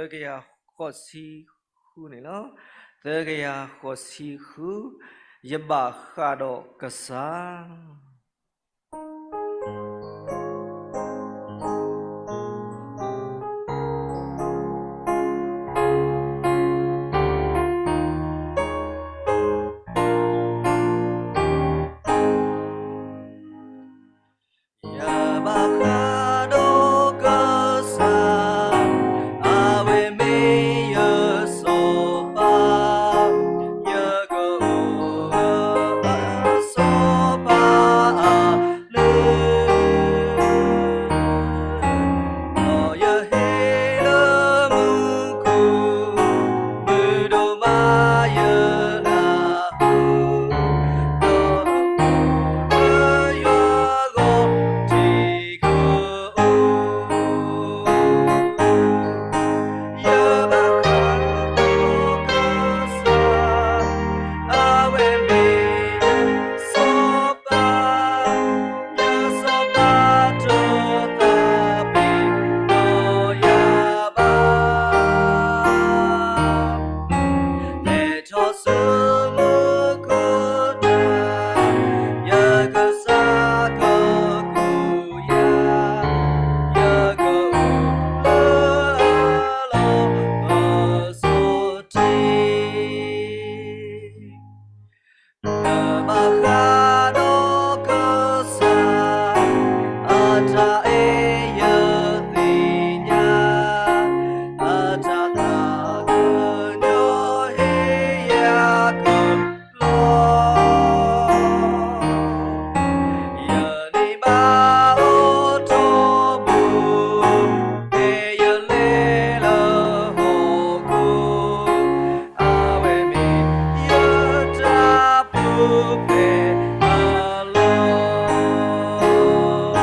သၢကယၤဃိးဆံဃုန့ၣ်လီၤ. သၢကယၤဃိးဆံဃု, ယဘၣ်ဃးဒီးကစၢ်. ယဘၣ်ဃးဒီးကစၢ်, အဝဲမ့ၢ်ယစီၤပၤ, ယကအိၣ်လၢစီၤပၤအ လၢ ဒီးယဟဲလၢမူခိၣ်, မုၢ်ဒိၣ်မးယနၢ်ဟူ, ဒီးယွၤဂီၢ်ထံးကအိၣ် ယဘၣ်ဃးဒီးကစၢ်, အဝဲမ့ၢ်ယစီၤပၤ, ယစီၤပၤတသးပ့ၤနီၣ်ယၤဘၣ်. လဲၤထီၣ်ဆူမူခိၣ်တၢ်, ယကစၢ်ကကူယၤ, ယကအိၣ်လၢအလီၢ်ပစီၣ်ထံး. ယဘၣ်ဃးဒီးကစၢ်, အတၢ်အဲၣ်ယသ့ၣ်ညါ, အတၢ်သးကညီၤဟ့ၣ်ယၤကလီ, ယန့ၢ်ဘၣ်အိၣ်ထီဘိ, ဖဲယလဲၤလၢဟီၣ်ခိၣ်, အဝဲမ့ၢ်ယတၢ်ပူၤဖျဲးအလီၢ်.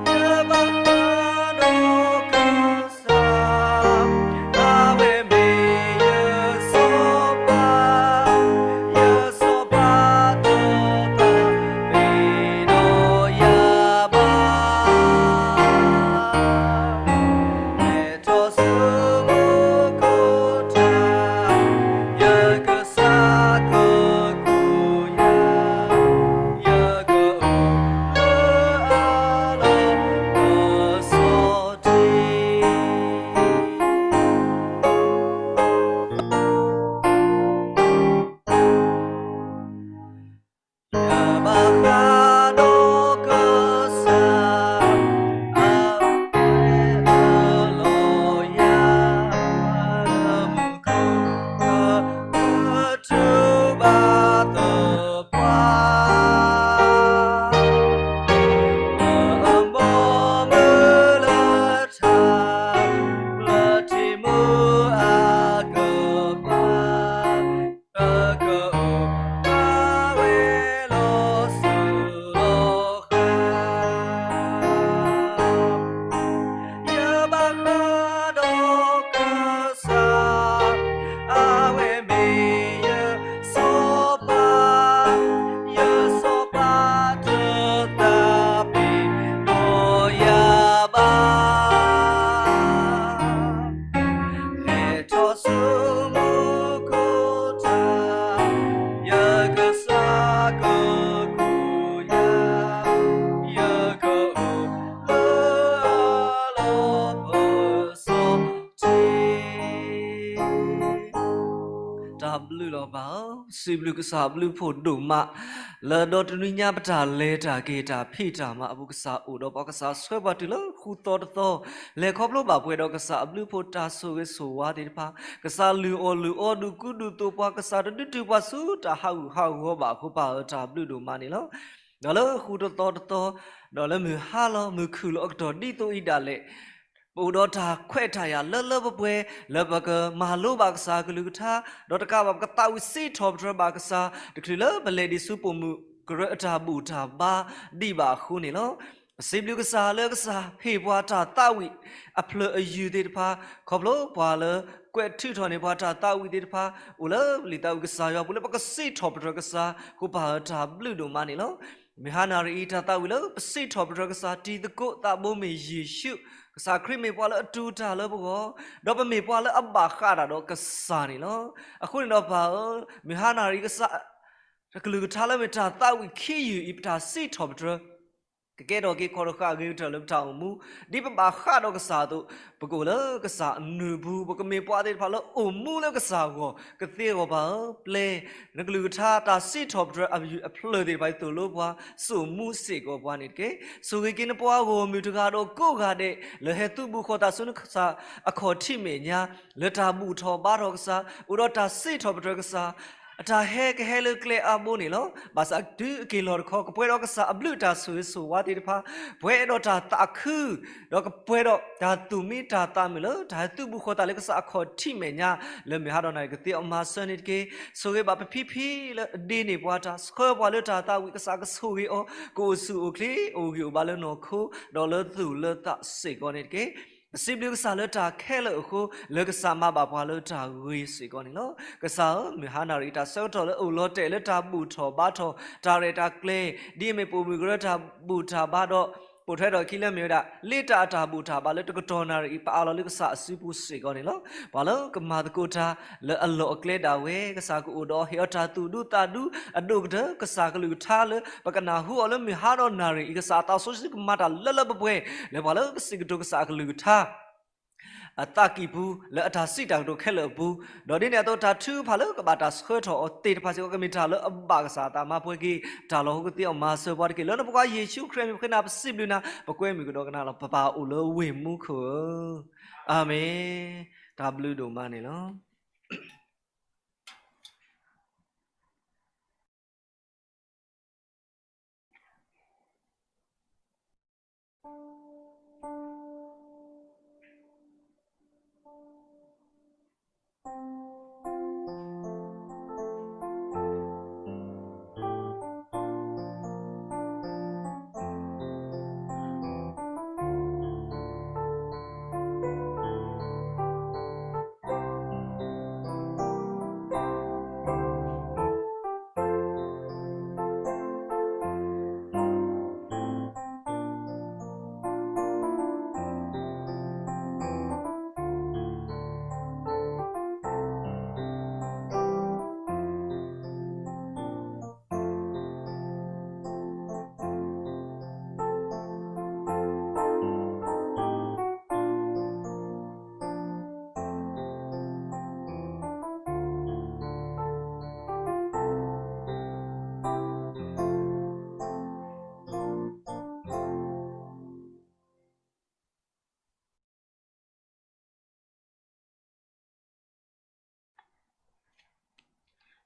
ယဘၣ်ဃးဒီးကစၢ်, အဝဲမ့ၢ်ယစီၤပၤ, ယစီၤပၤတသးပ့ၤနီၣ်ယၤဘၣ်. လဲၤထီၣ်ဆူမူခိၣ်တၢ်, ယကစၢ်ကကူယၤ, ယကအိၣ်လၢအလီၢ်ပစီၣ်ထံး. ယဘၣ်ဃးဒီးကစၢ်, အဝဲလီၤယၤ, မူခိၣ်ကတူၢ်ဘၣ်သပှၢ်, အမိၢ်မုၢ်လၢထး, လၢထံမူအကပၤ, ကကအိၣ်ဘၣ်ဝဲလီၤစိၤလီၤဃာ်. ယဘၣ်ဃးဒီးကစၢ်, အဝဲမ့ၢ်ယစီၤပၤ, ယစီၤပၤတသးပ့ၤနီၣ်ယၤဘၣ်. လဲၤထီၣ်ဆူမူခိၣ်တၢ်, ယကစၢ်ကကူယၤ, ယကအိၣ်လၢအလီၢ်ပစီၣ်ထံး. တၢ်ဘျုးလီၤဘၣ်ဧၢ, စံးဘျုးကစၢ်အဘျုးဖှိၣ်ဒိၣ်မး, လၢဒီတနွံညါပတၢ်လဲၤတၢ်က့ၤ တၢ်ဖံးတၢ်မၤအပူၤ ကစၢ်အိၣ်ဒီးပှၤ, ကစၢ်ဆှၢပှၤတုၤလၢဃုသီတသီ, လဲၤခီဖျိဘၣ်ပှဲၤဒီးကစၢ်အဘျုးဖှိၣ်တၢ်ဆိၣ်ဂ့ၤဆိၣ်ဝါသ့ၣ်တဖၣ်, ကစၢ်လုၢ်အီၣ်လုၢ်အီ ဒုးကူဒုးသိးပှၤ, ကစၢ်တဒုးတုၤပှၤဆူတၢ်ဟးဂူာ်ဟးဂီၤဘၣ်အဃိ ပၢ်ဧၢ တၢ်ဘျုးဒိၣ်မးန့ၣ်လီၤ. ဒီးလၢဃုတသီတသီ, ဒီးလၢမုၢ်ဟါလီၤ မုၢ်ခုၣ်လီၤအကတီၢ်ဒ်သိးအံၤဒၣ်လဲာ်, ပအိၣ်ဒီးတၢ်ခွဲးတၢ်ယာ်လၢလၢပှဲၤပှဲၤ လၢပကမၤလိဘၣ်ကစၢ်အကလုၢ်ကထါ, ဒီးတကးဘၣ် ပကသးဝံၣ်စံးထီၣ်ပတြၢၤဘၣ်ကစၢ် တချုးလၢပလဲၤဒံးဆူပိာ်မုၣ်ကရၢအတၢ်ဘူၣ်တၢ်ဘါဒံးဘၣ်အဃိန့ၣ်လီၤ. စံးဘျုးကစၢ်လၢကစၢ်ဟ့ၣ်ပှၤတၢ်သးဝံၣ်အဖျၢၣ်အယုၢ်သ့ၣ်တဖၣ်, ခီဖျိပှၤလၢကွဲးထုးထီၣ်န့ၢ်ပှၤတၢ်သးဝံၣ်သ့ၣ်တဖၣ်, အိၣ်လၢလံာ်သးဝံၣ်ကစၢ်ယွၤပူၤလၢပကစံးထီၣ်ပတြၢၤကစၢ်အဃိ ပၢ်ဧၢ တၢ်ဘျုးဒိၣ်မးန့ၣ်လီၤ. မုၢ်ဟါနၣ်ရံၣ်အံၤ တၢ်သးဝံၣ်လၢပစံးထီၣ်ပတြၢၤကစၢ် တံၤသကိးသးဘိမ့ၢ်ယ့ၣ်ၡူး ကစၢ်ခရံာ်မ့ၢ်ပှၤလၢအတူၢ်တၢ်လၢပဂီၢ်, ဒီးပမ့ၢ်ပှၤလၢအဘၣ်ဃးတၢ်ဒီးကစၢ်န့ၣ်လီၤ. အဃိန့ၣ်ဒီးပၢ်ဧၢ, မုၢ်ဟါနၣ်ရံၣ်ကစၢ် ကလုၢ်ကထါလၢမ့ၢ်တၢ်သးဝံၣ်ခံယုၢ်အံၤ ပတၢ်စံးထီၣ်ပတြၢၤ ကကဲထီၣ်က့ၤခီၣ်တဃာ်အဂ့ၤကတၢၢ်လၢပတၢ်အိၣ်မူ, ဒ်ပဘၣ်ဃးဒီးကစၢ်အသိး, ပကအိၣ်လၢကစၢ်အနၢၤပူၤ, ပကမ့ၢ်ပှၤသ့ၣ်တဖၣ်လၢအိၣ်မူလၢကစၢ်အဂီၢ်, ကသ့အဂီၢ်ပၢ်ဧၢ, ပျဲ နကလုၢ်ကထါတၢ်စံးထီၣ်ပတြၢၤအယုၢ်အဖျၢၣ်သ့ၣ်တဖၣ်အံၤသိၣ်လိပှၤ, စိာ်မူစ့ၢ်ကီးပှၤန့ၣ်တက့ၢ်. ဆိၣ်ဂ့ၤက့ၤနပှၤဂီၢ်မုၢ်တဂၤဒီးကိးဂၤဒဲး လၢဟဲသုးဘူးဃီၤသးဆူနကစၢ်အခီၣ်ထံးမဲာ်ညါ, လၢတၢ်ဘူၣ်ထီၣ်ဘါထီၣ်ကစၢ်, အိၣ်ဒီးတၢ်စံးထီၣ်ပတြၢၤကစၢ်, အတၢ်ဟဲကဟဲလၢကျဲအါဘိန့ၣ်လီၤ. ဘၣ်ဆၣ်တုၤအက့ၤလီၤတခီ ကပှဲၤဒီးကစၢ်အဘျုးတၢ်ဆိၣ်ဂ့ၤဆိၣ်ဝါသ့ၣ်တဖၣ်, ပှဲၤဒီးတၢ်သးခု, ဒီးကပှဲၤဒီးတၢ်သူၣ်မံတၢ်သးမုာ်လၢ တၢ်ဟဲသုးဘူးဃီၤသးလၢကစၢ်အခီၣ်ထံးမဲာ်ညါ, လၢမုၢ်ဟါဒီးနၣ်ရံၣ်ကသ့အီၤမၤစၢၤန့ၣ်တက့ၢ်. ဆိၣ်ဂ့ၤဘၣ်ပဖံဖံလၢအဒ့န့ၢ်ပှၤတၢ်, ဆှၢပှၤလၢတၢ်သးဝံၣ် ကစၢ်ကဆိၣ်ဂ့ၤအီၤ, ကအိၣ်ဆူၣ်အိၣ်ချ့ အိၣ်ဂံၢ်အိၣ်ဘါလၢနီၢ်ခိ, ဒီးလၢသူၣ်လၢသးစ့ၢ်ကီးန့ၣ်တက့ၢ်. ပစံးဘျုးကစၢ်လၢတၢ်ခဲလၢာ်အဃိ, လၢကစၢ်မၤဘၣ်ပှၤလၢတၢ်ဂ့ၤစ့ၢ်ကီးန့ၣ်လီၤ. ကစၢ်ဧၢ, မုၢ်ဟါနၣ်ရံၣ်တၢ်ဆၢကတီၢ်လၢအအိၣ်လီၤတဲာ်လၢတၢ်ဘူၣ်ထီၣ်ဘါထီၣ်, တၢ်ရဲၣ်တၢ်ကျဲၤ, ဒ်အမ့ၢ်ပိာ်မုၣ်ကရၢတၢ်ဘူၣ်တၢ်ဘါဒီး ပိာ်ထွဲထီၣ်အခံလၢမ့ၢ်ဝဲဒၣ် လ့တၢ်အတၢ်ဘူၣ်တၢ်ဘါလၢတကတီၢ်နၣ်ရံၣ်အံၤ ပအးလီၤလၢကစၢ်အစုပူၤစ့ၢ်ကီးန့ၣ်လီၤ. ပှၤလၢကမၤသကိးတၢ်လၢအလီၢ်အကျဲဒၣ်ဝဲ, ကစၢ်ကအိၣ်ဒီးဟ့ၣ်အီၤတၢ်သူၣ်ဒူသးဒူအဒိၣ်ကတၢၢ်, ကစၢ်ကလုၢ်ကထါလၢပကနၢ်ဟူအီၤလၢမုၢ်ဟါဒီးနၣ်ရံၣ်အံၤ, ကစၢ်အသးစီဆှံကမၤတၢ်လၢလၢပှဲၤပှဲၤ လၢပှၤလၢကစံးကတိၤကစၢ်အကလုၢ်ကထါ အသးကံၢ်ပူၤ လၢအတၢ်စံးတၢ်ကတိၤခဲလၢာ်အပူၤ, ဒီးဒ်န့ၣ်အသိးတၢ်ထုကဖၣ်လၢကဘၣ်တၢ်ဆှၢထီၣ်အီၤသ့ၣ်တဖၣ်စ့ၢ်ကီး ကမ့ၢ်တၢ်လၢအဘၣ်ကစၢ်အသးမၤပှဲၤက့ၤ, တၢ်လီၢ်ဟိကသ့အီၤမၤစၢၤပှၤတက့ၢ်. လၢနဖိခွါယ့ၣ်ၡူးခရံာ်အမံၤ ပဃ့နၤပစံးဘျုးနၤ ပကွဲမုာ်ကဒီးကနၤလီၤ. ပပၢ်အိၣ်လၢဝ့ၢ်မူခိၣ်ဧၢ, အၤမ့ၣ်. တၢ်ဘျုးဒိၣ်မးန့ၣ်လီၤ.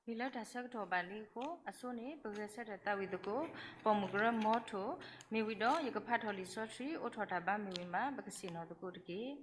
မ့ၢ်လၢတၢ်ဆၢကတီၢ်ဘၣ်လံအဃိ အဆိန့ၣ် ပဂဲၤဆၢထၢၣ်သးဝံၣ်သကိး ပိာ်မုၣ်ကရၢမီထိၣ် မ့ၢ်ဝံၤဒီး ယကဖးထီၣ်လံာ်စီဆှံ အိးထီၣ်တၢ်ဘါမ့ၢ်ဝံၤမး ပကဆ့ၣ်နီၤသကိးတက့ၢ်.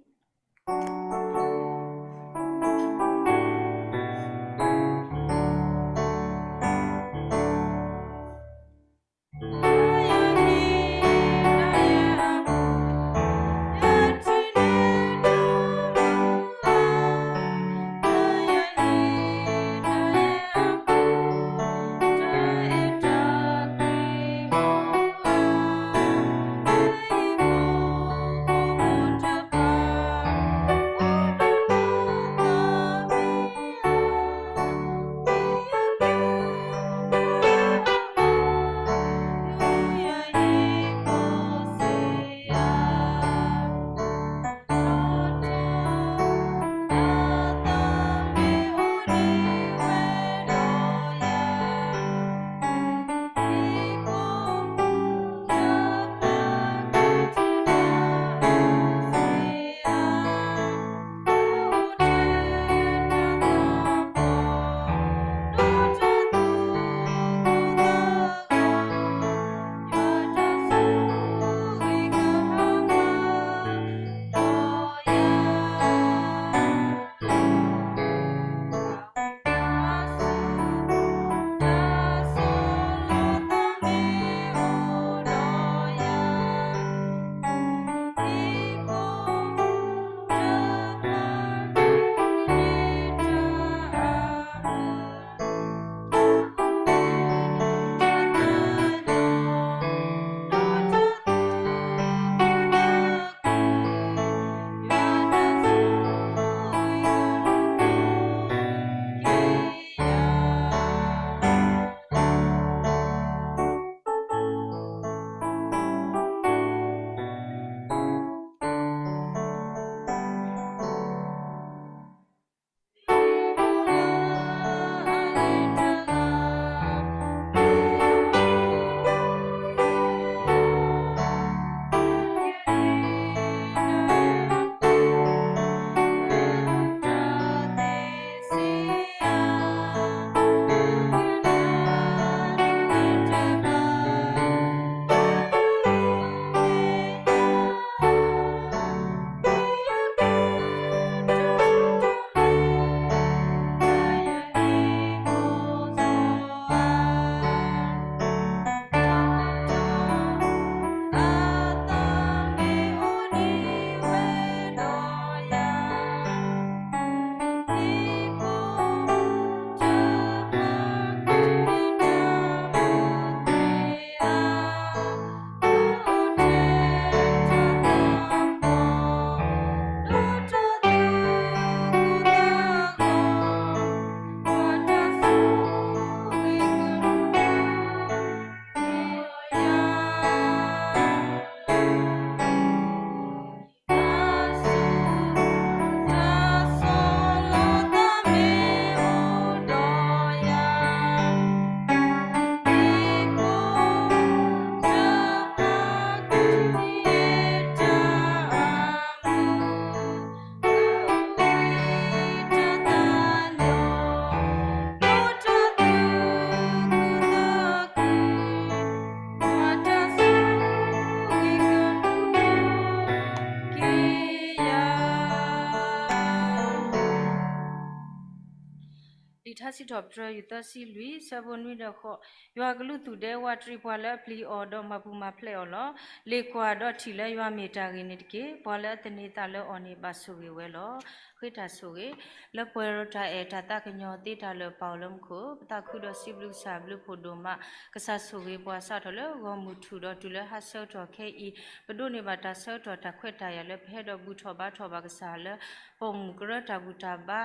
လံာ်ထါစံးထီၣ်ပတြၢၤ ယူၢ်သၢဆံလွံၢ် ဆၢဖိနွံဒီးဃိး, ယွၤကလူးသူၣ်ဒဲဝးတရံးပှၤလၢအပျံၤအီၤဒီးမၤပူၤမၤဖျဲးအီၤလီၤ. လ့ၣ်ကွၢ်ဒီးထံၣ်လၢယွၤမ့ၢ်တၢ်ဂ့ၤန့ၣ်တက့ၢ်. ပှၤလၢအသန့ၤသးလၢအီၤန့ၣ် ဘၣ်ဆိၣ်ဂ့ၤဝဲလီၤ. ဃ့တၢ်ဆိၣ်ဂ့ၤ လၢပှဲၤဒီးတၢ်အဲၣ်တၢ်သးကညီၤသ့တၢ်လၢာ်ပာ်အီၤလၢမူခိၣ်, ပသးခုဒီးစံးဘျုးကစၢ်ဘျုးဖှိၣ်ဒိၣ်မး, ကစၢ်ဆိၣ်ဂ့ၤပှၤစးထီၣ်လၢဂီၢ်မုၢ်ထူၣ်ဒီးတုၤလၢဟါဆၢကတီၢ်ခဲအံၤ, ပဒိးန့ၢ်ဘၣ်တၢ်ဆၢကတီၢ်တၢ်ခွဲးတၢ်ယာ်လၢပဟဲဒီးဘူၣ်ထီၣ်ဘါထီၣ်ဘၣ်ကစၢ်လၢ ပိာ်မုၣ်ကရၢတၢ်ဘူၣ်တၢ်ဘါ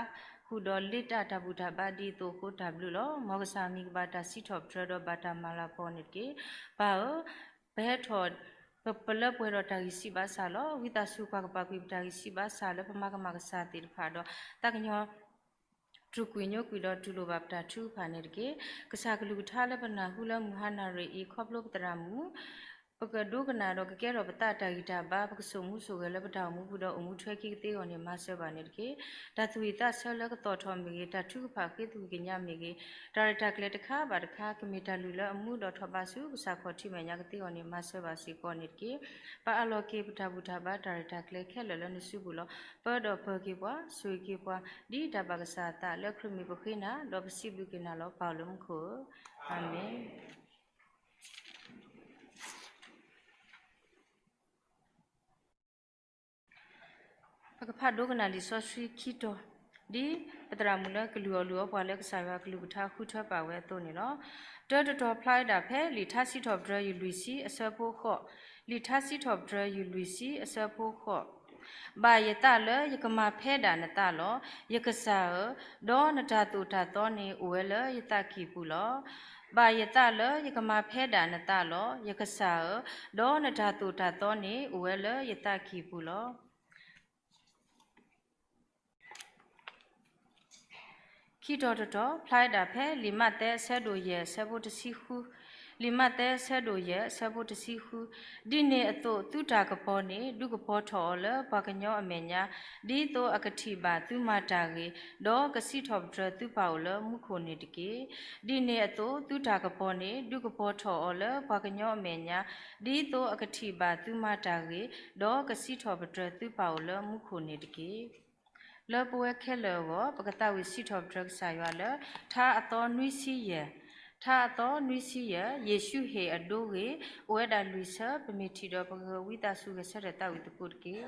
ဃုာ်ဒီးလ့တၢ်တၢ်ဘူၣ်တၢ်ဘါဒ်သိးအဃိတၢ်ဘျုးလီၤ. မ်ကစၢ်အမံၤကဘၣ်တၢ်စံးထီၣ်ပတြၢၤဒီးဘၣ်တၢ်မၤလၤကပီၤန့ၣ်တက့ၢ်. ပၢ်ဧၢ, ပဟဲထီၣ် ပလၢပှဲၤဒီးတၢ်ဂံၢ်စၢ်ဘါစၢ်လီၤ. ဝံသးစူၤပှၤကပာ်ကွံာ်ပတၢ်ဂံၢ်စၢ်ဘါစၢ်လၢပမၤကမၣ်ကစၢ်သ့ၣ်တဖၣ်ဒီး သးကညီၤ တြူာ်ကွံာ်ညိကွံာ်ဒီးတူၢ်လိာ်ဘၣ်ပတၢ်ထုကဖၣ်န့ၣ်တက့ၢ်. ကစၢ်ကလုၢ်ကထါလၢပနၢ်ဟူလၢမုၢ်ဟါနၣ်ရံၣ်အံၤ ခီဖျိပသရၣ်မုၣ် ပကဒိကနၣ်ဒီးကကဲထီၣ်ပသးတၢ်ဂံၢ်တၢ်ဘါ, ပကစိာ်မူစိာ်ဂဲၤလၢပတၢ်အိၣ်မူပူၤဒီးအိၣ်မူထွဲခံကသ့အဂီၢ်န့ၣ် မၤစၢၤဘၣ်န့ၣ်တက့ၢ်. တၢ်သူၣ်ဝံၣ်သးဆၢလၢကသီၣ်ထီၣ်မ့ၢ်ဂ့ၤ, တၢ်ထုကဖၣ်ဃ့သူၣ်ကညီၤမ့ၢ်ဂ့ၤ, တၢ်ရဲၣ်တၢ်ကျဲၤတခါဘၣ်တခါ ကမ့ၢ်တၢ်လုၢ်လၢအမူဒီးထီၣ်ဘးဆူကစၢ်ခီၣ်ထံးမဲာ်ညါကသ့အဂီၢ်န့ၣ် မၤစၢၤဘၣ်စ့ၢ်ကီးန့ၣ်တက့ၢ်. ပအၢၣ်လီၤက့ၤပတၢ်ဘူၣ်တၢ်ဘါတၢ်ရဲၣ်တၢ်ကျဲၤခဲလၢာ်လၢနစုပူၤလီၤ. ပၢဒီးပၢၤက့ၤပှၤ, ဆိၣ်ဂ့ၤက့ၤပှၤ, ဒ်တၢ်ဘၣ်ကစၢ်အသးလၢခရံာ်မံၤပဃ့နၤ, ဒီးပစံးဘျုးက့ၤနၤလီၤ. ပၢ်လၢမူခိၣ်ဧၢ, အၤမ့ၣ်. ပကဖးဒိကနၣ်လံာ်စီဆှံခံတီၤ, ဒ်ပသရၣ်မုၣ်လၢကလုၢ်အီၣ်လုၢ်အီပှၤလၢကစၢ်ယွၤကလုၢ်ကထါဃုထၢပာ်ဝဲအသိးန့ၣ်လီၤ. တၢတတီၤဖျါဝဲဒၣ်ဖဲလံာ်ထါစံးထီၣ်ပတြၢၤ ယူၢ်လွံၢ်ဆံအဆၢဖိဃိး, လံာ်ထါစံးထီၣ်ပတြၢၤ ယူၢ်လွံၢ်ဆံအဆၢဖိဃိး, ဘၣ်ယသးလၢယကမၤဖဲဒၣ်နသးလီၤ, ယကစၢ်ဧၢ, ဒီးနတၢ်သိၣ်တၢ်သီန့ၣ်အိၣ်ဝဲလၢယသးကံၢ်ပူၤလီၤ. ဘၣ်ယသးလၢယကမၤဖဲဒၣ်နသးလီၤ, ယကစၢ်ဧၢ, ဒီးနတၢ်သိၣ်တၢ်သီန့ၣ်အိၣ်ဝဲလၢယသးကံၢ်ပူၤလီၤ. ခံတီၤတတီၤ ဖျါဝဲဒၣ်ဖဲလံာ်မးသဲအဆၢဒိၣ်ယဲၢ်အဆၢဖိတဆံဃု, လံာ်မးသဲအဆၢဒိၣ်ယဲၢ်အဆၢဖိတဆံဃု, ဒ်န့ၣ်အသိးသုတၢ်ကပီၤန့ၣ် ဒုးကပီၤထီၣ်အီၤလၢပှၤကညီအမဲာ်ညါ, ဒ်သိးအကထံၣ်ဘၣ်သုမၤတၢ်ဂ့ၤ, ဒီးကစံးထီၣ်ပတြၢၤသုပၢ်အိၣ်လၢမူခိၣ်န့ၣ်တက့ၢ်. ဒ်န့ၣ်အသိးသုတၢ်ကပီၤန့ၣ် ဒုးကပီၤထီၣ်အီၤလၢပှၤကညီအမဲာ်ညါ, ဒ်သိးအကထံၣ်ဘၣ်သုမၤတၢ်ဂ့ၤ, ဒီးကစံးထီၣ်ပတြၢၤသုပၢ်အိၣ်လၢမူခိၣ်န့ၣ်တက့ၢ်. လၢပဝဲခဲလၢာ်အဂီၢ် ပကသးဝံၣ်စံးထီၣ်ပတြၢၤကစၢ်ယွၤလၢ ထါအသီနွံဆံယဲၢ်, ထါအသီနွံဆံယဲၢ်, ယ့ၣ်ၡူးဟ့ၣ်အဒိဂ့ၤ, အိၣ်ဝဲဒၣ်လွံၢ်ဆၢ, ပမ့ၢ်ထံၣ်ဒီးပကဂဲၤဝံသးစူၤဂဲၤဆၢထၢၣ်သးဝံၣ်သကိးတက့ၢ်.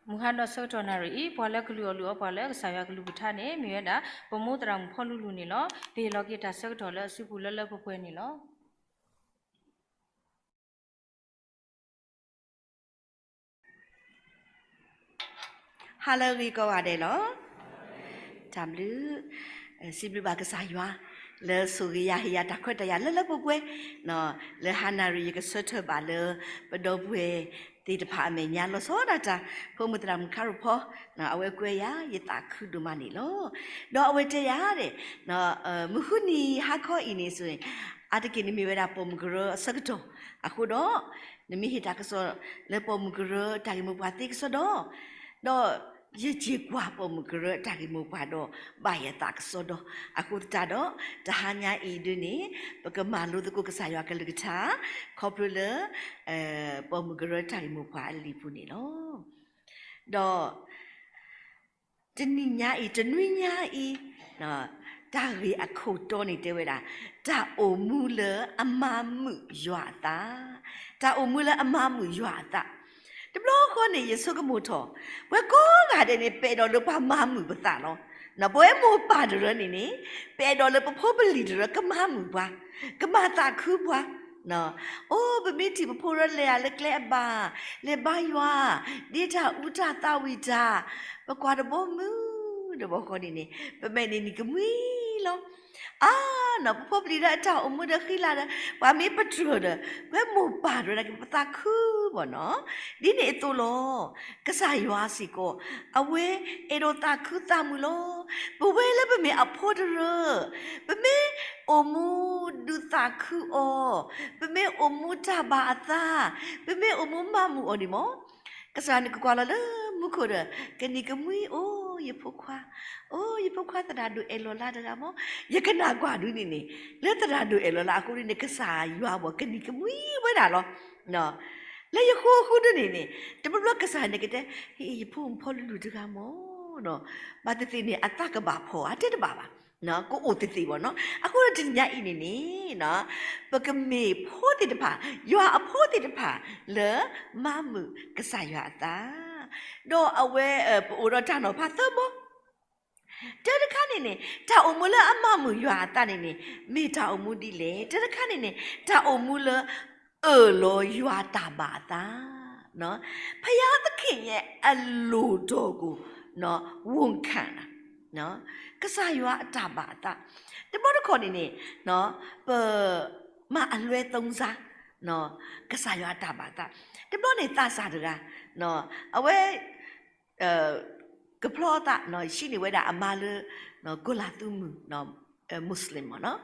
မုၢ်ဟါဒီးဆၢကတီၢ်နၣ်ရံၣ်အံၤ ပှၤလၢကလုၢ်အီၣ်လုၢ်အီပှၤလၢကစၢ်ယွၤကလုၢ်ကထါန့ၣ် မ့ၢ်ဝဲဒၣ် ပမိၢ်သရၣ်မုၣ်ဖီလူလူန့ၣ်လီၤ. ပဟ့ၣ်လီၤက့ၤတၢ်ဆၢကတီၢ်လၢအစုပူၤလၢလၢပှဲၤပှဲၤန့ၣ်လီၤ. ဟါလၢအဂ့ၤကိးဂၤဒဲးလီၤ. တၢ်ဘျုး, စံးဘျုးဘၣ်ကစၢ်ယွၤ လၢဆိၣ်ဂ့ၤယၤဟ့ၣ်ယၤတၢ်ခွဲးတၢ်ယာ်လၢလၢပှဲၤပှဲၤ, လၢဟါနၣ်ရံၣ်ယကဆၢထၢၣ်ဘၣ်လၢ ပဒီပုၢ်ဝဲၢ် သ့ၣ်တဖၣ်အမဲာ်ညါလီၤဆီဒၣ်တၢ် ဖိမုၣ်သရၣ်မုၣ်ခါရူၢ်ဖီ အဝဲကွဲယၤ ယသးခုဒိၣ်မးန့ၣ်လီၤ. ဒီးအဝဲတဲယၤဒဲး မုၢ်ဃုနံၤဟါခီအံၤန့ၣ် အါတက့ၢ်နမ့ၢ်ဝဲဒၣ်ပိာ်မုၣ်ကရၢအဆၢကတီၢ်အဃိဒီး နမ့ၢ်ဟ့ၣ်တၢ်ကစီၣ်လၢပိာ်မုၣ်ကရၢတၢ်ဂ့ၢ်မိၢ်ပှၢ်သ့ကစီဒီ ဒီးယစ့ၢ်ကွၢ်ပိာ်မုၣ်ကရၢတၢ်ဂ့ၢ်မိၢ်ပှၢ်ဒီး ဘၣ်ယသးကစီဒီ အဃိသတးဒီး တဟါညါအံၤဒ်န့ၣ် ပကမၤလိသကိးကစၢ်ယွၤကလုၢ်ကထါ ခီဖျိလၢ ပိာ်မုၣ်ကရၢတၢ်ဂ့ၢ်မိၢ်ပှၢ်အလံာ်ပူၤန့ၣ်လီၤ. ဒီး တနံၤညါအံၤ တနွံညါအံၤ တၢ်ဂ့ၢ်အခိၣ်တီန့ၣ်တဲဝဲဒၣ် တၢ်အိၣ်မူလၢအမၤမုာ်ယွၤအသး, တၢ်အိၣ်မူလၢအမၤမုာ်ယွၤအသး. တဘျီဃီန့ၣ် ယဆိကမိၣ်ထီၣ် ပဝဲကိးဂၤဒဲးန့ၣ် ပအဲၣ်ဒိးလၢပှၤမၤမုာ်ပသးလီၤ. ပဝဲမိၢ်ပၢ်တရၢန့ၣ်န့ၣ် ပအဲၣ်ဒိးလၢပဖိပလံၤတရၢကမၤမုာ်ပှၤ, ကမၤသးခုပှၤ အိ ပမ့ၢ်ထံၣ်ပဖိရၢလဲၤဧါလၢကျဲအဘၣ်, လဲၤဘါယွၤ, ဒ့တၢ်အူတၢ်သးဝံၣ်တၢ်, ပကွၢ်တဘီမုၢ်တဘီဃီန့ၣ်န့ၣ် ပမဲာ်န့ၣ်နံၤကမှံလီၤ. အါ ပဖိပလံၤဒီးအတၢ်အိၣ်မူဒီးဃံလၤဒီး ပှၤမ့ၢ်ပတြၢၤဒီး ပဝဲမိၢ်ပၢ်တရၢန့ၣ် ပသးခုဘၣ်နီၤ. ဒ်န့ၣ်အသိးလီၤ. ကစၢ်ယွၤစ့ၢ်ကီး အဝဲအဲၣ်ဒိးသးခုသးမုာ်လီၤ. ပဝဲလၢပမ့ၢ်အဖိတရၢ ပမ့ၢ်အိၣ်မူဒုးသးခုအီၤ, ပမ့ၢ်အိၣ်မူတၢ်ဘၣ်အသး, ပမ့ၢ်အိၣ်မူမၤမုာ်အီၤန့ၣ်မ့ၢ် ကစၢ်ယွၤန့ၣ်ကကွၢ်လီၤလၢမူခိၣ်ဒီး ကနံၤကမှံ အိ ယဖိခွါ, အိ ယဖိခွါသရၣ်ဒိၣ်အဲၣ်လီၤလၢတဂၤမ့ၢ်, ယကနၣ်ကွၢ်ဒုးန့ၣ်န့ၣ် လၢသရၣ်ဒိၣ်အဲၣ်လီၤလၢအဃိန့ၣ် ကစၢ်ယွၤဘၣ်ကနံၤကမှံဝဲဒၣ်လီၤ. လၢယဃိဃုဒုးန့ၣ်န့ၣ် တဘျီဘျီကစၢ်ယွၤန့ၣ်ကတဲ ဟ့ ယဖိမုၣ်ဖိလၢလူၢ်တဂၤမ့ၢ် ဘၣ်သ့ၣ်သ့ၣ်န့ၣ် အသးကဘၣ်ဖီၣ်အါတဲတဘၣ်ဘၣ်, ကအိၣ်သ့ၣ်သ့ၣ်ဘၣ်နီၤ. အဃိဒီးတနံၤညါအံၤန့ၣ်န့ၣ် ပကမ့ၢ်ဖိသ့ၣ်တဖၣ်, ယွၤအဖိသ့ၣ်တဖၣ် လၢမၤမုာ်ကစၢ်ယွၤအသး, ဒီးအဝဲ ပအိၣ်ဒီးတၢ်နီၤဖးသၢဘီ တၢတခါန့ၣ်န့ၣ် တၢ်အိၣ်မူလၢအမၤမုာ်ယွၤအသးန့ၣ်န့ၣ် မ့ၢ်တၢ်အိၣ်မူဒ်လဲၣ်. တၢတခါန့ၣ်န့ၣ် တၢ်အိၣ်မူလၢအၢၣ်လီၤယွၤတၢ်ဘၣ်အသး, ဘုရားသခင်ရဲ့အလိုတော်ကို ဝန်ခံတာ, ကစၢ်ယွၤအတၢ်ဘၣ်အသး, တဘျီတခီၣ်န့ၣ်န့ၣ် ပမၤအလွဲသုံးစား ကစၢ်ယွၤအတၢ်ဘၣ်အသး, တဘျီန့ၣ်သးစၢ်တဂၤ အဝဲ ကဖျီသး ဟံးန့ၢ်ဝဲဒၣ်အမါလၢ ကီၢ်လၤသူမုၢ် Muslim မ့ၢ်နီၤ,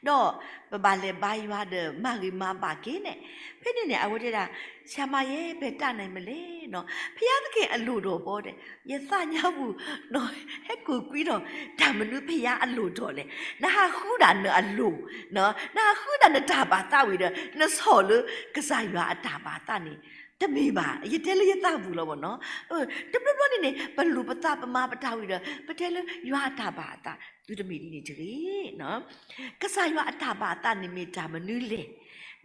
ဒီးပဘၣ်လဲၤဘါယွၤဒီးမၤဂ့ၤမၤဘၣ်က့ၤန့ၣ်, ဖဲန့ၣ်န့ၣ် အဝဲတဲဒၣ် ဆရာမရဲ့ ဘယ်တတ်နိုင်မလဲနီၤ, ဘုရားသခင်အလိုတော်ပေါ့ ယသးညါပူၤ ဟဲကိးကွံာ်ဒီး တၢ်မနုၤဘုရားအလိုတော်လဲၣ်, နဟးဃုဒၣ်နအလို, နဟးဃုဒၣ်နတၢ်ဘၣ်သးဝံၤဒီး နဆီၣ်လၢကစၢ်ယွၤအတၢ်ဘၣ်သးန့ၣ် တမ့ၢ်ဘၣ်, ယတဲလၢယသးပူၤလီၤမ့ၢ်နီၤ. တဘျီဘျီန့ၣ်န့ၣ် ပလူၤပသးပမၤပတၢ်ဝံၤဒီး ပတဲလၢယွၤအတၢ်ဘၣ်အသး သုတမ့ၢ်ဒ်န့ၣ်တဂ့ၤ. ကစၢ်ယွၤအတၢ်ဘၣ်အသးန့ၣ်မ့ၢ်တၢ်မနုၤလဲၣ်,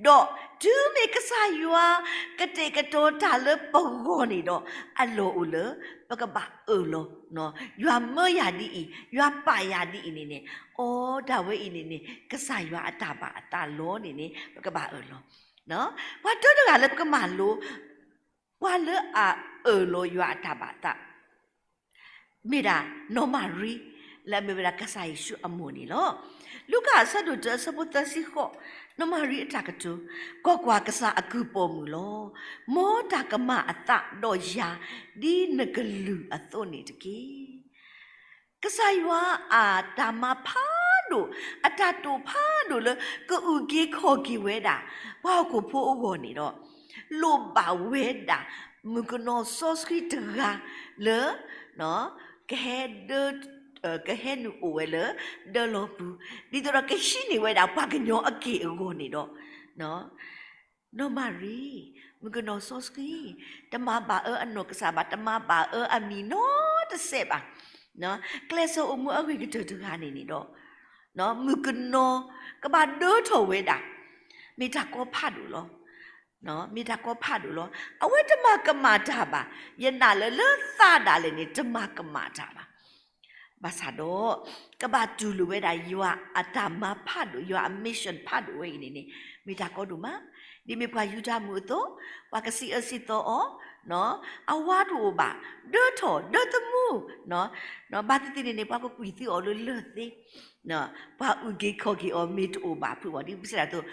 ဒီးတုၤမ့ၢ်ကစၢ်ယွၤကတဲာ်ကတီၤတၢ်လၢပဂီၢ်န့ၣ်ဒီး အလီၢ်အိၣ်လၢ ပကဘၣ်အၢၣ်လီၤ, ယွၤမၢယၤဒ်အံၤ, ယွၤပာ်ယၤဒ်အံၤန့ၣ်န့ၣ်, အိ ဒၣ်ဝဲအံၤန့ၣ်န့ၣ် ကစၢ်ယွၤအတၢ်ဘၣ်အသးလီၤန့ၣ်န့ၣ် ပကဘၣ်အၢၣ်လီၤ. ပှၤတၢတဂၤလၢပကမၤလိ ပှၤလၢအအၢၣ်လီၤယွၤအတၢ်ဘၣ်သး မ့ၢ်ဒၣ်နီၢ်မၤရံ လၢအမ့ၢ်ဝဲဒၣ်ကစၢ်ယ့ၣ်ၡူးအမိၢ်န့ၣ်လီၤ. လူၤကၣ်အဆၢဒိၣ်တၢ အဆၢဖိသၢဆံဃိး, နီၢ်မၤရံအတၢ်ကတိၤ, ကွၢ်ကွၢ်, ကစၢ်အကုၢ်ပိာ်မုၣ်လီၤ. မ်တၢ်ကမၣ်အသးဒီးယၤ ဒ်နကလုၢ်အသိးန့ၣ်တက့ၢ်. ကစၢ်ယွၤအတၢ်မၤဖးဒိၣ်, အတၢ်တိာ်ဖးဒိၣ်လၢ ကအုၣ်က့ၤခီၣ်က့ၤဝဲဒၣ် ပှၤဟီၣ်ခိၣ်ဖိအဂီၢ်န့ၣ်ဒီး လိၣ်ဘၣ်ဝဲဒၣ် မုၣ်ကနီၤစီဆှံတဂၤလၢ ကဟဲဒၢ ကဟဲနုာ်အိၣ်ဝဲလၢ ဒၢလီၤပူၤ, ဒ်သိးဒီးကဟံးန့ၢ်ဝဲဒၣ် ပှၤကညီအက့ၢ်အဂီၤန့ၣ်ဒီး နီၢ်မၤရံ, မုၣ်ကနီၤစီဆှံ, တမၤဘၣ်အၢအနီၢ်ကစၢ်ဘၣ်, တမၤဘၣ်အၢအမံၤနီတစဲးဘၣ်. ကျဲးစၢးအိၣ်မူအဂ့ၤကတၢၢ်တဂၤန့ၣ်န့ၣ်ဒီး မုၣ်ကနီၤကဘၣ်ဒၢထီၣ်ဝဲဒၣ်, မ့ၢ်တၢ်ကီဖးဒိၣ်လီၤ. မ့ၢ်တၢ်ကီဖးဒိၣ်လီၤ. အဝဲတမၤကမၣ်တၢ်ဘၣ်. ယနာ်လၢလၢသးဒၣ်လဲာ်န့ၣ် တမၤကမၣ်တၢ်ဘၣ်. ဘၣ်ဆၣ်ဒီး ကဘၣ်တူၢ်လိာ်ဝဲဒၣ်ယွၤအတၢ်မၤဖးဒိၣ်, ယွၤအ mission ဖးဒိၣ်ဝဲအံၤန့ၣ်န့ၣ် မ့ၢ်တၢ်ကီဒိၣ်မး. ဒ်မ့ၢ်ပှၤယူဒၤမုၣ်အသိး, ပှၤကစံးအၢစံးသီအီၤ အဝါတအိၣ်ဘၣ်, ဒၢထီၣ်ဒၢသမူ, ဘၣ်သ့ၣ်သ့ၣ်န့ၣ်န့ၣ် ပှၤကကွံာ်သံအီၤလၢလၢၢ်သ့, ပှၤအုၣ်က့ၤခီၣ်က့ၤအီၤမ့ၢ်တအိၣ်ဘၣ်ဖုးဘၣ် ဒ်ပစံးဒၣ်အသိး,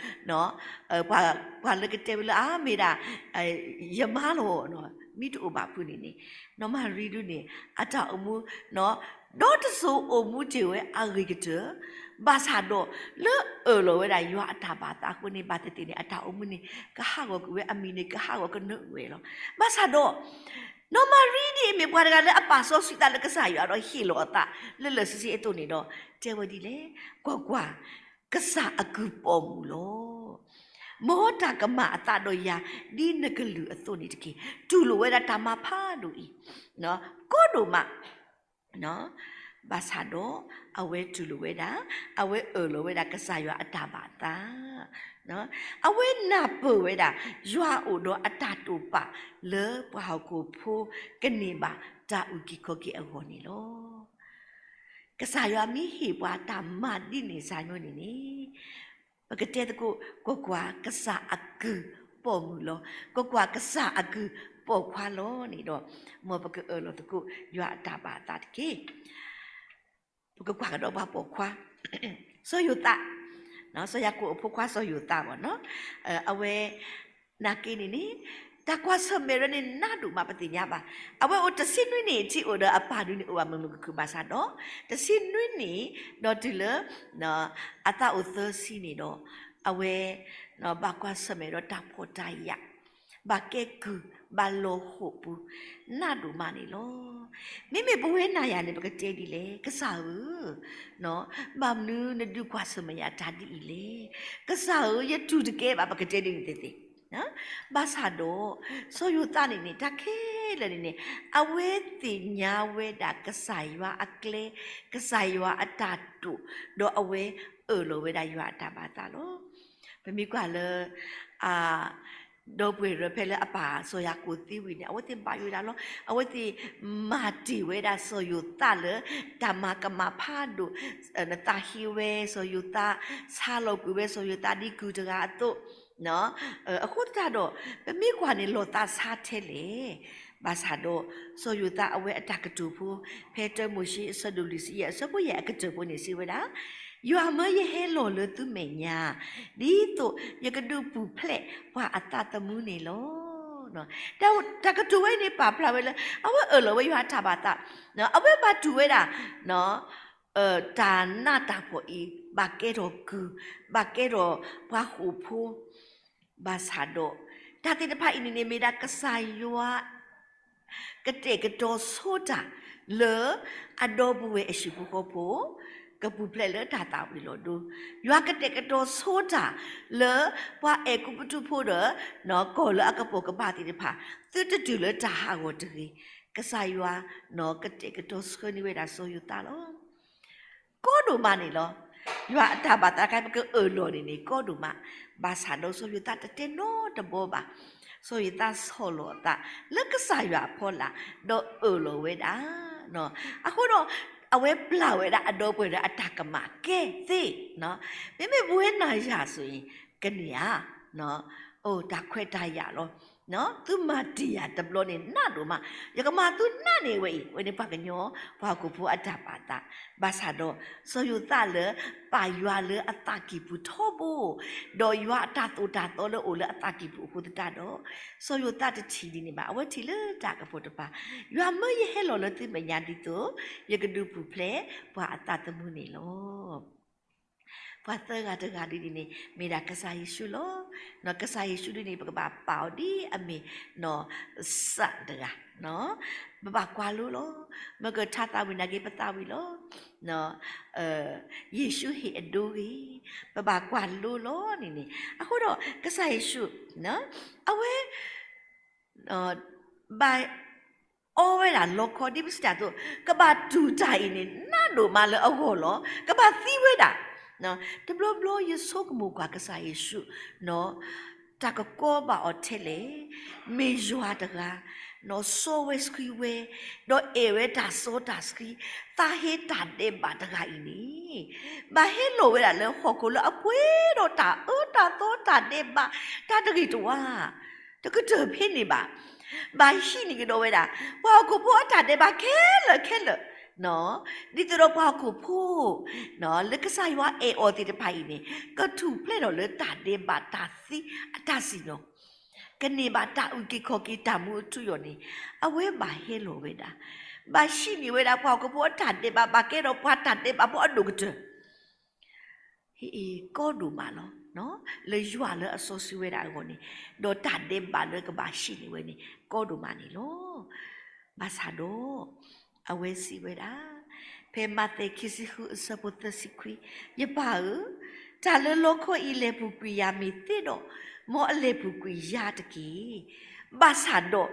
ပှၤလၢကတဲဝဲလၢအမ့ၢ်ဒၣ် ယမါလီၤ, မ့ၢ်တအိၣ်ဘၣ်ဖုးန့ၣ်န့ၣ်, နီၢ်မၤရံဒုန့ၣ် အတၢ်အိၣ်မူ ဒီတစိၤအိၣ်မူတ့ၢ်ဝဲအဂ့ၤကတၢၢ်, ဘၣ်ဆၣ်ဒီးလၢအၢၣ်လီၤဝဲဒၣ်ယွၤအတၢ်ဘၣ်သးအဃိန့ၣ် ဘၣ်သ့ၣ်သ့ၣ်န့ၣ် အတၢ်အိၣ်မူန့ၣ် ကဟးဂီၤကွံာ်ဝဲ အမံၤန့ၣ် ကဟးဂီၤကနၢအုၣ်ဝဲလီၤ. ဘၣ်ဆၣ်ဒီး နီၢ်မၤရံဒ်အမ့ၢ်ပှၤတဂၤလၢအပာ်စီဆှံသးလၢကစၢ်ယွၤဒီးဟ့ၣ်လီၤအသးလၢလၢာ်ဆ့ဆ့အသိးန့ၣ်ဒီး တဲဝဲဒ်လဲၣ်, ကွၢ်ကွၢ်, ကစၢ်အကုၢ်ပိာ်မုၣ်လီၤ. မ်တၢ်ကမၤအသးဒီးယၤ ဒ်နကလုၢ်အသိးန့ၣ်တက့ၢ်. တူၢ်လိာ်ဝဲဒၣ်တၢ်မၤဖးဒိၣ်အံၤ ကီဒိၣ်မး ဘၣ်ဆၣ်ဒီး အဝဲတူၢ်လိာ်ဝဲဒၣ်, အဝဲအၢၣ်လီၤဝဲဒၣ်ကစၢ်ယွၤအတၢ်ဘၣ်သး, အဝဲနၢ်ပၢၢ်ဝဲဒၣ် ယွၤအိၣ်ဒီးအတၢ်တိာ်ပာ်လၢပှၤဟီၣ်ခိၣ်ဖိကန့ၢ်ဘၣ်တၢ်အုၣ်က့ၤခီၣ်က့ၤအဂီၢ်န့ၣ်လီၤ. ကစၢ်ယွၤမ့ၢ်ဟ့ၣ်ပှၤတၢ်မၤဒ်န့ၣ်စ့ၢ်ကီးန့ၣ်န့ၣ် ပကတဲသကိး ကွၢ်ကွၢ်, ကစၢ်အကုၢ်ပိာ်မုၣ်လီၤ. ကွၢ်ကွၢ်, ကစၢ်အကုၢ်ပိာ်ခွါလီၤန့ၣ်ဒီး မ်ပကအၢၣ်လီၤသကိးယွၤအတၢ်ဘၣ်သးတက့ၢ်. ပကကွၢ်ကဒီးပှၤပိာ်ခွါ စီၤယိၤသး, စီၤယၤကိာ်အဖိခွါစီၤယိၤသးဘၣ်နီၤ, အဝဲ နာ်က့န့ၣ်န့ၣ် တၢ်ကွၢ်ဆၢၣ်မဲာ်ဝဲန့ၣ်နးဒိၣ်မးပသ့ၣ်ညါဘၣ်. အဝဲအိၣ်တဆံနွံနံၣ်အထံးအိၣ်ဒီးအပၢ်ဒုန့ၣ်အိၣ်ဘၣ်မုာ်မုာ်ခုၣ်ခုၣ်ဘၣ်ဆၣ်ဒီး တဆံနွံနံၣ် ဒီးတုၤလၢ အသးအိၣ်သၢဆံန့ၣ်ဒီး အဝဲ ဘၣ်ကွၢ်ဆၢၣ်မဲာ်ဒီးတၢ်ဖှီၣ်တၢ်ယာ်, ဘၣ်ကဲကုၢ်, ဘၣ်လီၤဃိာ်ပူၤ, နးဒိၣ်မးန့ၣ်လီၤ. မ့မ့ၢ်ပဝဲနၤယၤန့ၣ် ပကတဲဒ်လဲၣ်, ကစၢ်ဧၢ, ဘၣ်မနုၤနဒုးကွၢ်ဆၢၣ်မဲာ်ယၤတၢ်ဒ်အံၤလဲၣ်. ကစၢ်ဧၢ, ယတူၢ်တကဲဘၣ် ပကတဲဒ်န့ၣ်သ့သ့. ဘၣ်ဆၣ်ဒီး စီၤယိၤသးန့ၣ်န့ၣ် တၢ်ခဲလၢာ်န့ၣ်န့ၣ် အဝဲသ့ၣ်ညါဝဲဒၣ်ကစၢ်ယွၤအကျဲ, ကစၢ်ယွၤအတၢ်တိာ်, ဒီးအဝဲအၢၣ်လီၤဝဲဒၣ်ယွၤအတၢ်ဘၣ်သးလီၤ. ပမ့ၢ်ကွၢ်လၢ အ ဒီပုၢ်ဝဲၢ်ဖဲလၢအပၢ်စီၤယၤကိာ်သံဝံၤန့ၣ် အဝဲသ့ၣ်ဘၣ်ယိၣ်ဒၣ်လီၤ. အဝဲသ့ၣ်မၤတ့ၢ်ဝဲဒၣ်စီၤယိၤသးလၢ တၢ်မၤကမၣ်ဖးဒိၣ်, နသးဟ့ဝဲစီၤယိၤသး, ဆါလီၤကွံာ်ဝဲစီၤယိၤသးဒ်ကုၢ်တဂၤအသိး အဃိသတးဒီး ပမ့ၢ်ကွၢ်န့ၣ် လီၤသးဆါထဲလဲၣ်. ဘၣ်ဆၣ်ဒီး စီၤယိၤသးအဝဲအတၢ်ကတိၤဖိ ဖဲတၢမိၤၡ့အဆၢဒိၣ်လွံၢ်ဆံယဲၢ်အဆၢဖိယဲၢ်အကတၢၢ်ဖိန့ၣ်စံးဝဲဒၣ်, ယွၤမၢယဟဲလီၤလၢသုမဲာ်ညါ, ဒ်သိးယကဒုးပူၤဖျဲးပှၤအသးသမူန့ၣ်လီၤ. တၢ်ကတိၤဝဲန့ၣ်ပာ်ဖျါဝဲလၢ အဝဲအၢၣ်လီၤဝဲယွၤအတၢ်ဘၣ်သး, အဝဲဘၣ်တူၢ်ဝဲဒၣ် တၢ်နးတၢ်ဖှီၣ်အံၤ ဘၣ်ကဲထီၣ်ကုၢ်, ဘၣ်ကဲထီၣ်ပှၤဃိာ်ဖိ, ဘၣ်ဆၣ်ဒီး တၢ်သ့ၣ်တဖၣ်အံၤန့ၣ်န့ၣ် မ့ၢ်ဒၣ်ကစၢ်ယွၤ ကတဲာ်ကတီၤဆိတၢ်လၢ အဒီပုၢ်ဝဲၢ်အဟံၣ်ဖိဃီဖိ ကပူၤဖျဲးလၢတၢ်သၣ်ဝံၤလီၤဒိ, ယွၤကတဲာ်ကတီၤဆိတၢ်လၢ ပှၤအဲၤကူပတူးဖိဒီး ကီၢ်လၢအကပိာ်ကပၤသ့ၣ်တဖၣ် သုတတုၤလၢတၢ်ဟးဂီၤတဂ့ၤ, ကစၢ်ယွၤ ကတဲာ်ကတီၤဆှၢန့ၢ်ဝဲဒၣ်စီၤယိၤသးလီၤ. ကီဒိၣ်မးန့ၣ်လီၤ. ယွၤအတၢ်ဘၣ်သးတခါ ပကအၢၣ်လီၤန့ၣ်န့ၣ် ကီဒိၣ်မး, ဘၣ်ဆၣ်ဒီးစီၤယိၤသးတတဲနီတဘီဘၣ်. စီၤယိၤသးဆီၣ်လီၤအသးလၢကစၢ်ယွၤအဖီလာ် ဒီးအၢၣ်လီၤဝဲဒၣ်. အဃိဒီး အဝဲပျၢ်ဝဲဒၣ်အဒီပုၢ်ဝဲၢ်ဒီးအတၢ်ကမၣ်ကဲသ့, မ့မ့ၢ်ပဝဲနၤယၤစ့ၢ်ကီး ကန့ၢ်ဧါ, အိၣ်တၢ်ခွဲးတၢ်ယာ်လီၤ. သုမၤတ့ၢ်ယၤတဘျီန့ၣ် နးဒိၣ်မး, ယကမၤသုနးန့ၢ်ဝဲအံၤ, ဝဲန့ၣ်ပှၤကညီ ပှၤဟီၣ်ခိၣ်ဖိအတၢ်ဘၣ်သး, ဘၣ်ဆၣ်ဒီး စီၤယိၤသးလၢ ပာ်ယွၤလၢအသးကံၢ်ပူၤထီဘိ, ဒီးယွၤအတၢ်သိၣ်တၢ်သီလၢအိၣ်လၢအသးကံၢ်ပူၤအဃိသတးဒီး စီၤယိၤသးတထံၣ်ဒ်န့ၣ်ဘၣ်, အဝဲထံၣ်လၢတၢ်ကပိာ်တပၤ, ယွၤမၢယဟဲလီၤလၢသုမဲာ်ညါဒ်သိး ယကဒုးပူၤဖျဲးပှၤအသးသမူန့ၣ်လီၤ. ပှၤသၢဂၤတဂၤဒ်န့ၣ်န့ၣ် မ့ၢ်ဒၣ်ကစၢ်ယ့ၣ်ၡူးလီၤ. ကစၢ်ယ့ၣ်ၡူးဒ်န့ၣ် ပကဘၣ်ပာ်အီၤဒ်အမ့ၢ် စၢ်တဂၤ, ပဘၣ်ကွၢ်လိလီၤ. မ့ၢ်ကထါသးဝံၣ်နာ်က့ ပသးဝံၣ်လီၤ. ယ့ၣ်ၡူးဟ့ၣ်အဒိဂ့ၤ, ပဘၣ်ကွၢ်လိလီၤန့ၣ်န့ၣ်, အဃိဒီး ကစၢ်ယ့ၣ်ၡူး အဝဲ ဘၣ်အီဝဲဒၣ်လီခီ ဒ်ပစံးတၢ်အသိး, ကဘၣ်တူၢ်တၢ်အံၤန့ၣ် နးဒိၣ်မးလၢအဂီၢ်လီၤ. ကဘၣ်သံဝဲဒၣ်. တဘျီဘျီယဆိကမိၣ်ကွၢ်ကစၢ်ယ့ၣ်ၡူး, တၢ်ကကီဘၣ်အီၤထဲလဲၣ်, မ့ၢ်ယွၤတဂၤ စီဝဲဆှံဝဲ, ဒီးအဲၣ်ဝဲတၢ်စီတၢ်ဆှံ, သးဟ့တၢ်ဒဲးဘးတဂၤအံၤန့ၣ်, ဘၣ်ဟဲလီၤဝဲဒၣ်လၢဟီၣ်ခိၣ်လၢအပှဲၤဒီးတၢ်အၢတၢ်သီတၢ်ဒဲးဘး, တၢ်တဂ့ၤတဝါ, တကတၢၢ်ဖဲန့ၣ်ဘၣ်. ဘၣ်ဟံးန့ၢ်ကဒီးဝဲဒၣ် ပှၤဟီၣ်ခိၣ်ဖိအတၢ်ဒဲးဘးခဲလၢာ်ခဲလၢာ်, ဒ်သိးဒီးပှၤဟီၣ်ခိၣ်ဖိ လၢကစၢ်ယွၤအဲၣ်အီၤသ့ၣ်တဖၣ်အံၤန့ၣ် ကထူၣ်ဖျဲးထီၣ်လၢတၢ်ဒဲးဘးတၢ်သံအတၢ်စံၣ်ညီၣ်, ကန့ၢ်ဘၣ်တၢ်အုၣ်က့ၤခီၣ်က့ၤတၢ်မူအထူအယိာ်န့ၣ် အဝဲဘၣ်ဟဲလီၤဝဲဒၣ်, ဘၣ်ဟံးန့ၢ်ဝဲဒၣ်ပှၤဟီၣ်ခိၣ်ဖိအတၢ်ဒဲးဘး ဘၣ်ကဲထီၣ်ပှၤတၢ်ဒဲးဘးဖိအဒိၣ်ကတၢၢ် ဟ့ၣ် ကီဒိၣ်မးလီၤ. လၢယွၤလၢအစီဆှံဝဲဒၣ်အဂီၢ်န့ၣ်, ဒီးတၢ်ဒဲးဘးလၢကဘၣ်ဟံးန့ၢ်ဝဲန့ၣ် ကီဒိၣ်မးန့ၣ်လီၤ. ဘၣ်ဆၣ်ဒီး အဝဲစံးဝဲဒၣ်, ဖဲမးသဲခံဆံဃုအဆၢဖိသၢဆံခွံ, ယပၢ်ဧၢ, တၢ်လၢလီခီအံၤလဲၤပူၤကွံာ်ယၤမ့ၢ်သ့ဒီး, မ်အလဲၤပူၤကွံာ်ယၤတက့ၢ်. ဘၣ်ဆၣ်ဒီး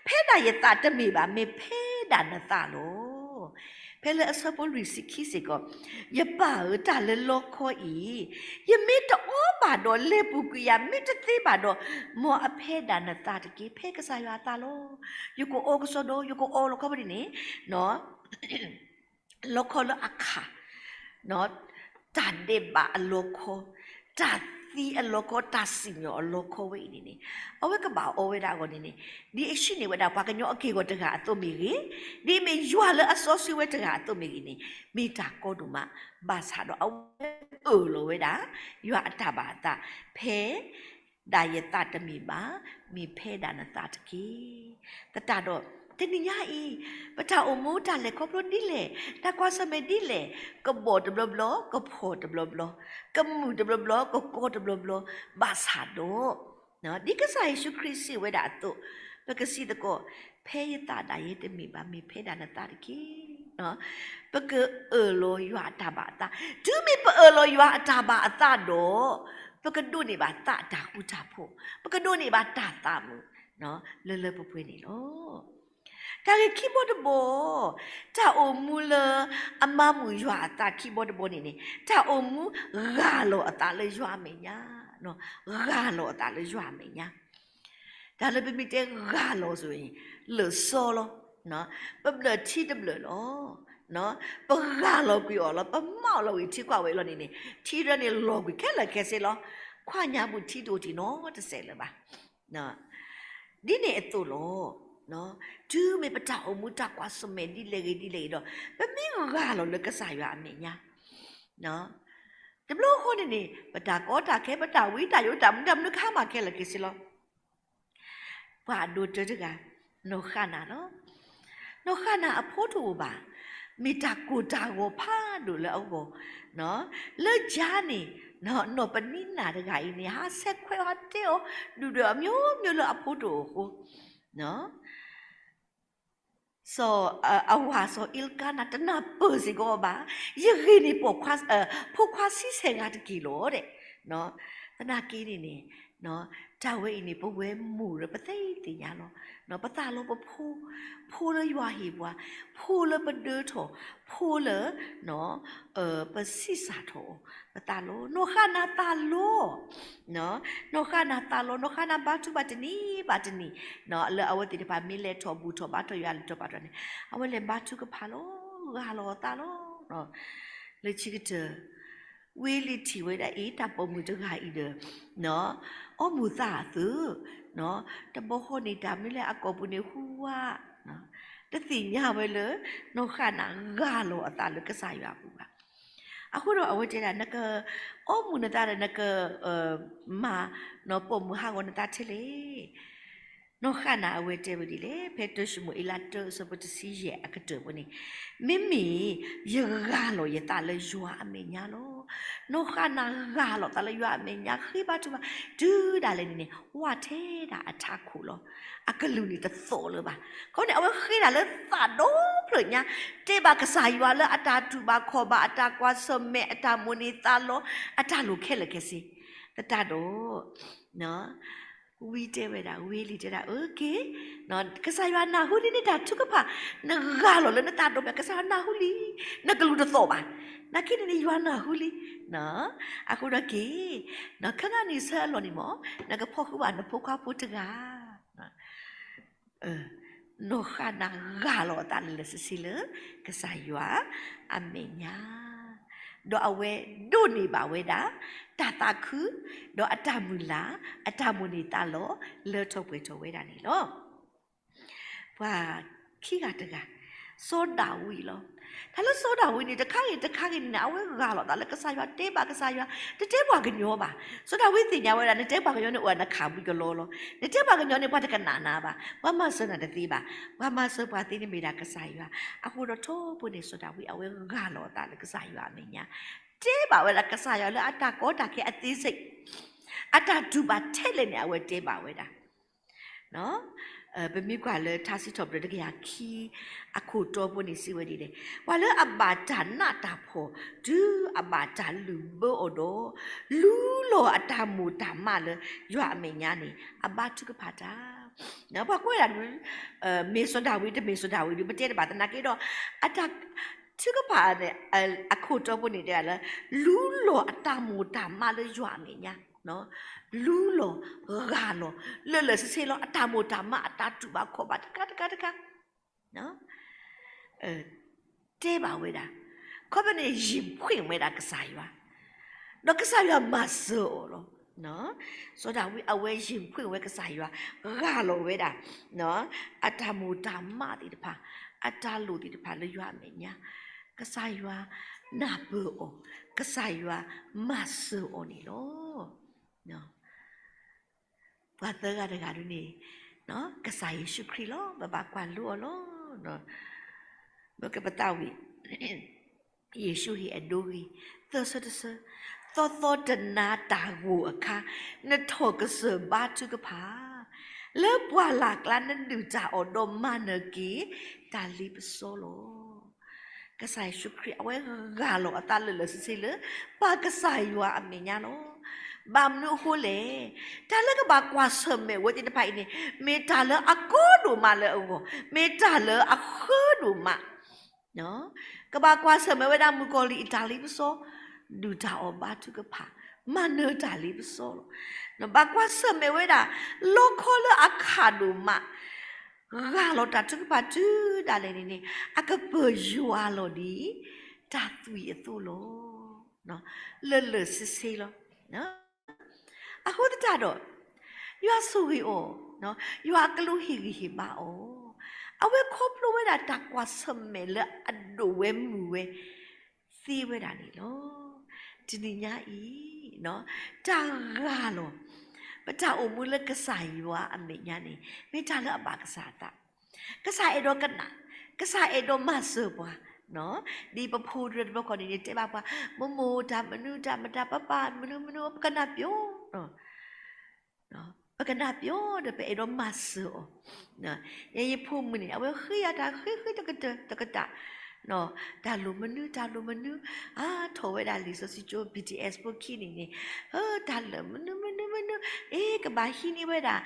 ဖဲဒၣ်ယသးတမ့ၢ်ဘၣ်, မ့ၢ်ဖဲဒၣ်နသးလီၤ. ဖဲလၢအဆၢဖိလွံၢ်ဆံခံစ့ၢ်ကီး, ယပၢ်ဧၢ, တၢ်လၢလီခီအံၤ, ယမ့ၢ်တအီဘၣ်ဒီး လဲၤပူၤကွံာ်ယၤ, မ့ၢ်တသ့ဘၣ်ဒီး, မ်အဖဲဒၣ်နသးတက့ၢ်. ဖဲကစၢ်ယွၤအသးလီၤ. ယကအီကစီဒီ, ယကအီလီၤခီဖဲန့ၣ်န့ၣ်, လီခီလၢအခါ, တၢ်ဒဲးဘးအလီခီ, တၢ်သံအလီခီ, တၢ်စံၣ်ညီၣ်အလီခီဝဲအံၤန့ၣ်န့ၣ်, အဝဲကဘၣ်အီဝဲဒၣ်အဂီၢ်န့ၣ်န့ၣ်, ဒ်အဟံးန့ၢ်ဝဲဒၣ်ပှၤကညီအက့ၢ်အဂီၤတဂၤအသိးမ့ၢ်ဂ့ၤ, ဒ်မ့ၢ်ယွၤလၢအစီဆှံဝဲတဂၤအသိးမ့ၢ်ဂ့ၤန့ၣ်, မ့ၢ်တၢ်ကီဒိၣ်မး, ဘၣ်ဆၣ်ဒီးအဝဲအၢၣ်လီၤဝဲဒၣ် ယွၤအတၢ်ဘၣ်အသး, ဖဲ ဒၣ်ယသးတမ့ၢ်ဘၣ်, မ့ၢ်ဖဲဒၣ်နသးတက့ၢ်. သတးဒီး တနံၤညါအံၤ, ပတၢ်အိၣ်မူတၢ်လဲၤခီဖျိဒ်လဲၣ်, တၢ်ကွၢ်ဆၢၣ်မဲာ်ဒ်လဲၣ်, ကဘီၣ်တဘျီဘျီ, ကဖီၣ်တဘျီဘျီ, ကမုာ်တဘျီဘျီ, ကကီတဘျီဘျီ, ဘၣ်ဆၣ်ဒီး ဒ်ကစၢ်ယ့ၣ်ၡူးခရံာ်စံးဝဲဒၣ်အသိး, ပကစံးသကိး, ဖဲယသးဒၣ်ယဲတမ့ၢ်ဘၣ်, မ့ၢ်ဖဲဒၣ်နသးတက့ၢ်. ပကအၢၣ်လီၤယွၤအတၢ်ဘၣ်အသး, တုၤမ့ၢ်ပအၢၣ်လီၤယွၤအတၢ်ဘၣ်အသးဒီး, ပကဒိးန့ၢ်ဘၣ်သးအတၢ်ဃူတၢ်ဖိး, ပကဒိးန့ၢ်ဘၣ်တၢ်သးမုာ် လၢလၢပှဲၤပှဲၤန့ၣ်လီၤ. တၢ်ဂ့ၢ်ခံဘီတဘီ, တၢ်အိၣ်မူလၢအမၤမုာ်ယွၤအသးခံဘီတဘီန့ၣ်န့ၣ်, တၢ်အိၣ်မူဂၢ်လီၤအသးလၢယွၤအမဲာ်ညါ, ဂၢ်လီၤအသးလၢယွၤအမဲာ်ညါ. တၢ်လၢပမ့ၢ်တဲဂၢ်လီၤဆိအံၤ, လၢာ်စီလီၤ. ပဘျၢၣ်ထံတဘျၢၣ်လီၤ. ပဂၢ်လီၤကွံာ်အီၤလီၤ, ပမၢအီၤလီၤဝံၤထံကွၢ်ဝဲအလီၢ်န့ၣ်န့ၣ်, ထံတဖျၢၣ်န့ၣ်လီၤကွံာ်ခဲလၢာ်ခဲဆ့လီၤ. ခွါညါပူၤထံတအိၣ်တ့ၢ်နီတစဲးလၢၤဘၣ်. ဒ်န့ၣ်အသိးလီၤ. တုၤမ့ၢ်ပတၢ်အိၣ်မူတၢ်ကွၢ်ဆၢၣ်မဲာ်ဒ်လဲၣ်ဂ့ၤဒ်လဲၣ်ဂ့ၤဒီး, ပမ့ၢ်ဂၢ်လီၤလၢကစၢ်ယွၤအမဲာ်ညါ တဘျီဃီန့ၣ်န့ၣ်, ပတၢ်ကီတၢ်ခဲ ပတၢ်ဝံတၢ်ယိး တၢ်မနုၤတၢ်မနုၤကဟါမၢ်ခဲလၢာ်ခဲဆ့လီၤ. ပှၤအဒိၣ်တၢတဂၤ, နီၢ်ဃၣ်နၤလီၤ. နီၢ်ဃၣ်နၤအဖိတအိၣ်ဘၣ်, မ့ၢ်တၢ်ကိၢ်တၢ်ဂီၤဖးဒိၣ်လၢအဂီၢ်, လၢကၠါန့ၣ်, နီၢ်ပနံနၤတဂၤအံၤန့ၣ် ဟးဆဲးခွဲးဟးတဲအီၤ, ဒုၣ်ဒွဲၣ်အမျိုးမျိုးလၢအဖိတအိၣ်အဃိ စီၤ အဝၤစီၤအ့လကါနၤ တနၢ်ပၢၢ်စ့ၢ်ကီးဘၣ်, ယဂ့ၢ်န့ၣ်ပိာ်ခွါ, ဖိခွါဆံဆဲးဂၤတက့ၢ်လီၤဒဲး. သနာ်က့န့ၣ်န့ၣ်, တၢ်ဝဲအံၤန့ၣ် ပဝဲမိၢ်ဒီးပသ့သ့ၣ်ညါလီၤ. ပသးလီၤပဖိ, ဖိလၢယွၤဟ့ၣ်ပှၤ, ဖိလၢပဒၢထီၣ်, ဖိလၢ ပဆံးစၢ်ထီၣ်အီၤ, ပသးလီၤ, နီၢ်ဃၣ်နၤသးလီၤ. နီၢ်ဃၣ်နၤသးလီၤ, နီၢ်ဃၣ်နၤဘါထုကဖၣ်တနံၤဘၣ်တနံၤ, လၢအဝဲသ့ၣ်တဖၣ်မ့ၢ်လဲၤထီၣ်ဘူၣ်ထီၣ်ဘါထီၣ်ယွၤလဲၤထီၣ်ဘါထီၣ်န့ၣ်, အဝဲလဲၤဘါထုကဖၣ်လီၤ, ဂၢ်လီၤအသးလီၤ. လၢခံကတၢၢ်, ဝံလံၤထံၣ်ဝဲဒၣ်အံၤ တၢ်ပိာ်မုၣ်တဂၤအံၤဒီး အီမူၤသးအသုး, တဘီဃီန့ၣ် တၢ်မနုၤလဲၣ်အကိာ်ပူၤန့ၣ်ဟူဝါ, တသ့ၣ်ညါဝဲလၢ နီၢ်ဃၣ်နၤဂၢ်လီၤအသးလၢကစၢ်ယွၤအပူၤဘၣ်. အဃိဒီးအဝဲတဲဒၣ် နက အီမူၤနသးဒီး နက မၤ နီၢ်ပိာ်မုၣ်ဟးဂီၤနသးထဲလဲၣ်. နီၢ်ဃၣ်နၤအဝဲတဲဝဲဒ်လဲၣ်, ဖဲတၢၡမူၤအ့လးတၢ အဆၢဖိတဆံယဲၢ်အကတၢၢ်ပူၤန့ၣ်, မ့မ့ၢ်ယဂၢ်လီၤယသးလၢယွၤအမဲာ်ညါလီၤ. နီၢ်ဃၣ်နၤဂၢ်လီၤသးလၢယွၤအမဲာ်ညါ ဃ့ဘါထုကဖၣ်, တုၤဒၣ်လဲာ်န့ၣ်န့ၣ် ဝၢ်ထဲဒၣ်အထးခိၣ်လီၤ. အကလုၢ်န့ၣ်တသိးလၢၤဘၣ်. ခီန့ၣ် အဝဲဃ့ဒၣ်လၢသးဒီဖျၢၣ်ညါ, တဲဘၣ်ကစၢ်ယွၤလၢအတၢ်တူၢ်ဘၣ်ခီၣ်ဘၣ် အတၢ်ကွၢ်ဆၢၣ်မဲာ် အတၢ်မိၣ်န့ၢ်သးလီ အတၢ်လိၣ်ခဲလၢာ်ခဲဆ့, သတးဒီး ဝံတဲဝဲဒၣ်, ဝံလံၤတဲဒၣ်, အက့, ကစၢ်ယွၤနၢ်ဟူလံနတၢ်ထုကဖၣ်, နဂၢ်လီၤလၢနသးဒီဖျၢၣ် ကစၢ်ယွၤနၢ်ဟူလံ, နကလုၢ်တသိးဘၣ်. နာ်က့န့ၣ်န့ၣ် ယွၤနၢ်ဟူလံ. အဃိဒီးက့ၤ, ခဲကနံၣ်အံၤဆၢအလီၢ်န့ၣ်မ့ၢ်, နကဖီၣ်ဃုာ်ဘၣ်နဖိခွါဖိတဂၤ နီၢ်ဃၣ်နၤဂၢ်လီၤအသးလၢာ်လၢာ်ဆ့ဆ့လၢ ကစၢ်ယွၤအမဲာ်ညါ, ဒီးအဝဲဒိးန့ၢ်ဘၣ်ဝဲဒၣ် တၢ်သးခု, ဒီးအတၢ်မုၢ်လၢ်, အတၢ်မိၣ်န့ၢ်သးလီ လၢထီၣ်ပှဲၤထီၣ်ဝဲဒၣ်န့ၣ်လီၤ. ပှၤခံဂၤတဂၤ, စီၤဒၤဝံးလီၤ. တၢ်လၢစီၤဒၤဝံးန့ၣ် တခါဂ့ၤတခါဂ့ၤန့ၣ်န့ၣ် အဝဲဂၢ်လီၤသးလၢကစၢ်ယွၤ, တဲဘၣ်ကစၢ်ယွၤ, တတဲပှၤကညီဘၣ်. စီၤဒၤဝံးသ့ၣ်ညါဝဲဒၣ် နတဲပှၤကညီန့ၣ် အိၣ်နခးဘံကလီလီၤ. နတဲပှၤကညီန့ၣ် ပှၤတကနၣ်နၤဘၣ်, ပှၤမၤစၢၤနၤတသ့ဘၣ်. ပှၤမၤစၢၤပှၤသ့န့ၣ်မ့ၢ်ဒၣ်ကစၢ်ယွၤ. အဃိဒီးထီဘိန့ၣ် စီၤဒၤဝံး အဝဲဂၢ်လီၤအသးလၢကစၢ်ယွၤအမဲာ်ညါ, တဲဘၣ်ဝဲဒၣ်ကစၢ်ယွၤလၢအတၢ်ကီတၢ်ခဲအသေးစိတ်, အတၢ်တူၢ်ဘၣ်ထဲလဲၣ်န့ၣ် အဝဲတဲဘၣ်ဝဲဒၣ် ပမ့ၢ်ကွၢ်လၢထါစံးထီၣ်ပတြၢၤတကယၤခံ အခိၣ်တီဘိန့ၣ်စံးဝဲဒ်လဲၣ်, ပှၤလၢအဘၣ်တၢ်နးတၢ်ဖှီၣ် တုၤအဘၣ်တၢ်လုၢ်ဘၢအီၤဒီး, လူလီၤအတၢ်မိၣ်တၢ်မးလၢယွၤအမဲာ်ညါန့ၣ် အဘါထုကဖၣ်တၢ်. ပှၤကွဲးဒၣ်ဒုး မ့ၢ်စီၤဒၤဝံးတမ့ၢ်စီၤဒၤဝံးဒုး ပတဲတဘၣ်သနာ်က့ဒီး အတၢ်ထုကဖၣ်န့ၣ် အခိၣ်တီဘိန့ၣ်တဲဒၣ်လၢ လူလီၤအတၢ်မိၣ်တၢ်မးလၢယွၤအမဲာ်ညါ, လူလီၤ, ဂၢ်လီၤ, လၢာ်လၢာ်ဆ့ဆ့လီၤ အတၢ်မိၣ်တၢ်မး အတၢ်တူၢ်ဘၣ်ခီၣ်ဘၣ်တခါတခါတခါ တဲဘၣ်ဝဲဒၣ်, ခီဖျိန့ၣ် ယံာ်ဖှ့ၣ်ဝဲဒၣ်ကစၢ်ယွၤ, ဒီးကစၢ်ယွၤမၤစၢၤအီၤလီၤ. စီၤဒၤဝံးအဝဲယံာ်ဖှ့ၣ်ဝဲကစၢ်ယွၤ, ဂၢ်လီၤဝဲဒၣ် အတၢ်မိၣ်တၢ်မးသ့ၣ်တဖၣ်, အတၢ်လိၣ်သ့ၣ်တဖၣ်လၢယွၤအမဲာ်ညါ, ကစၢ်ယွၤနၢ်ပၢၢ်အီၤ, ကစၢ်ယွၤမၤစၢၤအီၤန့ၣ်လီၤ. ပှၤသၢဂၤတဂၤဒုန့ၣ် ကစၢ်ယ့ၣ်ၡူးခရံာ်လီၤ. ပဘၣ်ကွၢ်လိအီၤလီၤ. ပကပသးဝံၣ် ယ့ၣ်ၡူးဟ့ၣ်အဒိဂ့ၤ သၢဆၢတဆၢ, သီသီတနါတၢ်ဂိၢ်အခါ, နထီၣ်ကစၢၢ်ဘါထုကဖၣ်, လၢပှၢ်လၢ်ကျါနဒုၣ်တၢ်အီၣ်ဒီးမၤနၢၤက့ၤ တၢ်လ့ပစီလီၤ. ကစၢ်ယ့ၣ်ၡူးခရံာ်အဝဲဂၢ်လီၤအသးလၢာ်လၢာ်ဆ့ဆ့လၢ ပၢ်ကစၢ်ယွၤအမဲာ်ညါလီၤ. ဘၣ်မနုၤအဃိလဲၣ်, တၢ်လၢကဘၣ်ကွၢ်ဆၢၣ်မဲာ်ဝဲသ့ၣ်တဖၣ်အံၤန့ၣ် မ့ၢ်တၢ်လၢအကီဒိၣ်မးလၢအဂီၢ်, မ့ၢ်တၢ်လၢအဃၢဒိၣ်မး ကဘၣ်ကွၢ်ဆၢၣ်မဲာ်ဝဲဒၣ်မုၣ်ကီၤလံၢ်အတၢ်လ့ပစီ, ဒုၣ်တၢ်အီၣ်ဘါထုကဖၣ်, မၤနၢၤတၢ်လ့ပစီလီၤ. ဘၣ်ကွၢ်ဆၢၣ်မဲာ်ဝဲဒၣ် လီခီလၢအခးဒိၣ်မး, ဂၢ်လီၤတၢ်ထုကဖၣ်တုၤဒၣ်လဲာ်န့ၣ်န့ၣ် အကပၢၢ်ယွၤလီၤဒ် တၢ်သွံၣ်အသိးလီၤ. လၢာ်လၢာ်ဆ့ဆ့လီၤ. အဃိသတးဒီး ယွၤဆိၣ်ဂ့ၤအီၤ, ယွၤအကလူးဟ့ၣ်ဂံၢ်ဟ့ၣ်ဘါအီၤ, အဝဲခီဖျိဝဲဒၣ်တၢ်ကွၢ်ဆၢၣ်မဲာ်လၢအဒိၣ်ဝဲမုၢ်ဝဲ သ့ဝဲဒၣ်န့ၣ်လီၤ. တနံၤညါအံၤ တၢ်ဂၢ်လီၤ ပတၢ်အိၣ်မူလၢကစၢ်ယွၤအမဲာ်ညါန့ၣ် မ့ၢ်တၢ်လၢအဘၣ်ကစၢ်အသး, ကစၢ်အဲၣ်ဒိးကနၣ်, ကစၢ်အဲၣ်ဒိးမၤစၢၤပှၤ, ဒ်ပဖိဒိၣ်တဘျီခီန့ၣ် ယတဲဘၣ်ပှၤ မိၢ်မိၢ်တၢ်မနုၤတၢ်မတၤ ပၢ်ပၢ်မနုၤမနုၤ ပကနၢ်ပၢၢ် ပကနၢ်ပၢၢ်ဒီး ပအဲၣ်ဒိးမၤစၢၤအီၤ, ယဲယဖိမုၣ်န့ၣ် အဝဲဃ့ယၤတၢ်ဃ့ဃ့တကတၢၢ်တကတၢၢ်, တၢ်လိၣ်မနုၤ တၢ်လိၣ်မနုၤ, အါထီၣ်ဝဲဒၣ်လံာ်စီဆှံကၠိ ဘံၣ်ထံၣ်အဲး ဖိခံန့ၣ်န့ၣ်, တၢ်လၢာ်မနုၤမနုၤမနုၤ, အ့ ကဘၣ်ဟံးန့ၢ်ဝဲဒၣ်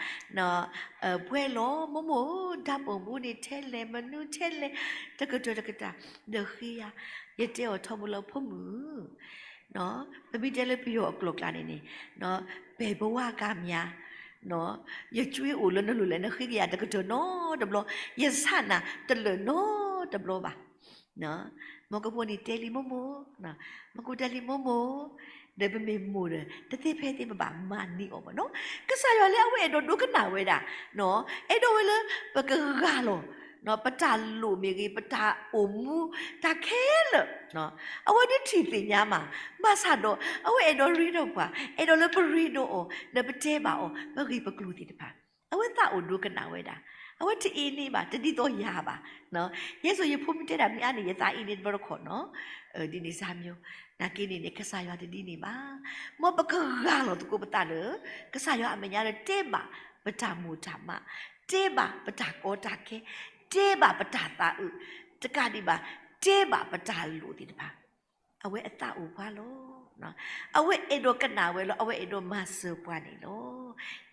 ပှဲၤလီၤ မိၢ်မိၢ်ဧၢ ဓာတ်ပုံ ပူၤန့ၣ်ထဲလဲၣ် မနုၤထဲလဲၣ် တကတၢၢ်တကတၢၢ်, ဒီးဃ့ယၤ, ယတဲအီၤထီဘိလၢဖိမုၣ် ပမ့ၢ်တဲလၢပယီၤအကျိာ်ကျါန့ၣ်န့ၣ်, ပဲဘဝကမျၢၢ်, ယကွၢ်အိၣ်လၢနလိၤလဲၣ် နဃ့ကယၤတကတၢၢ်နီတဘျီ, ယဆၣ်နၤတလၢာ်နီတဘျီဘၣ်. မ့ၢ်ကဖိန့ၣ်တဲလံမိၢ်မိၢ်, မ့ၢ်ကဖိတဲလံမိၢ်မိၢ်, ဒီးပမ့ၢ်မိၢ်ဒီး တသ့ဖဲသ့ပဘၣ်မၤန့ၢ်အီၤဘၣ်နီၤ. ကစၢ်ယွၤလၢအဝဲအဲၣ်ဒိးဒိကနၣ်ဝဲဒၣ်, အဲၣ်ဒိးဝဲလၢ ပကဂၢ်လီၤ ပတၢ်လိၣ်မ့ၢ်ဂ့ၤ ပတၢ်အိၣ်မူ တၢ်ခဲလၢာ်, အဝဲဒၣ်ထံၣ်သ့ၣ်ညါမး, ဘၣ်ဆၣ်ဒီး အဝဲအဲၣ်ဒိးရ့ဒီးပှၤ, အဲၣ်ဒိးလၢပရ့ဒီးအီၤ ဒီးပတဲဘၣ်အီၤ ပဂ့ၢ်ပကျိၤသ့ၣ်တဖၣ်, အဝဲသးအိၣ်ဒိကနၣ်ဝဲဒၣ်, အဝဲတအ့န့ၢ်ဘၣ် တဒ်သိးယၤဘၣ်. ယဲစိာ်ယဖိမ့ၢ်တဲဒၣ်မ့ၢ်အါန့ၣ် ယသးအ့န့ၢ်တဘျီတခီၣ်နီၤ, ဒ်န့ၣ်စၢ်မၠိ, နာ်က့န့ၣ်န့ၣ် ကစၢ်ယွၤတဒ်န့ၣ်ဘၣ်. မ်ပကဂၢ်လီၤသကိးပသးလၢ ကစၢ်ယွၤအမဲာ်ညါလၢတဲဘၣ်ပတၢ်မိၣ်တၢ်မး, တဲဘၣ်ပတၢ်ကီတၢ်ခဲ, တဲဘၣ်ပတၢ်သးအုး, တကးဒံးဘၣ် တဲဘၣ်ပတၢ်လိၣ်သ့ၣ်တဖၣ်, အဝဲအသးအိၣ်ပှၤလီၤ. အဝဲအဲၣ်ဒိးကနၣ်ဝဲလီၤ, အဝဲအဲၣ်ဒိးမၤစၢၤပှၤန့ၣ်လီၤ.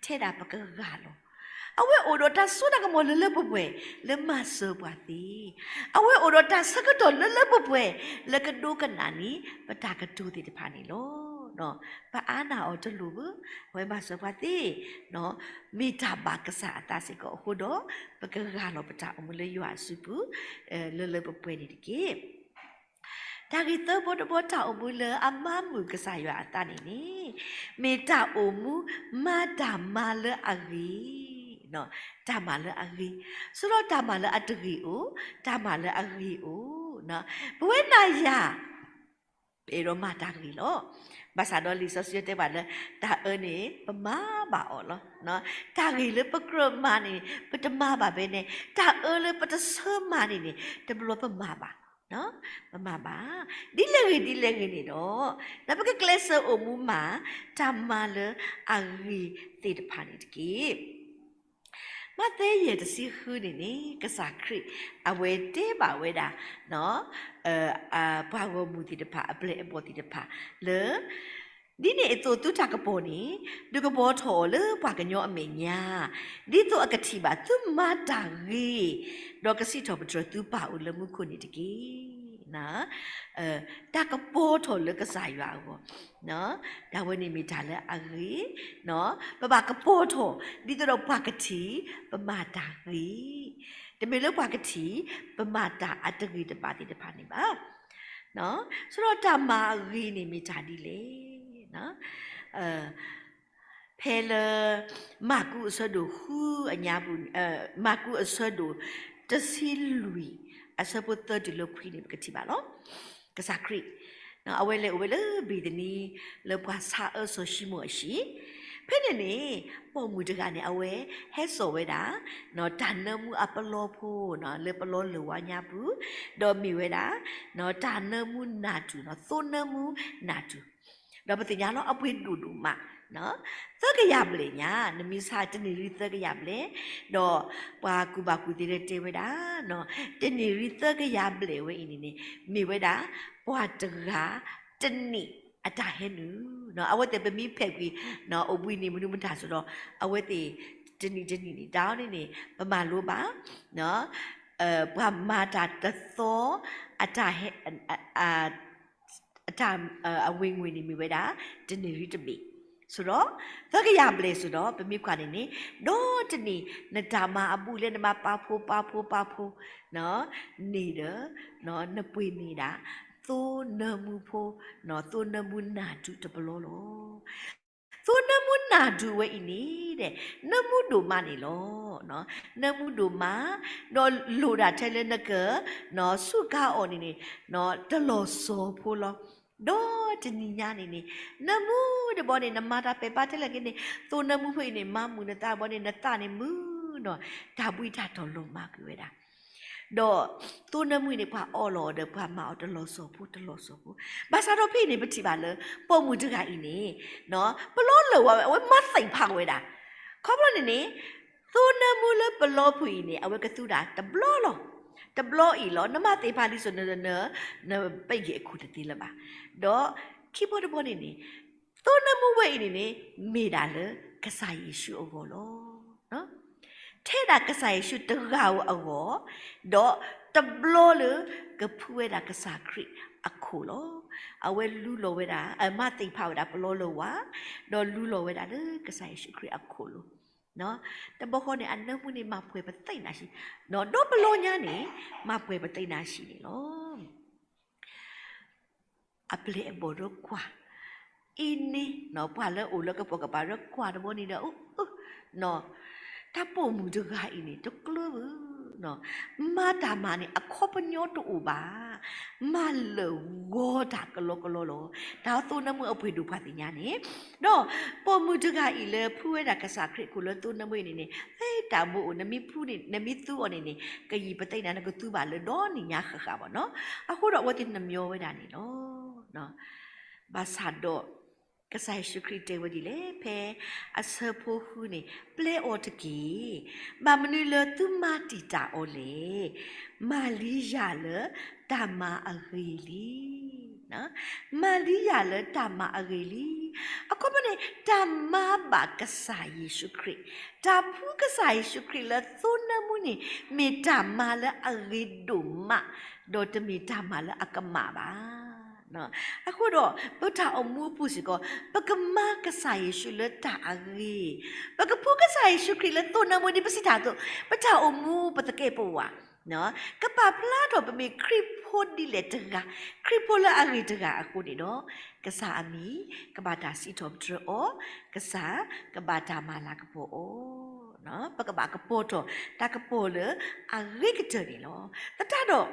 ထဲဒၣ်ပကဂၢ်လီၤ. အဝဲအိၣ်ဒီးတၢ်စိတၢ်ကမီၤလၢလၢပှဲၤပှဲၤ လၢမၤစၢၤပှၤသ့, အဝဲအိၣ်ဒီးတၢ်ဆၢကတီၢ်လၢလၢပှဲၤပှဲၤ လၢကဒိကနၣ်န့ၢ် ပတၢ်ကတိၤသ့ၣ်တဖၣ်န့ၣ်လီၤ. ပအါနာ်အီၤတလိၣ်ဘၣ်, အဝဲမၤစၢၤပှၤသ့, မ့ၢ်တၢ်ဘၣ်ကစၢ်အသးစ့ၢ်ကီးအဃိဒီး ပကဂၢ်လီၤပတၢ်အိၣ်မူလၢယွၤအစုပူၤ လၢလၢပှဲၤပှဲၤန့ၣ်တက့ၢ်. တၢ်ဂ့ၢ်သၢဘီတဘီ တၢ်အိၣ်မူလၢအမၤမုာ်ကစၢ်ယွၤအသးန့ၣ်န့ၣ် မ့ၢ်တၢ်အိၣ်မူမၤတၢ်မၤလၢအဂ့ၤ တၢ်မၤလၢအဂ့ၤ, ဆိဒီးတၢ်မၤလၢအတဂ့ၤအိၣ်, တၢ်မၤလၢအဂ့ၤအိၣ်, ပဝဲနၤယၤ ပအဲၣ်ဒိးမၤတၢ်ဂ့ၤလီၤ. ဘၣ်ဆၣ်ဒီးလံာ်စီဆှံတဲဘၣ်လၢ တၢ်အၢန့ၣ် ပမၤဘၣ်အီၤလီၤ. တၢ်ဂ့ၤလၢပကြၢးမၤန့ၣ် ပတမၤဘၣ်ဖဲန့ၣ်, တၢ်အၢလၢပတဆၢမၤန့ၣ်န့ၣ် တဘျီပမၤဘၣ်, ပမၤဘၣ်. ဒ်လဲၣ်ဂ့ၤဒ်လဲၣ်ဂ့ၤန့ၣ်ဒီး ဒီးပကကျဲးစၢးအိၣ်မူမၤ တၢ်မၤလၢအဂ့ၤသ့ၣ်တဖၣ်န့ၣ်တက့ၢ်. မးသဲယဲၢ်တဆံဃုန့ၣ်န့ၣ် ကစၢ်ခရံာ် အဝဲတဲဘၣ်ဝဲဒၣ် ပှၤဂီၢ်မုၢ်သ့ၣ်တဖၣ် အပျဲၢ်အဘီၣ်သ့ၣ်တဖၣ်လၢ ဒ်န့ၣ်အသိးသုတၢ်ကပီၤန့ၣ် ဒုးကဘီထီၣ်အီၤလၢပှၤကညီအမဲာ်ညါ, ဒ်သိးအကထံၣ်ဘၣ်သုမၤတၢ်ဂ့ၤ, ဒီးကစံးထီၣ်ပတြၢၤသုပၢ်အိၣ်လၢမူခိၣ်န့ၣ်တက့ၢ်. တၢ်ကပီၤထီၣ်လၢကစၢ်ယွၤအဂီၢ်, တၢ်ဝဲန့ၣ်မ့ၢ်တၢ်လၢအဂ့ၤ, ပဘၣ်ကပီၤထီၣ် ဒ်သိးဒီးပှၤကထံၣ် ပမၤတၢ်ဂ့ၤ, တမ့ၢ်လၢပှၤကထံၣ် ပမၤတၢ်အတဂ့ၤတဘၣ်သ့ၣ်တဖၣ်န့ၣ်ဘၣ်. ဆိဒီးတၢ်မၤအဂ့ၤန့ၣ်မ့ၢ်တၢ်ဒ်လဲၣ်. ဖဲလၢ မၢ်ကူးအဆၢဒိၣ်ဃုအညါပူၤ, မၢ်ကူးအဆၢဒိၣ်တဆံလွံၢ် အဆၢဖိသၢတုၤလၢခွံန့ၣ် ပကထံၣ်ဘၣ်လီၤ. ကစၢ်ခရံာ် အဝဲလဲၤအိၣ်ဝဲလၢဘ့ၤသနံ လၢပှၤဆါအၢစီၤၡံမိၣ်အဟံၣ်, ဖဲန့ၣ်န့ၣ် ပိာ်မုၣ်တဂၤန့ၣ် အဝဲဟဲစိာ်ဝဲဒၣ် တၢ်နၢမူအပလီဖိ လၢပလီလၢၢ်ဝါညါပူၤ, ဒီးမ့ၢ်ဝဲဒၣ် တၢ်နၢမူနၢ်တူၢ် သိနၢမူနၢ်တူၢ်, ဒီးပသ့ၣ်ညါလီၤ အပှ့ၤဒိၣ်ဒိၣ်မး သၢကယၤဘျဲၣ်ညါ, နမ့ၢ်ဆါတနံၣ်ရံၣ်သၢကယၤဘျဲၣ်, ဒီးပှၤကူၣ်ဘၣ်ကူၣ်သ့လၢတဲဝဲဒၣ် တနံၣ်ရံၣ်သၢကယၤဘျဲၣ်ဝဲအံၤန့ၣ်န့ၣ် မ့ၢ်ဝဲဒၣ် ပှၤတဂၤတနံၣ်အတၢ်ဟဲနုာ်, အဝဲသ့ၣ်ပမ့ၢ်ဖဲးကွံာ် အိၣ်ဘှံးနံၤမနုၤမတၤစ့ၢ်ဒီး အဝဲသ့ၣ် တနံၣ်တနံၣ်န့ၣ် တၢ်အီၤန့ၣ်န့ၣ် ပမၤလိဘၣ် ပှၤမၤတၢ်တသီ အတၢ်ဟဲ အတၢ် အဝင်ငွေန့ၣ် မ့ၢ်ဝဲဒၣ် တနံၣ်ရံၣ်တဘ့ၣ်, ဆိဒီး သၢကယၤဘျဲၣ်စ့ၢ်ဒီး ပမ့ၢ်ကွၢ်န့ၣ်န့ၣ် ဒီးတနံၣ် နတၢ်မၤအဘူးလဲ နမၤပာ်ဖှိၣ်ပာ်ဖှိၣ်ပာ်ဖှိၣ် န့ၣ်ဒီး နပှ့ၤန့ၢ်ဒၣ် သိနၢမူဖိ သိနၢမူနၢ်တူၢ်တပလီလီၤ. သိနၢမူနၢ်တူၢ်ဝဲအံၤန့ၣ်ဒီး နၢမူဒိၣ်မးန့ၣ်လီၤ. နၢမူဒိၣ်မး ဒီးလိၣ်ဒၣ်ထဲလၢနက စူးကါအီၤန့ၣ်န့ၣ် တလီၢ်စီၤဖိလီၤ. ဒီးတနံၤညါန့ၣ်န့ၣ် နၢမူတဘီန့ၣ် နမၤတၢ်ပဲာ်ဘၣ်ထဲလဲၣ်က့ၤန့ၣ် သိနၢမူဖိအံၤန့ၣ် မၤမုာ်နသးဘီန့ၣ် နသးန့ၣ်မုာ်ဒီး တၢ်ဘှံးတၢ်တီၤလီၤမၢ်ကွံာ်ဝဲဒၣ် ဒီးသိနၢမူန့ၣ် ပှၤအီလီၤအီၤဒီး ပှၤမၤအီၤတလီၢ်စီၤဖိတလီၢ်စီၤဖိ. ဘၣ်ဆၣ်ဒီးဖဲအံၤန့ၣ် ပထံၣ်ဘၣ်လၢ ပိာ်မုၣ်တဂၤအံၤန့ၣ် ပလီလၢၢ်ဝါဝဲ အဝဲမၤသ့ၣ်ဖးဝဲဒၣ်. ခီဖျိန့ၣ်န့ၣ် သိနၢမူလၢပလီပူၤအံၤန့ၣ် အဝဲကသူဒၣ်တဘျီလီၤ. တဘျီအံၤလီၤ. နမၤသ့ၣ်ဖးလံစ့ၢ် န န နပယဲၢ်ခိၣ်တသ့လၢၤဘၣ်. ဒီးခံဘီတဘီန့ၣ်န့ၣ် သိနၢမူဝဲအံၤန့ၣ်န့ၣ် မ့ၢ်ဒၣ်လၢကစၢ်ယ့ၣ်ၡူးအဂီၢ်လီၤ. ထဲဒၣ်ကစၢ်ယ့ၣ်ၡူးတဂၤဧိၤအဂီၢ်, ဒီးတဘျီလၢကဖှူဝဲဒၣ်ကစၢ်ခရံာ်အခိၣ်လီၤ. အဝဲလူလီၤဝဲဒၣ် မၤသ့ၣ်ဖးဝဲဒၣ်ပလီလၢၢ်ဝါ, ဒီးလူလီၤဝဲဒၣ်လၢကစၢ်ယ့ၣ်ၡူးခရံာ်အခိၣ်လီၤ. တဘီဃီန့ၣ် အနၢမူန့ၣ် မၤပှဲၤပသ့ၣ်နၤဆံး, ဒီးပလီညါန့ၣ် မၤပှဲၤပသ့ၣ်နၤဆံးန့ၣ်လီၤ. အပျဲၢ်အဘီၣ်ဒီးကွၢ်, အံၤန့ၣ် ပှၤလၢအိၣ်လၢကပိာ်ကပၤဒီးကွၢ်တဘီန့ၣ်ဒီး အ တၢ်ပိာ်မုၣ်တဂၤအံၤန့ၣ် တကျၢၤဘၣ်, မၤတၢ်မၤန့ၣ် အခီပညီတအိၣ်ဘၣ်, မၤလၢာ်ဂီၤတၢ်ကလီကလီလီၤ. တၢ်သိနၢမူအပှ့ၤဒိၣ်ပှၤသ့ၣ်ညါန့ၣ်, ဒီးပိာ်မုၣ်တဂၤအံၤလၢဖှူဝဲဒၣ်ကစၢ်ခရံာ်အခိၣ်လၢသိနၢမူအံၤန့ၣ်န့ၣ် ဖဲတၢ်ဘိအိၣ် နမ့ၢ်ဖှူန့ၣ် နမ့ၢ်သူအီၤန့ၣ်န့ၣ် ကယံာ်ပသ့ၣ်နၤ နကသူဘၣ်လၢဒီနံၤညါဃၣ်ဃၣ်ဘၣ်နီၤ. အဃိဒီးအဝဲသ့ၣ်နမၠိဝဲဒၣ်န့ၣ်လီၤ. ဘၣ်ဆၣ်ဒီး ကစၢ်ယ့ၣ်ၡူးခရံာ်တဲဝဲဒ်လဲၣ်, ဖဲအဆၢဖိဃုန့ၣ် ပျဲအီၤတက့ၢ်. ဘၣ်မနုၤလၢသုမၤတံာ်တာ်အီၤလဲၣ်. မၤလံယၤလၢတၢ်မၤအဂ့ၤလံ. မၤလံယၤလၢတၢ်မၤအဂ့ၤလံ. အခီပညီန့ၣ် တၢ်မၤဘၣ်ကစၢ်ယ့ၣ်ၡူးခရံာ်, တၢ်ဖှူကစၢ်ယ့ၣ်ၡူးခရံာ်လၢသိနၢမူန့ၣ် မ့ၢ်တၢ်မၤလၢအဂ့ၤဒိၣ်မး, ဒီးတမ့ၢ်တၢ်မၤလၢအကမၣ်ဘၣ်. အဃိဒီး ပတၢ်အိၣ်မူအပူၤစ့ၢ်ကီး ပကမၤကစၢ်ယ့ၣ်ၡူးလၢတၢ်အဂ့ၤ, ပကဖှူကစၢ်ယ့ၣ်ၡူးခရံာ်လၢသိနၢမူဒ်ပစံးတၢ်အသိး, ပတၢ်အိၣ်မူပသကဲာ်ပဝး ကပာ်ဖျါထီၣ်ပမ့ၢ်ခရံာ်ဖိဒ်လဲၣ်တဂၤ, ခရံာ်ဖိလၢအဂ့ၤတဂၤအဃိန့ၣ်ဒီး, ကစၢ်အမံၤကဘၣ်တၢ်စံးထီၣ်ပတြၢၤအီၤ, ကစၢ်ကဘၣ်တၢ်မၤလၤကပီၤအီၤ. ပကဘၣ်ကပီၤထီၣ်တၢ်ကပီၤလၢအဂ့ၤကတၢၢ်န့ၣ်လီၤ. သတးဒီး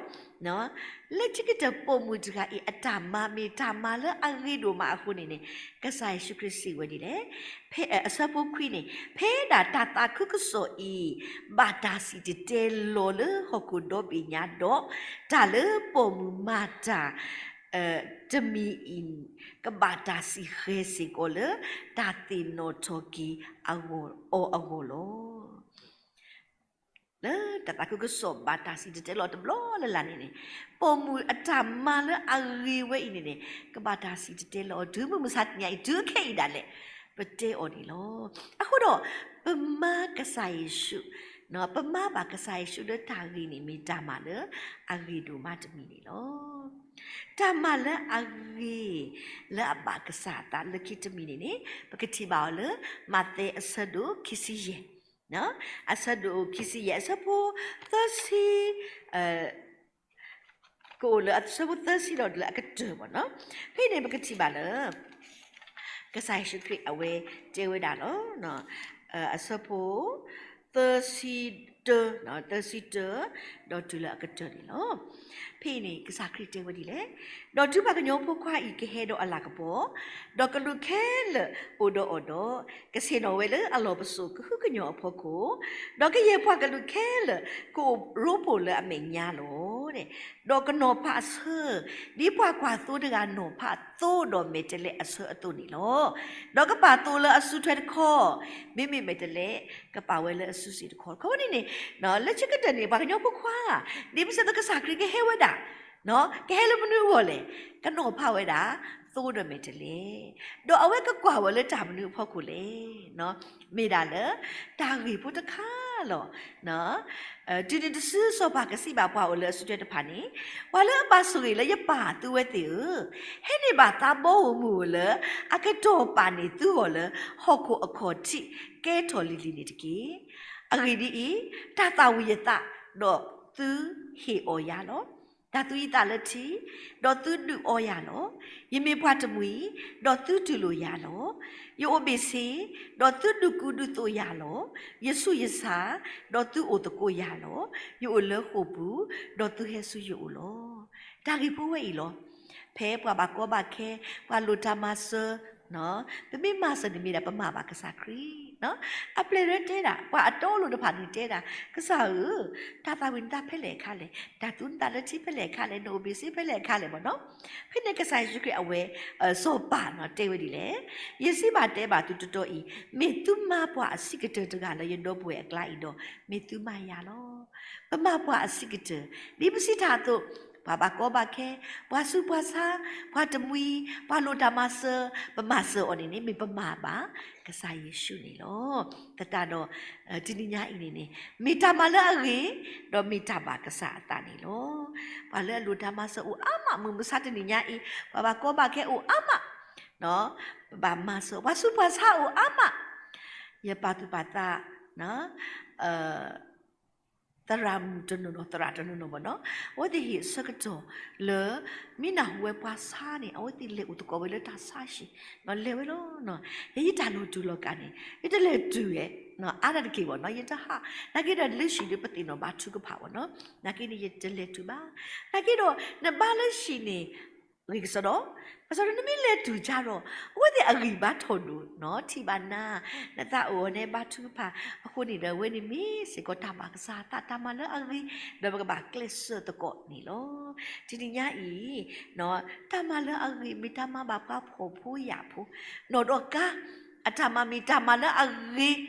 လၢခံကတၢၢ်ပိာ်မုၣ်တဂၤအံၤ အတၢ်မၤမ့ၢ်တၢ်မၤလၢအဂ့ၤဒိၣ်မးအဃိန့ၣ်န့ၣ် ကစၢ်ယ့ၣ်ၡူးခရံာ်စံးဝဲဒ်လဲၣ်, ဖဲအဆၢဖိခွံန့ၣ်, ဖဲဒၣ်တၢ်သးခုကစီၣ်အံၤ ဘၣ်တၢ်စံၣ်တဲၤတဲလီၤလၢဟီၣ်ခိၣ်ဒီဘ့ၣ်ညါဒီး, တၢ်လၢပိာ်မုၣ်မၤတၢ် တမံၤအံၤ ကဘၣ်တၢ်စံၣ်ဃဲၤစ့ၢ်ကီးလၢ တၢ်သ့ၣ်နီၣ်ထီၣ်က့ၤအဂီၢ်အီၤအဂီၢ်လီၤ. လၢတၢ်သးခုကစီၣ်ဘၣ်တၢ်စံၣ်တဲၤတဲလီၤတဘျီလၢ်လၢ်န့ၣ်န့ၣ်, ပိာ်မုၣ်အတၢ်မၤလၢအဂ့ၤဝဲအံၤန့ၣ်န့ၣ် ကဘၣ်တၢ်စံၣ်တဲၤတဲလီၤအီၤ တုၤမုၢ်မဆါတနံၤအံၤ တုၤခဲအံၤဒၣ်လဲာ် ပတဲအီၤန့ၣ်လီၤ. အဃိဒီး ပမၤကစၢ်ယ့ၣ်ၡူး, ပမၤဘၣ်ကစၢ်ယ့ၣ်ၡူးလၢတၢ်ဂ့ၤန့ၣ် မ့ၢ်တၢ်မၤလၢအဂ့ၤဒိၣ်မးတမံၤန့ၣ်လီၤ. တၢ်မၤလၢအဂ့ၤ လၢအဘၣ်ကစၢ်အသးလၢခံတမံၤန့ၣ်န့ၣ် ပကထံၣ်ဘၣ်အီၤလၢ မးသဲအဆၢဒိၣ်ခံဆံယဲၢ်, အဆၢဒိၣ်ခံဆံယဲၢ် အဆၢဖိသၢဆံ ကအိၣ်လၢအဆၢဖိသၢဆံဒီးတုၤလၢအကတၢၢ်ဘၣ်နီၤ. ဖဲန့ၣ်ပကထံၣ်ဘၣ်လၢ ကစၢ်ယ့ၣ်ၡူးခရံာ်အဝဲတဲဝဲဒၣ်လီၤ. အဆၢဖိ သၢဆံတၢ, သၢဆံတၢ ဒီးတုၤလၢအကတၢၢ်န့ၣ်လီၤ. ဖဲအံၤန့ၣ် ကစၢ်ခရံာ်တဲဝဲဒ်လဲၣ်, ဒီးတုၤပှၤကညီဖိခွါအံၤကဟဲဒီးအလၤကပီၤ, ဒီးကလူးခဲလၢာ်အိၣ်ဒီးအီၤဒီး, ကဆ့ၣ်နီၤဝဲလၢအလီၢ်ပစိာ်ကဟုကညီၤအဖီခိၣ်, ဒီးကယဲၢ်ပှၤကလူးခဲလၢာ်ကအိၣ်ရိဖှိၣ်လၢအမဲာ်ညါလီၤ. ဒီးကနီၤဖးအဆၢ, ဒ်ပှၤကွၢ်သိတဂၤနီၤဖးသိဒီးမဲာ်တဲးလဲးအဆၢအသိးန့ၣ်လီၤ. ဒီးကပာ်သိလၢအစုထွဲတခီ, မ့မ့ၢ်မဲာ်တဲးလဲး ကပာ်ဝဲလၢအစုစ့ၣ်တခီ. ခီဖျိန့ၣ်န့ၣ်, လၢခံကတၢၢ်န့ၣ် ပှၤကညီဖိခွါ, ဒ်ပစံးသ့ၣ်ကစၢ်ခရံာ်ကဟဲဝဲဒၣ်, ကဟဲလၢမနုၤအဂီၢ်လဲၣ်, ကနီၤဖးဝဲဒၣ် သိဒီးမဲာ်တဲးလဲး, ဒီးအဝဲကကွၢ်ဝဲလၢတၢ်မနုၤအဖီခိၣ်လဲၣ်. မ့ၢ်ဒၣ်လၢ တၢ်ဂ့ၢ်ဖိတခါလီၤ. တုၤနုၤတစုစီၤပၤကစံးဘၣ်ပှၤအိၣ်လၢအစုထွဲတဖၣ်န့ၣ်, ပှၤလၢအဘၣ်ဆိၣ်ဂ့ၤလၢယပၢ်သုဝဲသ့ၣ်ဧၢ, ဟဲန့ၢ်ဘၣ်သးဘီဧိၤမုၢ်ဧိၤလၢ အကတီၢ်ပာ်န့ၢ်သုဂီၢ်လၢ ဟီၣ်ခိၣ်အခီၣ်ထံးကဲထီၣ်လံၤလံၤန့ၣ်တက့ၢ်. အဂ့ၢ်ဒ်အံၤ, တၢ်သၣ်ဝံၤယသး, ဒီးသုဟ့ၣ်အီၣ်ယၤလီၤ. တၢ်သူယသးလၢထံ, ဒီးသုဒုးအီယၤလီၤ. ယမ့ၢ်ပှၤတမှံၤ, ဒီးသုတူၢ်လိာ်ယၤလီၤ. ယအိၣ်ဘ့ၣ်ဆ့, ဒီးသုဒုးကူဒုးသိးယၤလီၤ. ယဆူးယဆါ, ဒီးသုအိၣ်သကိးယၤလီၤ. ယအိၣ်လၢဃိာ်ပူၤ, ဒီးသုဟဲဆူယအိၣ်လီၤ. တၢ်ဂ့ၢ်ဖိဝဲအံၤလီၤ. ဖဲပှၤဘၣ်ကီဘၣ်ခဲ, ပှၤလိၣ်တၢ်မၤစၢၤ, ပမ့ၢ်မၤစၢၤန့ၣ်မ့ၢ်ဒၣ်ပမၤဘၣ်ကစၢ်ခရံာ်. အပျဲၢ်လၢတဲဒၣ်, ပှၤအတီအလိၤတဖၣ်န့ၣ်တဲဒၣ်, ကစၢ်ဧၢ, တၢ်သၣ်ဝံၤနသးဖဲလဲၣ်အခါလဲၣ်, တၢ်သူနသးလၢထံဖဲလဲၣ်အခါလဲၣ်, နအိၣ်ဘ့ၣ်ဆ့ဖဲလဲၣ်အခါလဲၣ်ဘၣ်နီၤ. ဖဲန့ၣ်ကစၢ်ယ့ၣ်ၡူးခရံာ်အဝဲ စီၤပၤနီၤတဲဝဲဒ်လဲၣ်, ယစံးဘၣ်တဲဘၣ်သုတီတီအံၤ, မ့ၢ်သုမၤပှၤအဆံးကတၢၢ်တဂၤလၢယဒီပုၢ်ဝဲၢ်အကျါအံၤဒီး, မ့ၢ်သုမၤယၤလီၤ. ပမၤပှၤအဆံးကတၢၢ်, ဒ်ပစံးတၢ်အသိး, ပှၤဘၣ်ကီဘၣ်ခဲ, ပှၤဆူးပှၤဆါ, ပှၤတမှံၤ, ပှၤလိၣ်တၢ်မၤစၢၤ, ပမၤစၢၤအီၤန့ၣ်န့ၣ် မ့ၢ်ပမၤဘၣ်ကစၢ်ယ့ၣ်ၡူးန့ၣ်လီၤ. သတးဒီး တနံၤညါအံၤန့ၣ်န့ၣ် မ့ၢ်တၢ်မၤလၢအဂ့ၤ, ဒီးမ့ၢ်တၢ်ဘၣ်ကစၢ်အသးန့ၣ်လီၤ. ပှၤလၢအလိၣ်တၢ်မၤစၢၤအိၣ်အါမး မုၢ်မဆါတနံၤညါအံၤ, ပှၤဘၣ်ကီဘၣ်ခဲအိၣ်အါမး, ပဘၣ်မၤစၢၤ, ပှၤဆူးပှၤဆါအိၣ်အါမး, ယပာ်သူၣ်ပာ်သး သရၣ်မုၣ်တနီၤနီၤ သရၣ်တနီၤနီၤဘၣ်နီၤ, အဝဲသ့ၣ်ဟ့ၣ်အဆၢကတီၢ်လၢ မ့ၢ်နၢ်ဟူဝဲပှၤဆါန့ၣ် အဝဲသ့ၣ်လဲၤအိၣ်သကိးဝဲလၢတၢ်ဆါဟံၣ်, လဲၤဝဲလီၤ. ယဲယတၢ်လီၤတူာ်လီၤကာ်န့ၣ် ယတလဲၤတုၤဝဲ, အါတက့ၢ်ဘၣ်နီၤ ယတဟး, နာ်က့ဒီးလၢဟံၣ်ဒီးပသ့ၣ်နီၣ်ဘါထုကဖၣ်ဘၣ်နီၤ, နာ်က့န့ၣ်ယတလဲၤတုၤဘၣ်. နာ်က့ဒီး နဘါလၢဟံၣ်န့ၣ် ဂ့ၤကစီဒီ, ကစီဒီ နမ့ၢ်လဲၤတုၤကဒီး အဝဲသ့ၣ်အဂံၢ်ဘါထီၣ်ဒိၣ်နီၤ, ထံၣ်ဘၣ်နၤ, နသးအိၣ်အီၤန့ၣ်ဘါထုကဖၣ်, အဃိန့ၣ်ဒီး အဝဲန့ၣ်မ့ၢ်စ့ၢ်ကီးတၢ်ဘၣ်ကစၢ်အသး တၢ်မၤလၢအဂ့ၤ, ဒီးပကဘၣ်ကျဲးစၢးသကိးန့ၣ်လီၤ. တနံၤညါအံၤ တၢ်မၤလၢအဂ့ၤ မ့ၢ်တၢ်မၤဘၣ်ပှၤဖှီၣ်ဖိယာ်ဖိ, နီၢ်ဒီးကါ အတၢ်မၤမ့ၢ်တၢ်မၤလၢအဂ့ၤ,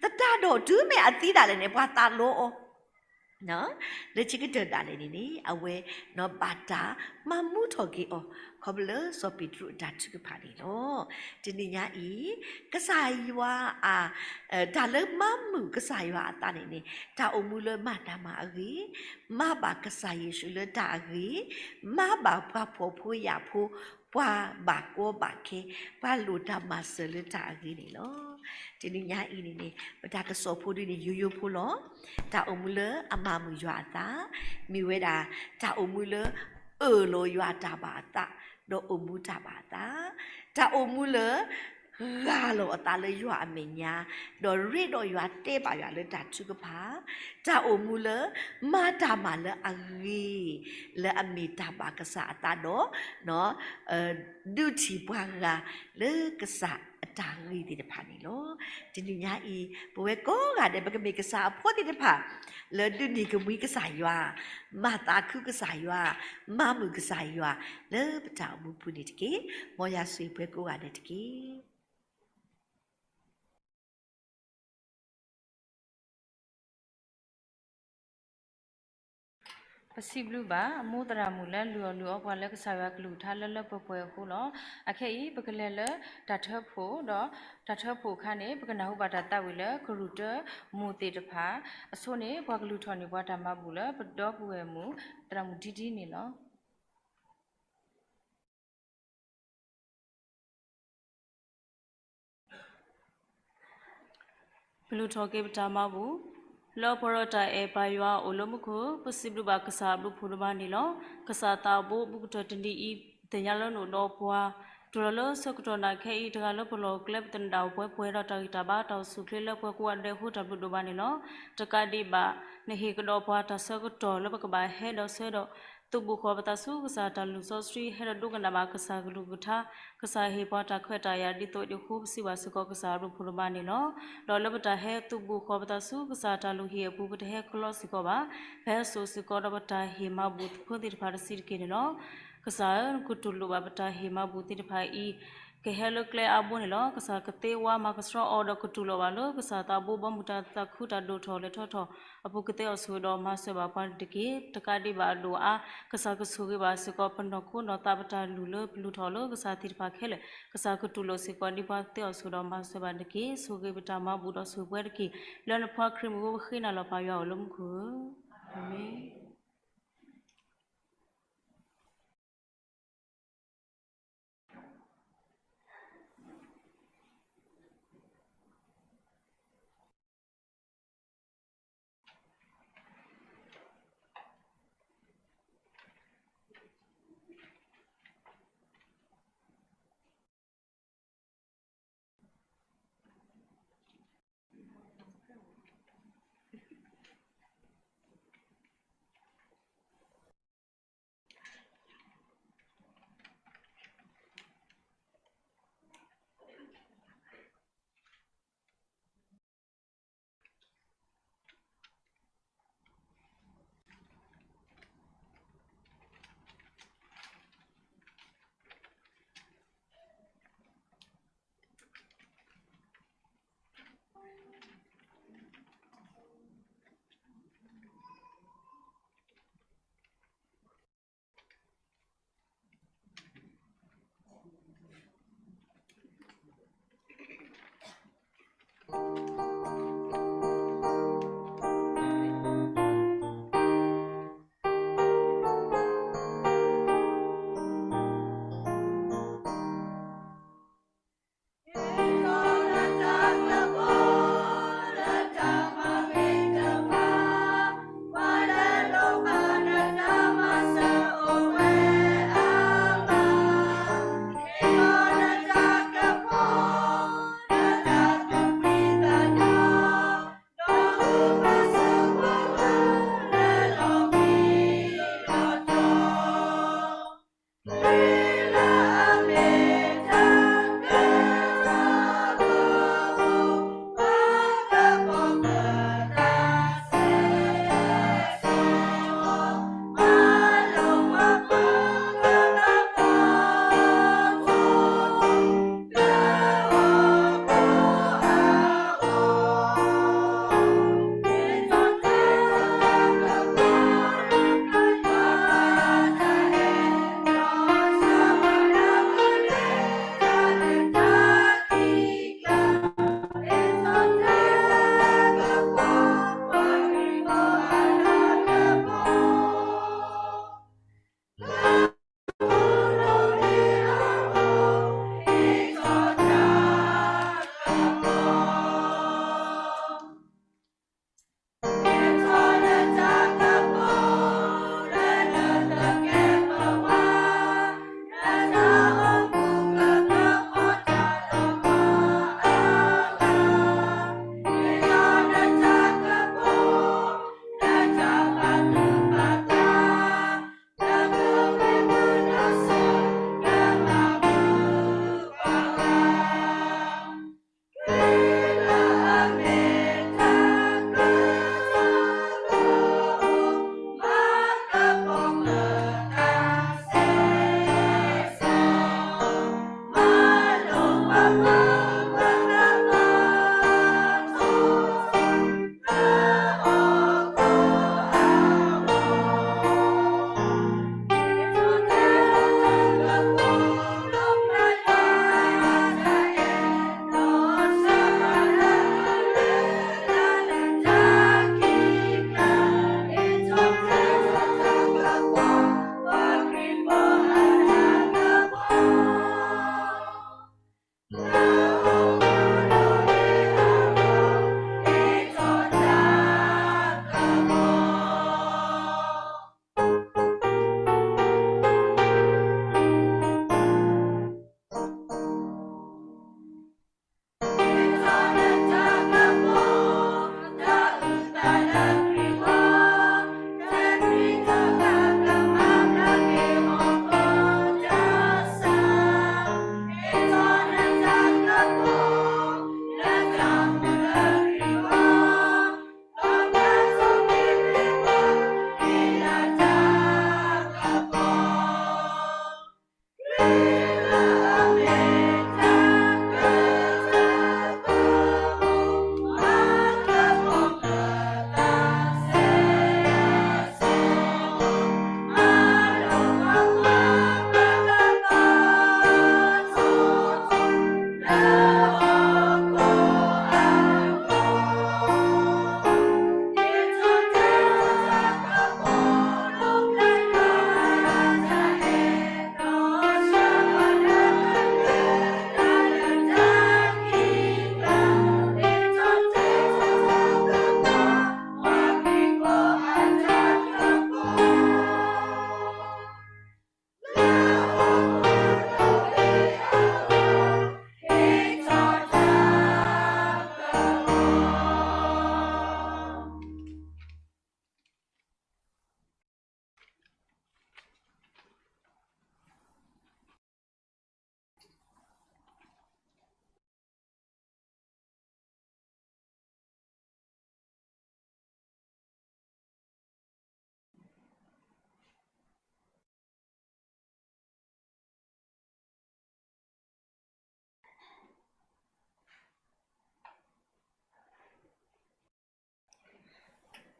သတးဒီးတုၤမ့ၢ်အသံဒၣ်လဲာ်န့ၣ် ပှၤသးလီအီၤ လၢခံကတၢၢ်ဒၣ်လဲာ်န့ၣ်န့ၣ် အဝဲဘၣ်တၢ်မၤမူထီၣ်က့ၤအီၤ ခီဖျိလၢစီၤပ့းတရူးအတၢ်ထုကဖၣ်န့ၣ်လီၤ. တနံၤညါအံၤ ကစၢ်ယွၤအ တၢ်လၢမၤမုာ်ကစၢ်ယွၤအသးန့ၣ်န့ၣ် တၢ်အိၣ်မူလၢမၤတၢ်မၤအဂ့ၤ, မၤဘၣ်ကစၢ်ယ့ၣ်ၡူးလၢတၢ်အဂ့ၤ, မၤဘၣ်ပှၤဖှီၣ်ဖိယာ်ဖိ, ပှၤဘၣ်ကီဘၣ်ခဲ, ပှၤလိၣ်တၢ်မၤစၢၤလၢတၢ်အဂ့ၤန့ၣ်လီၤ. တနံၤညါအံၤန့ၣ်န့ၣ် ပတၢ်ကစီၣ်ဖိဒ်န့ၣ် ယိယိဖိလီၤ. တၢ်အိၣ်မူလၢအမၤမုာ်ယွၤအသး မ့ၢ်ဝဲဒၣ် တၢ်အိၣ်မူလၢ အၢၣ်လီၤယွၤတၢ်ဘၣ်အသး ဒီးအိၣ်မူတၢ်ဘၣ်အသး, တၢ်အိၣ်မူလၢ ပှၤလၢအဂၢ်လီၤအသးလၢယွၤအမဲာ်ညါ, ဒီးရ့ဒီးယွၤတဲဘၣ်ယွၤလၢတၢ်ထုကဖၣ်, တၢ်အိၣ်မူလၢ မၤတၢ်မၤလၢအဂ့ၤ, လၢအမ့ၢ်တၢ်ဘၣ်ကစၢ်အသးဒီး ဒုးထံၣ်ပှၤဂၤလၢကစၢ်အတၢ်ဂ့ၤသ့ၣ်တဖၣ်န့ၣ်လီၤ. တနံၤညါအံၤ ပဝဲကိးဂၤဒဲး ပကမ့ၢ်ကစၢ်အဖိသ့ၣ်တဖၣ် လၢဒုးန့ၢ်ကမှံကစၢ်ယွၤ, မၤသးခုကစၢ်ယွၤ, မၤမုာ်ကစၢ်ယွၤ လၢပတၢ်အိၣ်မူပူၤန့ၣ်တက့ၢ်. မ်ယွၤဆိၣ်ဂ့ၤပှၤကိးဂၤဒဲးတက့ၢ်. ပစံးဘျုးဘၣ် အမိၢ်သရၣ်မုၣ်လၢလုၢ်အီၣ်လုၢ်အီပှၤလၢကစၢ်ယွၤကလုၢ်ကထါလၢလၢပှဲၤပှဲၤအဃိလီၤ. အခဲအံၤ ပကလဲၤလၢတၢ်ထၢဖှိၣ်ဒီး တၢ်ထၢဖှိၣ်အခါန့ၣ် ပကနၢ်ဟူဘၣ်တၢ်သးဝံၣ်လၢကရူၢ်တၢမိၤသ့ၣ်တဖၣ်အဆိန့ၣ် ပှၤကလုၢ်ထီၣ်န့ၢ်ပှၤတၢ်မၤဘူၣ်လၢပဒီပုၢ်ဝဲၢ်မုၣ် သရၣ်မုၣ်ဒံဒံန့ၣ်လီၤ. ပလုၢ်ထီၣ်က့ၤပတၢ်မၤဘူၣ်, လၢပှဲၤဒီးတၢ်အဲၣ်ပၢ်ယွၤအိၣ်လၢမူခိၣ်, ပစံးဘျုးဘၣ်ကစၢ်အဘျုးဖှိၣ်ဒိၣ်မးန့ၣ်လီၤ. ကစၢ်သးဘိဘူးကတၢၢ်တနံၤအံၤ သ့ၣ်ညါလၢနအိၣ်ဒီးပှၤ, တုၤလီၤလၢဆၢကတီၢ်နၤခဲအံၤ တဂၤလၢပလီၢ်ကျဲ ပသနၣ်ဒၣ်ပှဲၤပှဲၤဒီးတၢ်ဂံၢ်တၢ်ဘါတၢ်အိၣ်ဆူၣ်အိၣ်ချ့လၢပှၤကိးဂၤဒဲးအဃိ တၢ်ဘျုးဒိၣ်မးန့ၣ်လီၤ. တကးဒံးဘၣ် နဟ့ၣ်ကဒီးပှၤတၢ်ဆၢကတီၢ်လၢပကဘၣ်ဟဲဒီးဆၢဒီး သုးဘူးဃီၤပသးဆူကစၢ်တၢ်လုၢ်စီဆှံ ဟဲဒီးဒိကနၣ်ဘၣ်ကစၢ်ကလုၢ်ကထါ, ကစၢ်ဟ့ၣ်ပှၤတၢ်ခွဲးတၢ်ယာ်ဒ်သိးအံၤအဃိ ပစံးဘျုးစ့ၢ်ကီးကစၢ်အဘျုးဖှိၣ်ဒိၣ်မးန့ၣ်လီၤ. ဒီးလၢပတၢ်ဟဲသုးဘူးဃီၤပသးဆူကစၢ်တၢ်လုၢ်ဟံၣ်အပူၤ ပတဟဲကလီစ့ၢ်ကီးဘၣ်, ပဟဲစိာ်စ့ၢ်ကီးဒီးပတၢ်ဟ့ၣ်မၤဘူၣ်ဖိသ့ၣ်တဖၣ်တဆံးတက့ၢ်န့ၣ်လီၤ. ကစၢ်ဧၢ, နကတူၢ်လိာ်ဘၣ်ပတၢ်ဟ့ၣ်မၤဘူၣ်သ့ၣ်တဖၣ်အံၤ ကဟဲလၢကျဲအါဘိန့ၣ်လီၤ. ကစၢ်ကသ့ဝါမၤကဆှီအီၤဒီးကတူၢ်လိာ်ဘၣ်လၢ ကစၢ်သးဘိဘီမုၢ်တၢ်သးခုတၢ်ဒိၣ်ထီၣ်လဲၤထီၣ်ထီၣ်အပူၤ ကသ့အီၤဆိၣ်ဂ့ၤဒီးမၤစၢၤဘၣ်ပှၤန့ၣ်တက့ၢ်. တကးဒံးဘၣ်အဒိၣ်အါ ကစၢ်ကဆိၣ်ဂ့ၤဘၣ်စ့ၢ်ကီးပနီၢ်ခိနီၢ်သး ပတၢ်လုၢ်လၢပလုၢ်ထီၣ်လၢကစၢ်သ့ၣ်တဖၣ်ခဲလၢာ်, ကစၢ်ကတူၢ်လိာ်စ့ၢ်ကီးဒ်ပှၤသ့အီၤဆိၣ်ဂ့ၤဒီးမၤစၢၤဘၣ်တက့ၢ်. ဆိၣ်ဂ့ၤပတၢ်မၤဘူၣ်ဒီးဆိၣ်ဂ့ၤပှၤတက့ၢ်. လၢနဖိခွါခရံာ်မံၤအဃိ ပဃ့နၤလီၤ ပၢ်ယွၤအိၣ်လၢမူခိၣ်ဧၢ, အၤမ့ၣ်.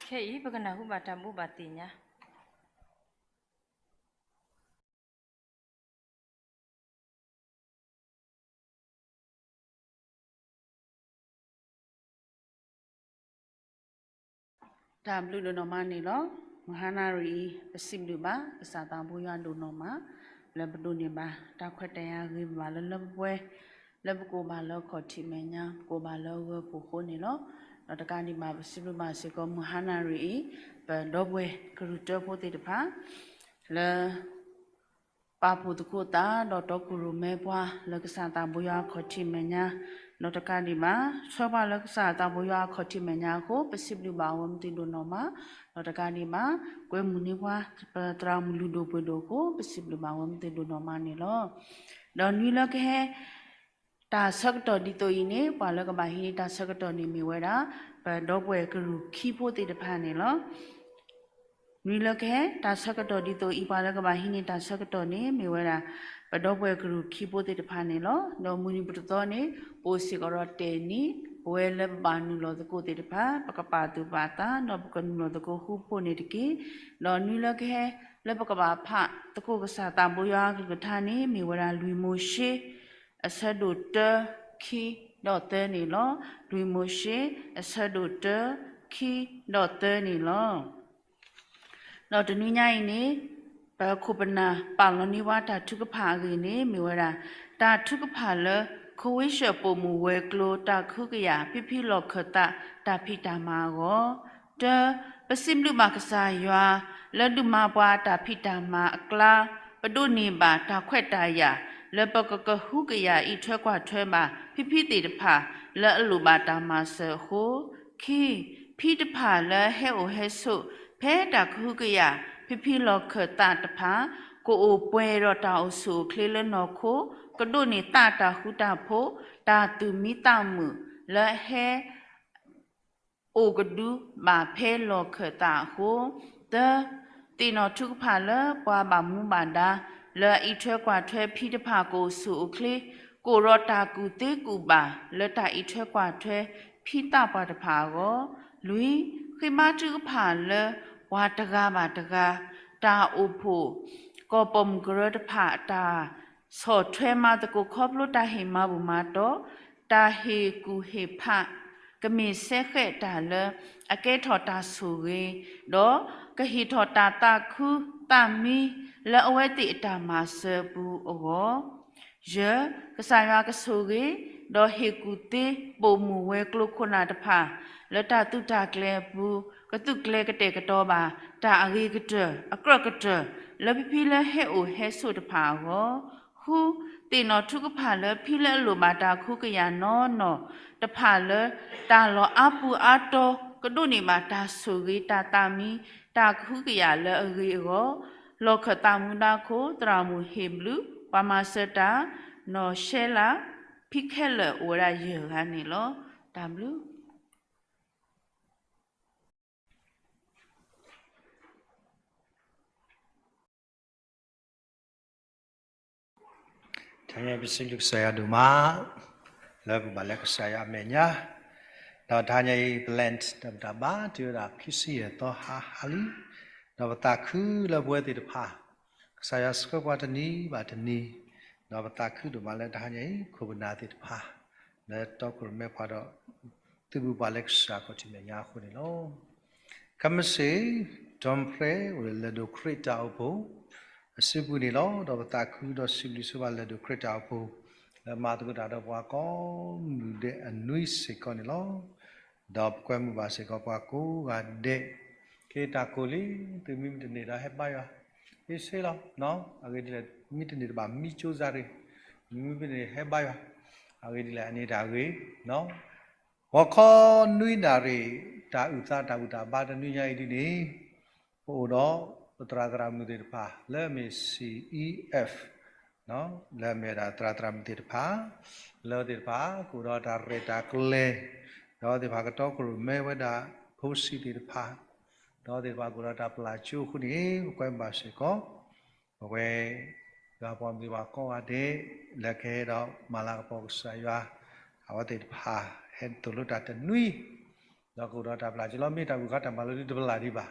ခဲအံၤ ပကနၢ်ဟူဘၣ်တၢ်ဘိးဘၣ်သ့ၣ်ညါ တၢ်ဘျုးဒိၣ်နီၢ်မးန့ၣ်လီၤ. မုၢ်ဟါနၣ်ရံၣ်အံၤ ပစံးဘျုးဘၣ် ကစၢ်သးဘိယွၤဒိၣ်နီၢ်မး လၢပဒိးန့ၢ်ဘၣ် တၢ်ခွဲးတၢ်ယာ်ဂ့ၤဘၣ်လၢလၢပှဲၤပှဲၤ လၢပကိးဘၣ်လၢခီၣ်ထံးမဲာ်ညါ ပကိးဘၣ်လၢဂၢၤပူၤအဃိန့ၣ်လီၤ. ဒီးတကးဒံးဘၣ် ပစံးဘျုးဘၣ်စ့ၢ်ကီး မုၢ်ဟါနၣ်ရံၣ်အံၤ ပဒီပုၢ်ဝဲၢ်ကရူၢ်တၢဖိသ့ၣ်တဖၣ် လၢ ပာ်ဖှိၣ်သကိးသး ဒီးတီခိၣ်ရိၣ်မဲပှၤ လၢကစၢ်သးဘိယွၤအခီၣ်ထံးမဲာ်ညါ, ဒီးတကးဒံးဘၣ် ဆှၢပှၤလၢကစၢ်သးဘိယွၤအခီၣ်ထံးမဲာ်ညါအဃိ ပစံးဘျုးဘၣ်အဝဲမ့ၢ်သ့ၣ်ဒိၣ်နီၢ်မး, ဒီးတကးဒံးဘၣ် ကွဲမုာ်န့ၢ်ပှၤ ပသရၣ်မုၣ်လုၢ်ဒိၣ်ပှ့ၤဒိၣ်အဃိ ပစံးဘျုးဘၣ်အဝဲမ့ၢ်သ့ၣ်ဒိၣ်နီၢ်မးန့ၣ်လီၤ. ဒီးနွံလၢကဟဲ တၢ်ဆၢကတီၢ်ဒ်သိးအံၤန့ၣ် ပှၤလၢကဘၣ်ဟံးန့ၢ်တၢ်ဆၢကတီၢ်န့ၣ်မ့ၢ်ဝဲဒၣ် ပဒီပုၢ်ဝဲၢ်ကရူၢ်ခံဖိသ့ၣ်တဖၣ်န့ၣ်လီၤ. နွံလၢကဟဲ တၢ်ဆၢကတီၢ်ဒ်သိးအံၤ ပှၤလၢကဘၣ်ဟံးန့ၢ်တၢ်ဆၢကတီၢ်န့ၣ် မ့ၢ်ဝဲဒၣ် ပဒီပုၢ်ဝဲၢ်ကရူၢ်ခံဖိသ့ၣ်တဖၣ်န့ၣ်လီၤ. ဒီးမုၢ်နံၤပတသီန့ၣ် ပအိၣ်စ့ၢ်ကီးဒီးတၢ်နံၤ ပဝဲလၢပဘၣ်နုာ်လီၤသကိးသ့ၣ်တဖၣ် ပကပာ်သူၣ်ပာ်သး ဒီးပကနုာ်လီၤသကိးဃူဖိးန့ၣ်တက့ၢ်. ဒီးနွံလၢကဟဲ လၢပကဘၣ်ဖးသကိးကစၢ်သးဘိယွၤအကလုၢ်ကထါန့ၣ် မ့ၢ်ဝဲဒၣ်လွံၢ်မိၤၡ့ အဆၢဒိၣ်တၢ ခံ ဒီးသၢန့ၣ်လီၤ. လွံၢ်မိၤၡ့ အဆၢဒိၣ်တၢ ခံ ဒီးသၢန့ၣ်လီၤ. ဒီးတနွံညါအံၤန့ၣ် ပခိၣ်ပနၢ်ပာ်လီၤန့ၢ်ဝဲတၢ်ထုကဖၣ်အဂ့ၢ်န့ၣ် မ့ၢ်ဝဲဒၣ် တၢ်ထုကဖၣ်လၢ ခဝ့ၡၢၣ်ပိာ်မုၣ်ဝဲၤကျိၤ တၢ်ကဟုကယာ် ဖံဖံလီၢ်ခၢၣ်သး တၢ်ဖံးတၢ်မၤအဂီၢ်, တၢ ပစံးဘျုးဘၣ်ကစၢ်ယွၤ လၢဒုးမၤပှၤတၢ်ဖံးတၢ်မၤအကျါ ပဒိးန့ၢ်ဘၣ်တၢ်ခွဲးတၢ်ယာ် လၢပကကဟုကယာ်အံးထွဲကွၢ်ထွဲဘၣ် ဖံဖံသ့ၣ်တဖၣ် လၢအလိၣ်ဘၣ်တၢ်မၤစၢၤအဃိ, ခံ ဖံတဖၣ်လၢဟဲအိၣ်ဟဲဆိး ဖဲတၢ်ကဟုကယာ် ဖံဖံလီၢ်ခၢၣ်သးတဖၣ် ကအိၣ်ပှဲၤဒီးတၢ်အိၣ်ဆူၣ်အိၣ်ချ့လၢနီၢ်ခိ, ကဒိးန့ၢ်သးတၢ်ဃူတၢ်ဖိး, တၢ်သူၣ်မံသးမုာ် လၢဟဲ အိၣ်ကဒုဘၣ်ဖဲလီၢ်ခၢၣ်သးအဃိ, သၢ သ့ၣ်နီၣ်ထုကဖၣ်လၢပှၤဘၣ်မူဘၣ်ဒါ လၢအအံးထွဲကွၢ်ထွဲဖံတဖၣ်ကအိၣ်ဆူၣ်အိၣ်ချ့, ကအိၣ်ဒီးတၢ်ကူၣ်သ့ကူၣ်ဘၣ် လၢတၢ်အံးထွဲကွၢ်ထွဲဖံသးပှၢ်တဖၣ်အဂီၢ်, လွံၢ် ဃ့ဘါထုကဖၣ်လၢပှၤတဂၤဘၣ်တဂၤ တၢ်အိၣ်ဖှိၣ် ကီၢ်ပိာ်မုၣ်ကရၢတဖၣ်အတၢ် ဆီၣ်ထွဲမၤသကိးခီဖျိတၢ်ဟ့ၣ်မၤဘူၣ်မၤတီၢ်, တၢ်ဟ့ၣ်ကူၣ်ဟ့ၣ်ဖး, ကမ့ၢ်စဲဃဲးတၢ်လၢအကဲထီၣ်တၢ်ဆိၣ်ဂ့ၤ, ဒီးကဟ့ၣ်ထီၣ်တၢ်သးခုသးမံ လၢအဝဲသ့ၣ်အတၢ်မၤစၢၤအပူၤအဂီၢ်, ယဲၢ် ကစၢ်ယွၤကဆိၣ်ဂ့ၤ ဒီးဟ့ၣ်ကူၣ်သ့ပိာ်မုၣ်ဝဲၤကျိၤခိၣ်နၢ်တဖၣ် လၢတၢ်သုးတၢ်ကျဲၤအပူၤ ကသုးကျဲၤကတဲာ်ကတီၤဘၣ် တၢ်အဂ့ၤကတၢၢ် အကြၢးကတၢၢ် လၢဖံဖံလၢဟဲအိၣ်ဟဲဆိးတဖၣ်အဂီၢ်, ဃု သ့ၣ်နီၣ်ထုကဖၣ်လၢဖံလၢအလိၣ်ဘၣ်တၢ်ကဟုကယာ်နီၢ်နီၢ်တဖၣ်လၢ တၢ်လီၢ်အါပူၤအါတီၤ ကဒိးန့ၢ်ဘၣ်တၢ်ဆိၣ်ဂ့ၤတၢ်သးမံ တၢ်ကဟုကယာ်လၢအဂ့ၤအဂီၢ်, လီၢ်ခၢၣ်သးမူဒါခိၣ် သရၣ်မုၣ်ဟ့ၣ်ဘျုး ပှၤမၤစၢၤတၢ် နီၢ်ရှဲလး ဖံခဲလၢာ်အိၣ်ဝဲဒၣ်ယဲၢ်ဂၤန့ၣ်လီၤ. တၢ်ဘျုး တဟါညါပစံးဘျုးကစၢ်ယွၤဒိၣ်မး လၢပဘၣ်လဲၤကစၢ်ယွၤအမဲာ်ညါ, ဒီးတဟါညါအံၤ ပလဲၣ် ဒီးပတၢ်ဘါတုၤဝဲဒၣ်ခံဆံယဲၢ်သီဟါဟါလံ, ဒီးပသးခုလၢပဝဲသ့ၣ်တဖၣ် ကစၢ်ယွၤဆှၢပှၤတနံၤဘၣ်တနံၤ, ဒီးပသးခုဒိၣ်မးလၢတဟါညါအံၤ ခိၣ်ပနၢ်သ့ၣ်တဖၣ် လၢတီခိၣ်ရိၣ်မဲပှၤဒီး သုးဘူးပှၤလၢကစၢ်ခီၣ်ထံးမဲာ်ညါအဃိန့ၣ်လီၤ. ခဲမုၢ်ဆ့ၣ် Tom Prayer အိၣ်လၢလၢၢ်ဒိၣ်ခရံာ်တၢ်အိၣ်ဖှိၣ် အစုပူၤန့ၣ်လီၤ. ဒီးပသးခုဒီးစံးဘျုးဆိဘၣ်လၢၢ်ဒိၣ်ခရံာ်တၢ်အိၣ်ဖှိၣ် လၢမၤသကိးတၢ်ဒီးပှၤကိးမုၢ်ဒဲးအနွံစ့ၢ်ကီးန့ၣ်လီၤ. ဒီးပကွဲမုာ်ဘၣ်စ့ၢ်ကီးပှၤကိးဂၤဒဲး, က့ၤတၢ်ကိၢ်လံ, သုမံမတန့ၢ်ဒီးဟဲဘါယွၤ, ဟ့ၣ်ဆ့လီၤ, အဂ့ၢ်ဒ်လဲၣ်, မံတန့ၢ်တဘၣ်မံကၠိစၢ်ရ့ၣ်, မံမတန့ၢ်ဟဲဘါယွၤ, အဂ့ၢ်ဒ်လဲၣ် အန့ၣ်တၢ်ဂ့ၤ ဂီၤခီနွံနၣ်ရံၣ် တၢ်အုၣ်သးတၢ်ဘူၣ်တၢ်ဘါတနွံညါအံၤဒ်န့ၣ်, ပအိၣ်ဒီးပသရၣ်သရၣ်မုၣ်သ့ၣ်တဖၣ် လၢအမ့ၢ် C E F လၢအမ့ၢ်ဝဲဒၣ်သရၣ်သရၣ်မုၣ်သ့ၣ်တဖၣ်, လၢသ့ၣ်တဖၣ် ကအိၣ်ဒီးတၢ်ရဲၣ်တၢ်ကျဲၤ, ဒီးသ့ၣ်တဖၣ်ကတီခိၣ်ရိၣ်မဲဝဲဒၣ် ဖိဆံးသ့ၣ်တဖၣ်, ဒီးသ့ၣ်တဖၣ်ကအိၣ်ဒီးတၢ်ပျၢ်ကၠိအဃိန့ၣ် ပကွဲမုာ်ဘၣ်စ့ၢ်ကီး ပဝဲ ယွၤပိာ်မုၣ်သ့ၣ်တဖၣ်ကိးဂၤဒဲး လၢကဟဲဒီးမၤလၤကပီၤကစၢ်ယွၤ, အဝဲသ့ၣ်တဖၣ် ဟဲသိၣ်လိတၢ်တနွံ ဒီးကအိၣ်ဒီးတၢ်ပျၢ်က့ၤလီၤ. မ့ၢ်တၢ်ဘူၣ်ဃါတၢ်မၤလိဒ်တပလၢ်ဒံးဘၣ်.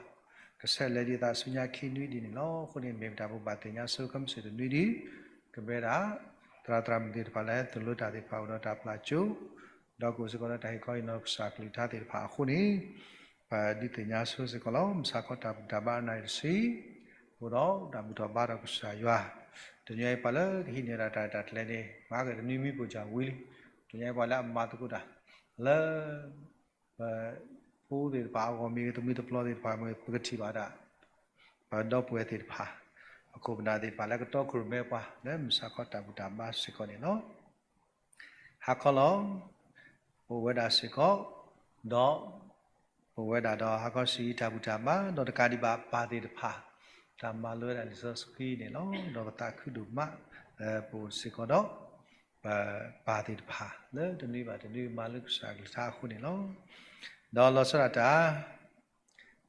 ကဆဲးလဲၤဒံးအသးဆူညါခံနွံဒ်န့ၣ်လီၤ. အဃိန့ၣ် မ့ၢ်ပတၢ်ဘိးဘၣ်သ့ၣ်ညါဆိ ကမ့ၢ်စ့ၢ်တနွံဒံး ကဘၣ်ဒၣ် သရၣ်သရၣ်မုၣ်သ့ၣ်တဖၣ်လၢ သိၣ်လိတၢ်သ့ၣ်တဖၣ်အိၣ်ဒီးတၢ်ပျၢ်ကၠိ ဒီးကအိၣ်စ့ၢ်ကီးဒီးတၢ်ဟ့ၣ်ခီဟ့ၣ်နီၤကစၢ်ကလုၢ်ကထါသ့ၣ်တဖၣ်အဃိန့ၣ် ပဒုးသ့ၣ်ညါဆိစ့ၢ်ကီးလီၤ. မုၢ်ဆါခီတၢ်ဘူၣ်တၢ်ဘါအနၣ်ရံၣ်တဆံ အိၣ်ဒီးတၢ်ဘူၣ်ထီၣ်ဘါထီၣ်ကစၢ်ယွၤ, တညီအံၤပှၤလၢကဟံးန့ၢ်ဒၣ်တၢ်ရဲၣ်တၢ်ကျဲၤန့ၣ် မၤက့ၤတနွံမံပူၤစၢ်ဝံၤလံ. တညီအံၤပှၤလၢအမၤသကိးတၢ် လၢ ပဖိသ့ၣ်တဖၣ်အဂီၢ်မ့ၢ်ဂ့ၤ သမံသပျီသ့ၣ်တဖၣ်မ့ၢ်ဂ့ၤ ပကထံၣ်ဘၣ်ဒၣ် ပဒီပုၢ်ဝဲၢ်သ့ၣ်တဖၣ် အခိၣ်ပနၢ်သ့ၣ်တဖၣ်လၢကတီခိၣ်ရိၣ်မဲပှၤ လၢမုၢ်ဆါခီတၢ်ဘူၣ်တၢ်ဘါစ့ၢ်ကီးန့ၣ်လီၤ. ဟါခီလီၤ. ပအိၣ်ဝဲဒၣ်စ့ၢ်ကီး ဒီး ပအိၣ်ဝဲဒၣ်ဒီးဟါခီဆံးအံၤတၢ်ဘူၣ်တၢ်ဘါ ဒီးတကးဒံးဘၣ်ပၢ်သ့ၣ်တဖၣ် တၢ်မၤလိဝဲဒၣ်လံာ်စီဆှံန့ၣ်လီၤ. ဒီးပသးခုဒိၣ်မး လၢပအိၣ်စ့ၢ်ကီးဒီး ပပၢ်သ့ၣ်တဖၣ် လၢတနွံဘၣ်တနွံမၤလိကစၢ်ကလုၢ်ကထါအဃိန့ၣ်လီၤ. ဒီးလီၤဆီဒၣ်တၢ်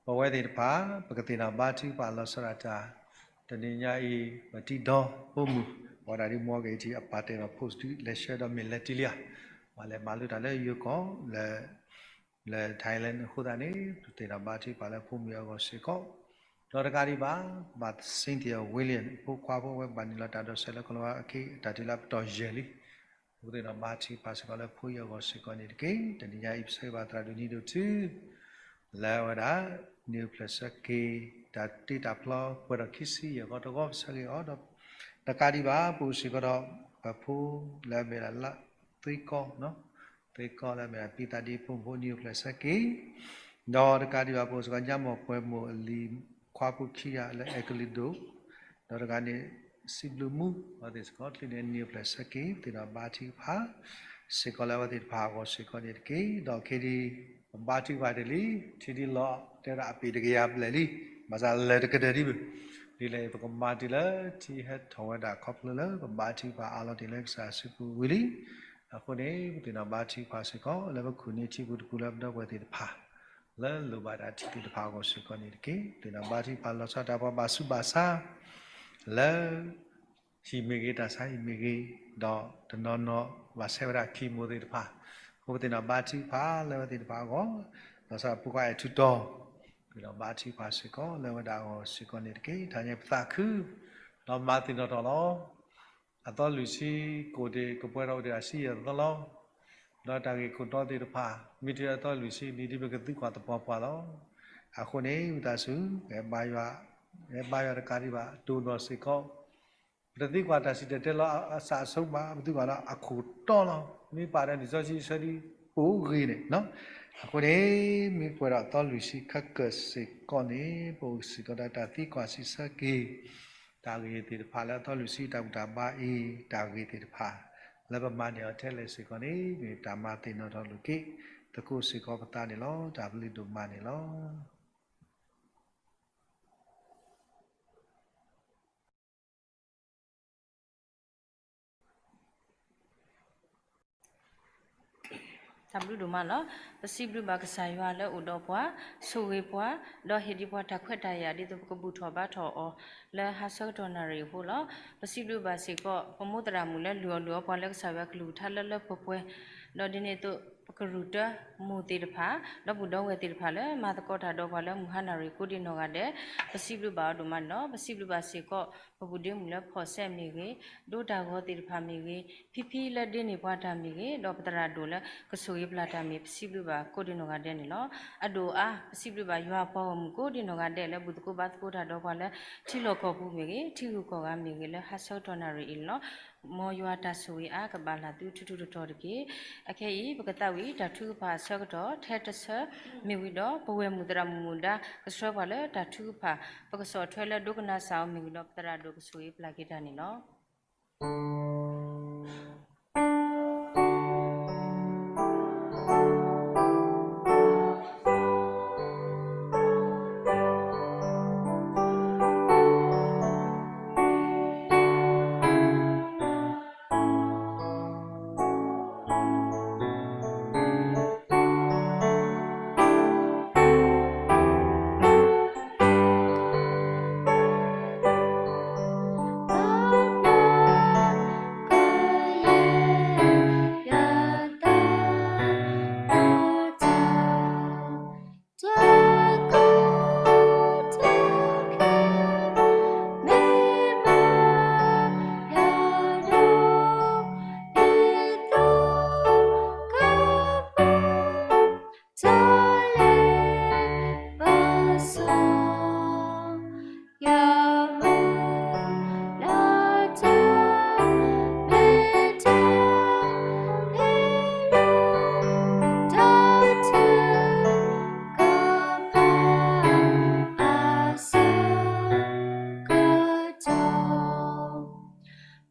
ပဝဲသ့ၣ်တဖၣ် ပကသ့ၣ်နီၣ်ဘါထုကဖၣ်လီၤဆီဒၣ်တၢ် တနံၤညါအံၤ ပတံၤဒီဖိမုၣ် အဝဲဒၣ်ဒ်မီၢ်ဂ့ၤထံး အပၢ်တဲဒီး post ဒုးလဲၤဆှၢဒီးမ့ၢ်လဲၤတံၢ်လံဧါ, ပှၤလဲၤမၤလိတၢ်လၢယိၤကီၢ် လၢ လၢ Thailand အဃိသတးန့ၣ် ပသ့ၣ်နီၣ်ဘါထုကဖၣ်လၢဖိမုၣ်အဂီၢ်စ့ၢ်ကီး, ဒီးတကးဒံးဘၣ် ဘၣ် Cynthia William အဖိခွါဖိဝဲဘၣ်နုာ်လီၤတၢ်ဒိးစဲးလၢကီၢ်လီၤဝါအခ့အတၢ်တုၤလၢအပတီၢ်ယဲၢ်လံ ပကသ့ၣ်နီၣ်ဘါထုကဖၣ်စ့ၢ်ကီးလၢဖိအံၤအဂီၢ်စ့ၢ်ကီးန့ၣ်တက့ၢ်. တနံၤညါအံၤ ပဆၢဂ့ၤဘၣ်သရၣ်ဒိၣ်နံၤဒိၣ်တုၤ လၢအဝဲဒၣ် နံၣ်အိၣ်ဖျဲၣ်ဆၢက့ၤ တၢ်တ့တၢ်ဖျီ ပှဲၤထီၣ်ခံဆံယဲၢ်ဂီၤတဂီၤ ပဆၢဂ့ၤအီၤဒီး တကးဒံးဘၣ် ပအိၣ်စ့ၢ်ကီးဒီး ပဖိလၢအမ့ၢ်ဒၣ်လၢ သုကီ သုကီလၢအမ့ၢ်ဒၣ် ပံသးဒ့ဖိမုၣ်ဖိ နံၣ်အိၣ်ဖျဲၣ်ဆၢက့ၤ ဒီးတကးဒံးဘၣ် ပအိၣ်စ့ၢ်ကီး ညါမီၢ်ပှဲၤမိၢ်အလံၤ ခွါဖိခံဂၤလၢအဲကလံးဒိၣ် ဒီးတဂၤန့ၣ် စံးဘျုးမူ အဝဲသ့ၣ်စ့ၢ်ကီး ချုးန့ၣ် နံၣ်အိၣ်ဖျဲၣ်ဆၢက့ၤ ပသ့ၣ်နီၣ်ဘါထုကဖၣ် စ့ၢ်ကီးလၢအဝဲသ့ၣ်တဖၣ်အဂီၢ်စ့ၢ်ကီးန့ၣ်တက့ၢ်. ဒီးခဲဒံး ပဘါထုကဖၣ်တ့ၢ်လံ ထံဒ်လီၤ တဲဒၣ်အပ့ၤတကယၤဘျဲၣ်လံ ဘၣ်ဆၣ်လၢာ်တကတၢၢ်ဒံးဘၣ် ဒ်လဲၣ် ပကမၤတုၤလၢထံဟဲထီၣ်ဝဲဒၣ်ခီဖျိလၢ ပဘါထုကဖၣ်အါလီၤတ့ၢ်လၢကစၢ်စုပူၤဝံၤလံ. အဃိန့ၣ် ပသ့ၣ်နီၣ်ဘါထုကဖၣ်စ့ၢ်ကီး လၢပခူၣ်န့ၢ်ထံပူၤတပူၤလၢပဒီပုၢ်ဝဲၢ်သ့ၣ်တဖၣ် လၢလိၣ်ဘၣ်ဒၣ်ထံသ့ၣ်တဖၣ်အဂီၢ်စ့ၢ်ကီးန့ၣ်တက့ၢ်. ပသ့ၣ်နီၣ်ဘါထုကဖၣ်လီၤဆီတၢ်ပှၤဘၣ်ဆူးဘၣ်ဆါ လၢ ဟံၣ်မ့ၢ်ဂ့ၤ တၢ်ဆါဟံၣ်မ့ၢ်ဂ့ၤ, ဒီးတနီၤနီၤ ဘၣ်ဆဲးဝဲဒၣ် chemo သ့ၣ်တဖၣ်, အဃိပသ့ၣ်နီၣ်ဘါထုကဖၣ်လၢအဝဲသ့ၣ်တဖၣ်အဂီၢ်, လီၤဆီဒၣ်ဖိခွါအဲၣ်ထူတီၤ, ပသ့ၣ်နီၣ်ဘါထုကဖၣ်စ့ၢ်ကီးလၢအဝဲဒၣ်အဂီၢ်စ့ၢ်ကီးန့ၣ်တက့ၢ်. တၢ်ညါပသးခု, ဒီးမၤသ့ၣ်နီၣ်ထီၣ်လီၤ. အသီလွံၢ်ဆံကိၣ်ဒ့ၣ်ကပှဲၤထီၣ်အိၣ်ဒံးအဆံယဲၢ်သီလီၤ. ဒီးတၢ်ဂ့ၢ်ခိၣ်တီသ့ၣ်တဖၣ် မ့ၢ်တုၤအသီလွံၢ်ဆံနံၤဒ်ပကသံကွၢ်သပှၢ်ပှၢ်လီၤ. အဃိန့ၣ် ဝံသးစူၤ ပဘါယွၤတကးဒံးဘၣ် တိၢ်နီၣ်စ့ၢ်ကီး ပတသံကွၢ်တၢ်စံၣ်တဲၤတဲလီၤအစးအဆိဘၣ်, ပသံကွၢ်လၢအခိၣ်တီလီၤ. မ့ၢ်ပာ်ဒီးနံၣ်စီဆှံဆၢဒ်ပအိၣ်ဂ့ၤန့ၣ်, အဃိန့ၣ် မ့ၢ်ပှဲၤဒီးအသီလွံၢ်ဆံခဲကၢၢ်စ့ၢ်ကီးန့ၣ် ပအိၣ်စ့ၢ်ကီးဒီးတၢ်သံကွၢ်စံးဆၢက့ၤ တၢ်ဂ့ၢ်သ့ၣ်တဖၣ်လၢအသီလွံၢ်ဆံတၢ်ဘူၣ်တၢ်ဘါအံၤ တၢ်ဂ့ၢ်သ့ၣ်တဖၣ် လၢပမၤန့ၢ်အီၤထဲလဲၣ်စ့ၢ်ကီးန့ၣ် မ့ၢ်တၢ်မၤသ့ၣ်နီၣ်ထီၣ်လိာ်က့ၤ သကိးစ့ၢ်ကီးပသးန့ၣ်လီၤ. တၢ်ဘျုးဒိၣ်မးန့ၣ်လီၤ. တၢ်ဘျုးဒိၣ်မးလီၤ. ပစံးဘျုးဘၣ်ကစၢ်ယွၤလၢအိၣ်ဒီးပှၤ, ဆိၣ်ဂ့ၤပှၤ, ဒီးဟ့ၣ်ဒံးပှၤတၢ်ခွဲးတၢ်ယာ် ဒ်သိးပကဘူၣ်ထီၣ်ဘါထီၣ်အီၤ လၢဟါဆၢကတီၢ်နၣ်ရံၣ်အဃိလီၤ. ပစံးဘျုးဘၣ်စ့ၢ်ကီး ပမိၢ်သရၣ်မုၣ်လၢလုၢ်အီၣ်လုၢ်အီပှၤလၢကစၢ်ယွၤကလုၢ်ကထါလၢလၢပှဲၤပှဲၤ, ဒီးဒ်န့ၣ်အသိး ပကရူၢ်တၢမိၢ်သ့ၣ်တဖၣ်, ဒီပုၢ်ဒီဝဲၢ်သ့ၣ်တဖၣ်လၢ မၤသကိးတၢ်ဒီးပှၤလၢမုၢ်ဟါနၣ်ရံၣ်ကိးဒံးနီၢ်ဂၤဒဲး, ပစံးဘျုးဘၣ်အီၤဒိၣ်မးန့ၣ်လီၤ. ပစံးဘျုးဘၣ်စ့ၢ်ကီး ပဘူၣ်ဒ့မုၣ်လၢဖီၣ်စဲမ့ၢ်ဂ့ၤ, ဒိတၢ်ဂီၤသ့ၣ်တဖၣ်မ့ၢ်ဂ့ၤ, ဖံဖံလၢဒ့န့ၢ်ပှၤတၢ်မ့ၢ်ဂ့ၤ, ဒီးပသရၣ်ဒိၣ်လၢကဆိၣ်ဂ့ၤပျၢ်တၢ်မ့ၢ် ပစံးဘျုးဘၣ်ကိးဒံးနီၢ်ဂၤဒဲးန့ၣ်လီၤ. အဒိၣ်အါ ပစံးဘျုးဘၣ်ယွၤပှၤဂီၢ်မုၢ်ကိးဒံးနီၢ်ဂၤဒဲးလၢဘူၣ်သကိးဘါသကိးတၢ်ဒီးပှၤလၢ ထံလီၢ်ကီၢ်ပူၤမ့ၢ်ဂ့ၤ, ထံဂုၤကီၢ်ဂၤမ့ၢ်ဂ့ၤ လၢဟါဆၢကတီၢ်နၣ်ရံၣ်အံၤန့ၣ်လီၤ. မ်ယွၤတၢ်ဆိၣ်ဂ့ၤအါကဘၣ်လၢသုထူထူတီၤတီၤတက့ၢ်. အခဲအံၤ ပကသးဝံၣ်တၢ်ထုကဖၣ်အဆၢကတီၢ် ထဲတဆၢမ့ၢ်ဝံၤဒီး ပဝဲၢ်မုၣ်သရၣ်မုၣ်မုၣ်ဒါ ကဆှၢပှၤလၢတၢ်ထုကဖၣ် ပကဆီၣ်ထွဲလၢဒိကနၣ်စၢ်အီၤမ့ၢ်ဝံၤဒီး ပသရၣ်ဒိၣ်ကဆိၣ်ဂ့ၤပျၢ်က့ၤတၢ်န့ၣ်လီၤ.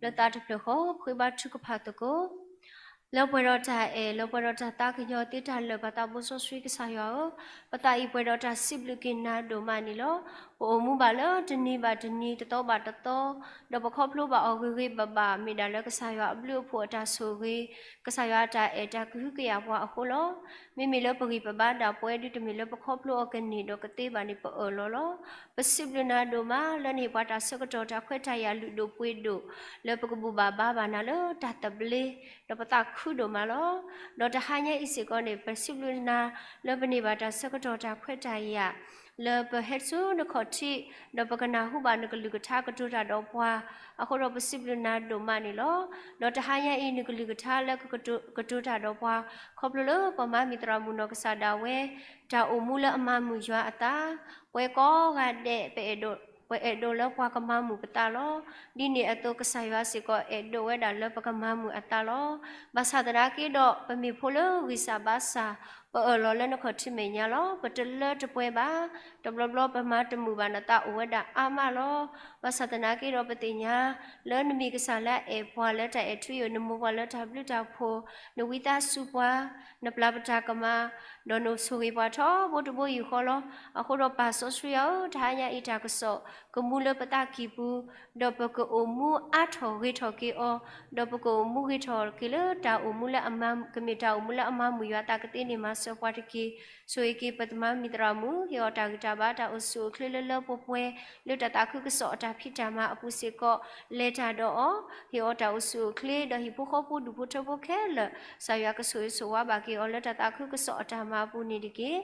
လၢသးတဖျၢၣ်ဃီ ပဃ့ဘါထုကဖၣ်သကိး လၢပှဲၤဒီးတၢ်အဲၣ် လၢပှဲၤဒီးတၢ်သးကညီၤသ့တၢ်လၢာ် ပသးဘိစီဆှံကစၢ်ယွၤဧၢ, ပသးအံၤပှဲၤဒီးတၢ်စံးဘျုးက့ၤနၤဒိၣ်မးန့ၣ်လီၤ. ပအိၣ်မူဘၣ်လၢတနံၤဘၣ်တနံၤ တသီဘၣ်တသီ, ဒီးပခီဖျိဘၣ်အီၤဂ့ၤဂ့ၤဘၣ်ဘၣ် မ့ၢ်ဒၣ်လၢကစၢ်ယွၤအဘျုးအဖှိၣ်အတၢ်ဆိၣ်ဂ့ၤ, ကစၢ်ယွၤအတၢ်အဲၣ်တၢ်ကဟုကယာ်ပှၤအဃိလီၤ. မ့မ့ၢ်လၢပဂံၢ်ပဘါဒၣ်ပှဲၤဒုး တမ့ၢ်လၢပခီဖျိအီၤကန့ၢ်ဒီးကသ့ဘၣ်န့ၣ် ပအၢၣ်လီၤလီၤ. ပစံးဘျုးနၤဒိၣ်မး လၢနဟ့ၣ်ပှၤတၢ်ဆၢကတီၢ်တၢ်ခွဲးတၢ်ယာ်လုၢ်ဒိၣ်ပှ့ၤဒိၣ် လၢပကဘူၣ်ဘၣ်ဘါဘၣ်နၤလၢတၢ်သဘျ့, ဒီးပသးခုဒိၣ်မးလီၤ. ဒီးတဟါညါအံၤစ့ၢ်ကီးန့ၣ် ပစံးဘျုးနၤ လၢပန့ၢ်ဘၣ်တၢ်ဆၢကတီၢ်တၢ်ခွဲးတၢ်ယာ် လၢပဟဲဆူနခီၣ်ထံး ဒီးပကနၢ်ဟူဘၣ်နကလုၢ်ကထါကတိၤတၢ်ဒီးပှၤ, အဃိဒီးပစံးဘျုးနၤဒိၣ်မးန့ၣ်လီၤ. ဒီးတဟါညါအံၤ နကလုၢ်ကထါလၢကကတိၤတၢ်ဒီးပှၤ ခီဖျိလၢပမၤမံၤသရၣ်မုၣ်နီၢ်ကစၢ်ဒၣ်ဝဲ တၢ်အိၣ်မူလၢအမၤမုာ်ယွၤအသး, ပဝဲကိးဂၤဒဲး ပအဲၣ်ဒိး ပအဲၣ်ဒိးလၢပှၤကမၤမုာ်ပသးလီၤ. ဒ်န့ၣ်အသိးကစၢ်ယွၤစ့ၢ်ကီးအဲၣ်ဒိးဝဲဒၣ်လၢပကမၤမုာ်အသးလီၤ. ဘၣ်ဆၣ်သနာ်က့ဒီး ပမ့ၢ်ဖိလၢဂံၢ်စၢ်ဘါစၢ်, ပအၢၣ်လီၤလၢနခီၣ်ထံးမဲာ်ညါလီၤ. ပတလၢတပှဲၤဘၣ်. တဘျီဘျီပမၤတမုာ်ဘၣ် နသးအိၣ်ဝဲဒၣ်အါမးလီၤ. ဘၣ်ဆၣ်သနာ်က့ဒီး ပသ့ၣ်ညါ လၢနမ့ၢ်ကစၢ်လၢအအဲၣ်ပှၤလၢတၢ်အဲၣ်ထူယိာ်, နမိၢ်ပှၤလၢတၢ်ဘျုးတၢ်ဖှိၣ်, နဝံသးစူၤပှၤ, နပျၢ်ပတၢ်ကမၣ်, ဒီးနဆိၣ်ဂ့ၤပှၤထီဘိတဘိယူၢ်ဃီလီၤ. အဃိဒီးပၢ်စီဆှံယွၤဧၢ, တဟါညါအံၤတၢ်ကစီၣ် ကမူလၢပသးကံၢ်ပူၤ, ဒီးပကအိၣ်မူအါထီၣ်ဂ့ၤထီၣ်က့ၤအီၤ, ဒီးပကအိၣ်မူဂ့ၤထီၣ်က့ၤလၢတၢ်အိၣ်မူလၢအမၤ, ကမ့ၢ်တၢ်အိၣ်မူလၢအမၤမုာ်ယွၤအသးကသ့န့ၣ် မၤစၢၤပှၤတက့ၢ်. ဆိၣ်ဂ့ၤက့ၤပမၤမံၤသရၣ်မုၣ်, ဟ့ၣ်အီၤတၢ်ဂံၢ်တၢ်ဘါ တၢ်အိၣ်ဆူၣ်အိၣ်ချ့လၢလၢပှဲၤပှဲၤ, လၢတၢ်သးခုကစီၣ်အတၢ်ဖံးတၢ်မၤအပူၤစ့ၢ်ကီး လဲၤတၢ်ဒီးအီၤ, ဟ့ၣ်အီၤတၢ်အိၣ်ဆူၣ်အိၣ်ချ့, ဒီးဟံၣ်ဖိဃီဖိဒူၣ်ဖိထၢဖိခဲလၢာ် ကစၢ်ယွၤကဆိၣ်ဂ့ၤဆိၣ်ဝါဘၣ်က့ၤအီၤလၢတၢ်သးခုကစီၣ်အတၢ်မၤအပူၤန့ၣ်တက့ၢ်.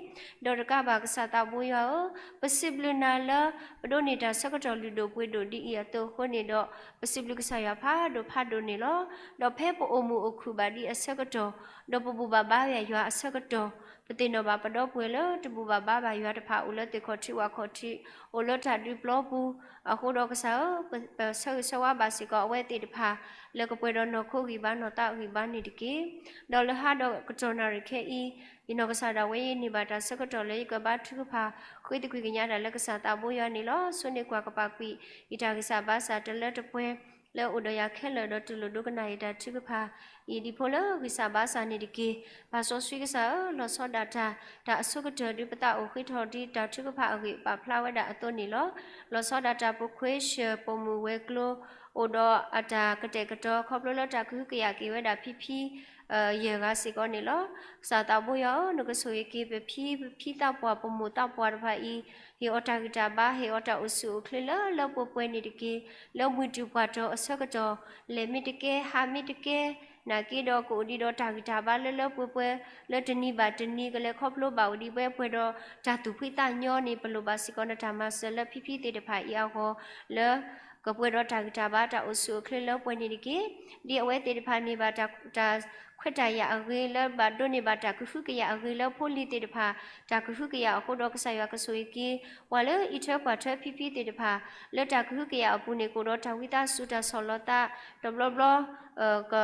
ဒီးတကးဘၣ်ကစၢ်သးဘိယွၤဧၢ, ပစံးဘျုးနၤလၢ ပဒိးန့ၢ်တၢ်ဆၢကတီၢ်လုၢ်ဒိၣ်ပှ့ၤဒိၣ်ဒ်အံၤအသိးအဃိန့ၣ်ဒီး, ပစံးဘျုးကစၢ်ယွၤဖးဒိၣ်ဖးဒိၣ်န့ၣ်လီၤ. ဒီးဖဲပအိၣ်မုာ်အိၣ်ခုၣ်ဘၣ်ဒ်အဆၢကတီၢ်, ဒီးပဘူၣ်ဘၣ်ဘါယွၤအဆၢကတီၢ်, ပသ့ၣ်နီၣ်ဘၣ်ပဒီပုၢ်ဝဲၢ်လၢတဘူၣ်ဘၣ်ဘါဘၣ်ယွၤတဖၣ် အိၣ်လၢသ့ၣ်ခီၣ်ထံးဝၣ်ခီၣ်ထံး, အိၣ်လၢတၢ်ဒုးပျီပူၤ, အဃိဒီးကစၢ်ဧၢ, ပဆၢဂ့ၤဆၢဝါဘၣ်စ့ၢ်ကီးအဝဲသ့ၣ်တဖၣ် လၢကပှဲၤဒီးနီၢ်ခိဂံၢ်ဘါနီၢ်သးဂံၢ်ဘါန့ၣ်တက့ၢ်. ဒီးလၢဟါဒီးကတီၢ်နၣ်ရံၣ်ခဲအံၤ, ယနီၢ်ကစၢ်ဒၣ်ဝဲယန့ၢ်ဘၣ်တၢ်ဆၢကတီၢ်လၢယကဘါထုကဖၣ် ဃ့သကွံၢ်ကညးတၢ်လၢကစၢ်သးဘိယွၤန့ၣ်လီၤ. ဆိန့ၢ်ကွၢ်ကပာ်ကွံာ် ယတၢ်ဂံၢ်စၢ်ဘါစၢ်တလၢတပှဲၤ လၢအိၣ်ဒီးယၤခဲလၢာ်ဒီးတူၢ်လိာ်ဒိကနၣ်ယတၢ်ထုကဖၣ် ယံာ်ဒံးဖိလၢဂံၢ်စၢ်ဘါစၢ်န့ၣ်တက့ၢ်. ပၢ်စီဆှံကစၢ်ဧၢ, လီၤဆီဒၣ်တၢ် တၢ်အဆိကတၢၢ်ဒုးပသးအိၣ်ဃ့ထီၣ်ဒ်တၢ်ထုကဖၣ်အဂ့ၢ် ပာ်ဖျါဝဲဒၣ်အသိးန့ၣ်လီၤ. လီၤဆီဒၣ်တၢ်ပိာ်ခွဲးဆှၢပိာ်မုၣ်ဝဲၤကျိၤ အိၣ်ဒီးအတၢ်ကတဲာ်ကတီၤ ခီဖျိလၢတၢ်ကဟုကယာ်က့ၤဝဲဒၣ်ဖံဖံ ယဲၢ်ဂၤစ့ၢ်ကီးန့ၣ်လီၤ. ကစၢ်သးဘိယွၤဧၢ, နကဆိၣ်ဂ့ၤက့ၤပဖံ ပဖံသးပှၢ် ပမိၢ်သးပှၢ်တဖၣ်အံၤ, ဟ့ၣ်အီၤတၢ်ဂံၢ်တၢ်ဘါ, ဟ့ၣ်အီၤတၢ်အိၣ်ဆူၣ်အိၣ်ချ့လၢလၢပှဲၤပှဲၤန့ၣ်တက့ၢ်. လၢမုၢ်တူာ်ပှၢ်တီၤအဆၢကတီၢ်, လဲၤမ့ၢ်တကဲ, ဟးမ့ၢ်တကဲ, နာ်က့ဒီးကအိၣ်ဒံးဒီးတၢ်ဂံၢ်တၢ်ဘါလၢလၢပှဲၤပှဲၤ, လၢတနံၤဘၣ်တနံၤ ကလဲၤခီဖျိဘၣ်အိၣ်ဒံးဝဲပှဲၤဒီးတၢ်သူၣ်ဖှံသးညီန့ၣ် ပလိၣ်ဘၣ်စ့ၢ်ကီးနတၢ်မၤစၢၤလၢဖံဖံသ့ၣ်တဖၣ်အံၤအဂီၢ်, လၢ ကပှဲၤဒီးတၢ်ဂံၢ်တၢ်ဘါ တၢ်အိၣ်ဆူၣ်အိၣ်ချ့လၢပှဲၤန့ၣ်တက့ၢ်. ဒ်အဝဲသ့ၣ်တဖၣ်န့ၢ်ဘၣ်တၢ်ခွဲးတၢ်ယာ်အဂ့ၤ လၢဘၣ်ဒိးန့ၢ်ဘၣ်တၢ်ကဟုကယာ်အဂ့ၤ လၢဖိလံၤသ့ၣ်တဖၣ် တၢ်ကဟုကယာ်အဃိဒီး ကစၢ်ယွၤကဆိၣ်ဂ့ၤက့ၤ ပှၤလၢအအံးထွဲကွၢ်ထွဲဖံဖံသ့ၣ်တဖၣ် လၢတၢ်ကဟုကယာ်အပူၤန့ၣ် ကအိၣ်ဒီးတၢ်ဝံသးစူၤတၢ်ဆီၣ်လီၤသး တဘျီဘျီ က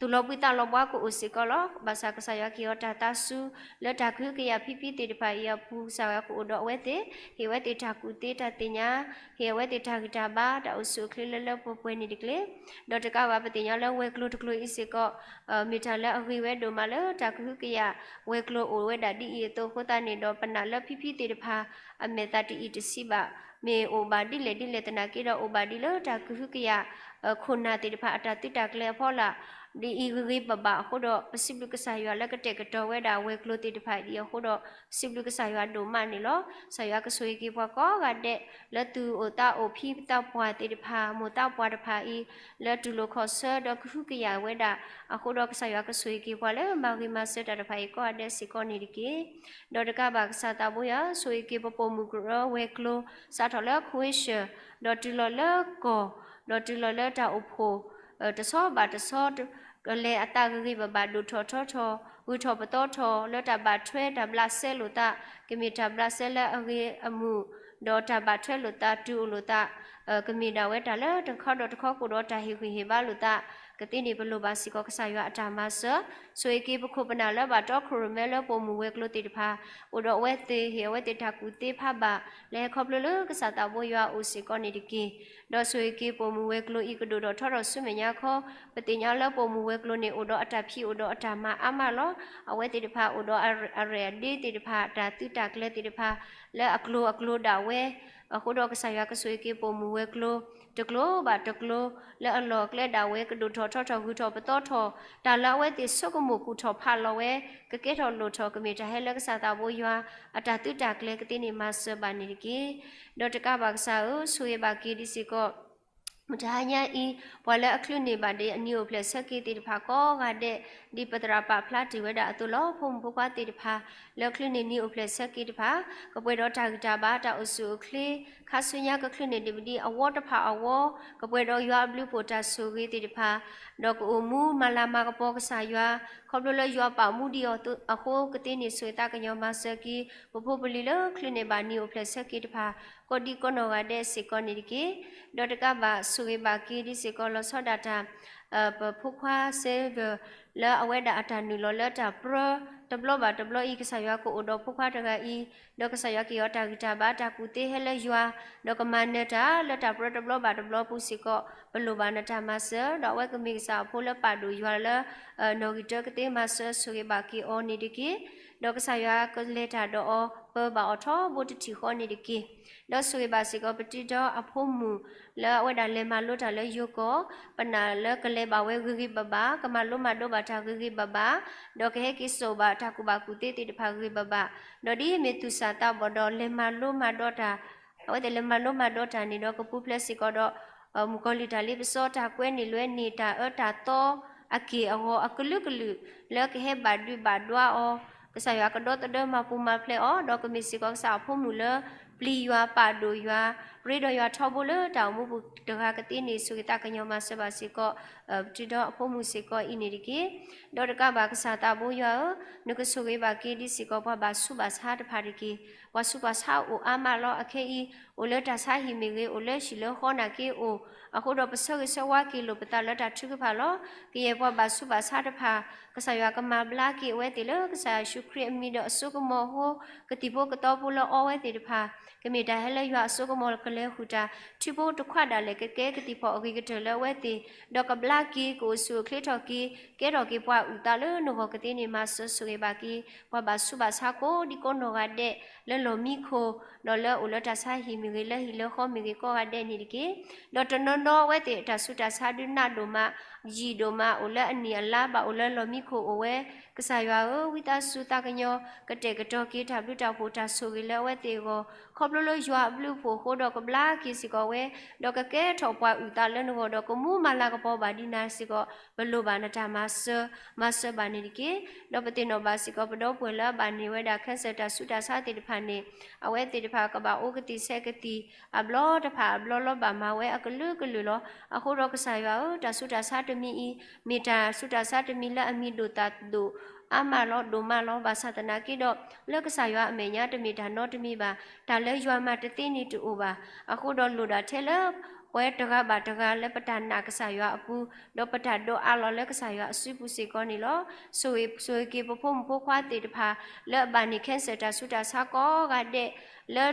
သူၣ်လီၤဘှံးသးလီၤဘှါကအိၣ်စ့ၢ်ကီးလီၤ. ဘၣ်ဆၣ်ကစၢ်ယွၤကဟ့ၣ်အီၤတၢ်သးစူၤ လၢတၢ်ကဟုကယာ်ဖံဖံသ့ၣ်တဖၣ်အံၤအပူၤ ကစၢ်ယွၤကအိၣ်ဒီးအဝဲသ့ၣ်, ဟ့ၣ်အဝဲသ့ၣ်တၢ်ကူၣ်သ့တၢ်သ့ၣ်ညါ, ဟ့ၣ်အဝဲသ့ၣ်တၢ်ဂံၢ်တၢ်ဘါ တၢ်အိၣ်ဆူၣ်အိၣ်ချ့လၢလၢပှဲၤပှဲၤန့ၣ်တက့ၢ်. ဒီးတကးဘၣ်ပသ့ၣ်ညါလၢဝဲၤကျိၤတကျိၤအံၤစ့ၢ်ကီး မ့ၢ်တၢ်လၢအဂ့ၤဝဲဒိၣ်မးလၢတၢ်ကဟုကယာ် ဝဲၤကျိၤအိၣ်ဝဲဒၣ်ဒ်အံၤအသိးအဃိသတးန့ၣ်ဒီး ပနာ်လၢဖံဖံသ့ၣ်တဖၣ် အမဲာ်သၣ်တအံၣ်တဆံးဘၣ် မ့ၢ်အိၣ်ဘၣ်ဒ်လဲၣ်ဒ်လဲၣ်သနာ်က့ဒီး အိၣ်ဘၣ်ဒ်လၢတၢ်ကဟုကယာ် ခိၣ်နၢ်သ့ၣ်တဖၣ် အတၢ်သုးတၢ်ကျဲၤအဖီလာ် ဒ်အံၤဂ့ၤဂ့ၤဘၣ်ဘၣ်အဃိဒီး ပစံးဘျုးကစၢ်ယွၤလၢကတဲာ်ကတီၤဝဲဒၣ်ဝဲၤကျိၤသ့ၣ်တဖၣ်ဒ်အံၤအဃိဒီး ပစံးဘျုးကစၢ်ယွၤဒိၣ်မးန့ၣ်လီၤ. ကစၢ်ယွၤကဆိၣ်ဂ့ၤက့ၤပှၤကိးဂၤဒဲး လၢသူၣ်အိၣ်သးအိၣ်ဖံသးပှၢ်သ့ၣ်တဖၣ် မိၢ်သးပှၢ်တဖၣ်အံၤ လၢတူၢ်လိာ်ခီၣ်ဆၢဒီးကဟုကယာ်ဝဲဒၣ်အဃိဒီး ကစၢ်ယွၤကဆိၣ်ဂ့ၤက့ၤပှၤလၢမၤဂ့ၤမၤစၢၤတၢ်တဖၣ်အံၤကိးဂၤဒဲးစ့ၢ်ကီးန့ၣ်တက့ၢ်. ဒီးတကးဘၣ်ကစၢ်သးဘိယွၤ ဆိၣ်ဂ့ၤက့ၤပပိာ်မုၣ်ကရၢဝဲၤကျိၤ စးထီၣ်လၢ ခွဲးဆှၢ ဒီးတုၤလီၤလၢကီၢ် ဒီးတုၤလီၤလၢတၢ်အိၣ်ဖှိၣ် တဆီဘၣ်တဆီ ကလဲၤအသးဂ့ၤဂ့ၤဘၣ်ဘၣ် ဒိၣ်ထီၣ်ထီထီၣ် ဂုၤထီၣ်ပသီထီၣ် လၢတၢ်ဘၣ်ထွဲတၢ်ဘျးစဲလိာ်သး ကမ့ၢ်တၢ်ဘျးစဲလၢအဂ့ၤအမုာ် ဒီးတၢ်ဘၣ်ထွဲလိာ်သး တုၤအိၣ်လိာ်သး ကမ့ၢ်ဒၣ်ဝဲတၢ်လၢတခီဒီးတခီ ကအိၣ်ဒီးတၢ်ဟ့ၣ်ဂံၢ်ဟ့ၣ်ဘါလိာ်သး ကသ့န့ၣ် ပလိၣ်ဘၣ်စ့ၢ်ကီးကစၢ်ယွၤအတၢ်မၤစၢၤ, ဆိၣ်ဂ့ၤက့ၤပခိၣ်ပနၢ်လၢဘၣ်တီခိၣ်ရိၣ်မဲလၢပိာ်မုၣ်ဝဲၤကျိၤသ့ၣ်တဖၣ်, အိၣ်ဒီးအဝဲသ့ၣ်ဟ့ၣ်အဝဲသ့ၣ်တၢ်ကူၣ်သ့ဖးဘၣ်, လၢဟဲခီဖျိလၢကစၢ်သးဘိယွၤအအိၣ်စ့ၢ်ကီးန့ၣ်တက့ၢ်. ဒီးဆိၣ်ဂ့ၤက့ၤပိာ်မုၣ်ဝဲၤကျိၤအံၤကဒိၣ်ထီၣ်ထီထီၣ်ဆူမဲာ်ညါခီ, ပသ့ၣ်ညါလၢပိာ်မုၣ်ဝဲၤကျိၤန့ၣ် အိၣ်ဒီးအတၢ်ဖံးအိၣ်ဒီးအတၢ်မၤအါမးလီၤ. အဝဲသ့ၣ်တဖၣ်အိၣ်ဒီးအရဲၣ်အဒ့သ့ၣ်တဖၣ်, တၢ်သုးတၢ်ကျဲၤသ့ၣ်တဖၣ်, လၢအကျိၤအကျိၤဒၣ်ဝဲ အဃိဒီးကစၢ်ယွၤကဆိၣ်ဂ့ၤက့ၤပိာ်မုၣ်ဝဲၤကျိၤ တကျိၤဘၣ်တကျိၤ လၢအလီၢ်အကျဲဒၣ်ဝဲကဒိၣ်ထီၣ်ထီထီၣ်ဂုၤထီၣ်ပသီထီၣ်, တၢ်လၢအဝဲသ့ၣ်ဆိကမိၣ်ကူၣ်ထီၣ်ဖးလီၤဝဲ ကကဲထီၣ်လိၣ်ထီၣ် ကမ့ၢ်တၢ်ဟဲလၢကစၢ်သးဘိယွၤအတၢ်သုးတၢ်ကျဲၤကသ့န့ၣ်မၤစၢၤဘၣ်န့ၣ်တက့ၢ်. ဒီးတကးဘၣ်ကစၢ်ဧၢ, ဆိၣ်ဂ့ၤဘၣ်က့ၤဒ်စ့ၢ်ကီး မုၢ်တဟါညါအံၤ ပှၤလၢအချုးန့ၢ်ဘၣ်ဒ်အနံၤအိၣ်ဖျဲၣ်ဆၢက့ၤသ့ၣ်တဖၣ်ကိးဂၤဒဲး, ဒ်ပသရၣ်ပာ်ဖျါတ့ၢ်ဝဲဒၣ်အသိးလီၤ. ဖိမုၣ်ဖိခွါသ့ၣ်တဖၣ် လၢချုးန့ၢ်နံၤအိၣ်ဖျဲၣ်ဆၢက့ၤတဖၣ် ကပှဲၤဒီးတၢ်ဂံၢ်တၢ်ဘါ တၢ်အိၣ်ဆူၣ်အိၣ်ချ့, ခါဆူညါကချုးန့ၢ်ဒံးဘၣ်ဒ်အဝီတဖၣ်အဝီ, ကပှဲၤဒီးယွၤအဘျုးအဖှိၣ်တၢ်ဆိၣ်ဂ့ၤသ့ၣ်တဖၣ်, ဒီးကအိၣ်မူမၤလၤမၤကပီၤကစၢ်ယွၤ, ခီဖျိလၢယွၤပာ်မူဒံးအီၤအဃိကသ့န့ၣ် ဆိၣ်ဂ့ၤသးကညီၤမၤစၢၤက့ၤ ပဖိပလံၤလၢချုးန့ၢ်ဘၣ်နံၤအိၣ်ဖျဲၣ်ဆၢက့ၤတဖၣ် ကိးဒံကိးနီၢ်ဂၤဒဲးစ့ၢ်ကီးန့ၣ်တက့ၢ်. ဒီးတကးဘၣ်ဆိၣ်ဂ့ၤဘၣ်က့ၤဒ်စ့ၢ်ကီးလီၤဆီဒၣ်တၢ် ပဖိခွါစ့ၢ်ကီး လၢအဝဲဒၣ်အတၢ်နုာ်လီၤလၢတၢ်ပြၢတဘျီဘၣ်တဘျီအံၤ ကစၢ်ယွၤကအိၣ်ဒီးဖိခွါတဂၤအံၤ, ဒီးကစၢ်ယွၤကဟ့ၣ်အီၤတၢ်ဂံၢ်တၢ်ဘါတၢ်ကူၣ်သ့ဟဲလၢယွၤ, ဒီးကမၤနၢၤတၢ်လၢတၢ်ပြၢတဘျီဘၣ်တဘျီပူၤစ့ၢ်ကီး ပလိၣ်ဘၣ်နတၢ်မၤစၢၤ, ဒီးအဝဲကမ့ၢ်ကစၢ်အဖိလၢပာ်ဒိၣ်ယွၤလၢ နီၣ်ဂံၢ်တၢကသ့မၤစၢၤဆိၣ်ဂ့ၤဘၣ်က့ၤအီၤန့ၣ်တက့ၢ်. ဒီးကစၢ်ယွၤကလဲၤတၢ်ဒီးအီၤ ပၢဘၣ်အီၤထီဘိတထံၣ်ဃီန့ၣ်တက့ၢ်. ဒီးဆိၣ်ဂ့ၤဘၣ်စ့ၢ်ကီး ပတံၤဒီးအဖိမုၣ် လၢအဝဲဒၣ်လဲၤမၤလိတၢ်လၢယိၤကီၢ်, ပနာ်လၢကလဲၤဘၣ်ဝဲဂ့ၤဂ့ၤဘၣ်ဘၣ်, ကမၤလိမၤဒိးဘၣ်တၢ်ဂ့ၤဂ့ၤဘၣ်ဘၣ်, ဒီးကဟဲက့ၤစိာ်ဘၣ်တၢ်ကူၣ်ဘၣ်ကူၣ်သ့သ့ၣ်တဖၣ်ဂ့ၤဂ့ၤဘၣ်ဘၣ်, ဒီးဒ်မ့ၢ်သူၣ်စၢ်သးဘီၣ်ဒီးလဲၤမၤလိမၤဒိးတၢ် အဝဲသ့ၣ်လဲၤမၤလိမၤဒိးတၢ်န့ၣ်ဒီး ကပူၤဖျဲးစ့ၢ်ကီးဒီး မုၣ်ကီၤလံၢ်တၢ်လ့ပစီ တၢ်ကွဲန့ၢ်လွဲန့ၢ် တၢ်အၢတၢ်သီ အက့ၢ်အဂီၤအကလုာ်ကလုာ် လၢကဟဲဘၣ်ဒုးဘၣ်ဒွါအီၤ, ကစၢ်ယွၤကဒီသဒၢမၤပူၤမၤဖျဲးအီၤ, ဒီးကမ့ၢ်စ့ၢ်ကီးကစၢ်အဖိမုၣ်လၢ ပျံၤယွၤပာ်ဒိၣ်ယွၤ ရ့ဒီးယွၤထီဘိလၢတၢ်အိၣ်မူပူၤတဂၤကသ့န့ၣ် ဆိၣ်ဂ့ၤသးကညီၤမၤစၢၤဘၣ်စ့ၢ်ကီး ပတံၤဒီးအဖိမုၣ်စ့ၢ်ကီးအံၤန့ၣ်တက့ၢ်. ဒီးတကးဘၣ်ကစၢ်သးဘိယွၤဧၢ, နကဆိၣ်ဂ့ၤဘၣ်က့ၤဒ်စ့ၢ်ကီးပှၤဘၣ်ဆူးဘၣ်ဆါတဖၣ်တက့ၢ်. ပှၤဆူးပှၤဆါအိၣ်အါမးလီၤ. အခဲအံၤ အိၣ်လၢတၢ်ဆါဟံၣ်မ့ၢ်ဂ့ၤ, အိၣ်လၢဟံၣ်လၢဃီနာ်က့အိၣ်, အဃိဒီးပဆၢဂ့ၤဆၢဝါက့ၤလိာ်ပသးလၢတၢ်ထုကဖၣ်လီၤ. ကယဲၢ်ပှၤဘၣ်ဆူးဘၣ်ဆါတဖၣ် ကစၢ်ယွၤကမၤဘျါက့ၤအဝဲသ့ၣ်လၢကစၢ်ယ့ၣ်ၡူးခရံာ်အမံၤဒီးအစိကမီၤအဃိ, ကသံၣ်ဖိကသီဖိလၢအီဝဲသ့ၣ်တဖၣ် ကမ့ၢ်တၢ်ဟဲလၢယွၤအစိကမီၤကလဲၤဃုာ်တၢ် ထံဖိတခွါဒၣ်လဲာ် ကကဲကသံၣ်ဖီၣ်အဂ့ၤကတၢၢ်လၢအဝဲသ့ၣ်, ဒီးကဘျါက့ၤ ကအိၣ်ဆူၣ်အိၣ်ချ့ထီၣ်က့ၤ ကဲထီၣ်က့ၤပှၤအုၣ်သးလၢနဂီၢ်ကသ့န့ၣ် မၤစၢၤဆိၣ်ဂ့ၤဘၣ်က့ၤ ပှၤဘၣ်ဆူးဘၣ်ဆါကိးဒံကိးနီၢ်ဂၤဒဲး လၢလီၢ်မံခိၣ်, ဒီးလၢအိၣ်လၢတၢ်ဆါဟံၣ်မ့ၢ်ဂ့ၤ, လၢဟံၣ်လၢဃီမ့ၢ်ဂ့ၤ ကိးဂၤဒဲးန့ၣ်တက့ၢ်. ဒီးတနီၤနီၤအဝဲသ့ၣ်တၢ်ဆူးတၢ်ဆါဒုးနးဒိၣ်မး, ယံာ်ဒိၣ်မး, အိၣ်လၢအနံၣ်အလါဘၣ်အိၣ်လၢလီၢ်မံခိၣ်အိၣ်ဝဲ, ကစၢ်ယွၤဧၢ, ဝံသးစူၤသးကညီၤ ကတဲာ်ကတီၤက့ၤတၢ်ဘျုးတၢ်ဖှိၣ်တၢ်ဆိၣ်ဂ့ၤလၢအဝဲသ့ၣ်အဂီၢ်, ခီဖျိလၢယွၤအဘျုးအဖှိၣ်အဃိဒီးကဘျါက့ၤစ့ၢ်ကီးဝဲ, ဒီးကကဲထီၣ်ပှၤအုၣ်သးလၢနဂီၢ်ဒီးကမူမၤလၤကပီၤဘၣ်ဒ်နၤစ့ၢ်ကီး ပလိၣ်ဘၣ်နတၢ်မၤစၢၤ, မၤစၢၤဘၣ်န့ၣ်တက့ၢ်. ဒီးပသ့ၣ်နီၣ်ဘၣ်စ့ၢ်ကီးပဒီပုၢ်ဝဲၢ်လၢအဘၣ်န့ၢ်ဝဲဒၣ် cancer တၢ်ဆူးတၢ်ဆါသ့ၣ်တဖၣ်န့ၣ်, အဝဲသ့ၣ်တဖၣ်ကဘၣ်အိၣ်ကသံၣ်ဆဲးကသံၣ် အဘျီတဖၣ်အဘျီလီၤ ဘၣ်မၤဝဲအကလုာ်ကလုာ်လီၤ. အဃိဒီးကစၢ်ယွၤဧၢ, တၢ်ဆူးတၢ်ဆါတမံၤအံၤ မ့ၢ်တၢ်ဆူးတၢ်ဆါတမံၤလၢအမံၤဒိၣ်သၣ်ဒိၣ်အါမးလီၤ, ဒိၣ်မးလီၤ. ဘၣ်ဆၣ်သနာ်က့ဒီး လၢကစၢ်ယွၤအမဲာ်ညါတမ့ၢ်တၢ်နီတမံၤဘၣ်. တၢ်လၢယွၤမၤတသ့န့ၣ်တအိၣ်ဘၣ်. အဃိဒီးလိၣ်ဒၣ်ထဲလၢ ပဝဲတဂၤဘၣ်တဂၤလၢပတၢ်နာ်ကစၢ်ယွၤအပူၤ, ဒီးပတၢ်ဒိးအးလီၤလၢကစၢ်ယွၤအစုပူၤစ့ၢ်ကီးန့ၣ်လီၤ. ဆိၣ်ဂ့ၤ ဆိၣ်ဂ့ၤက့ၤပဖိမုၣ်ဖိခွါသ့ၣ်တဖၣ် လၢအဘၣ်န့ၢ် cancer တၢ်ဆူးတၢ်ဆါကိးဂၤဒဲး လၢ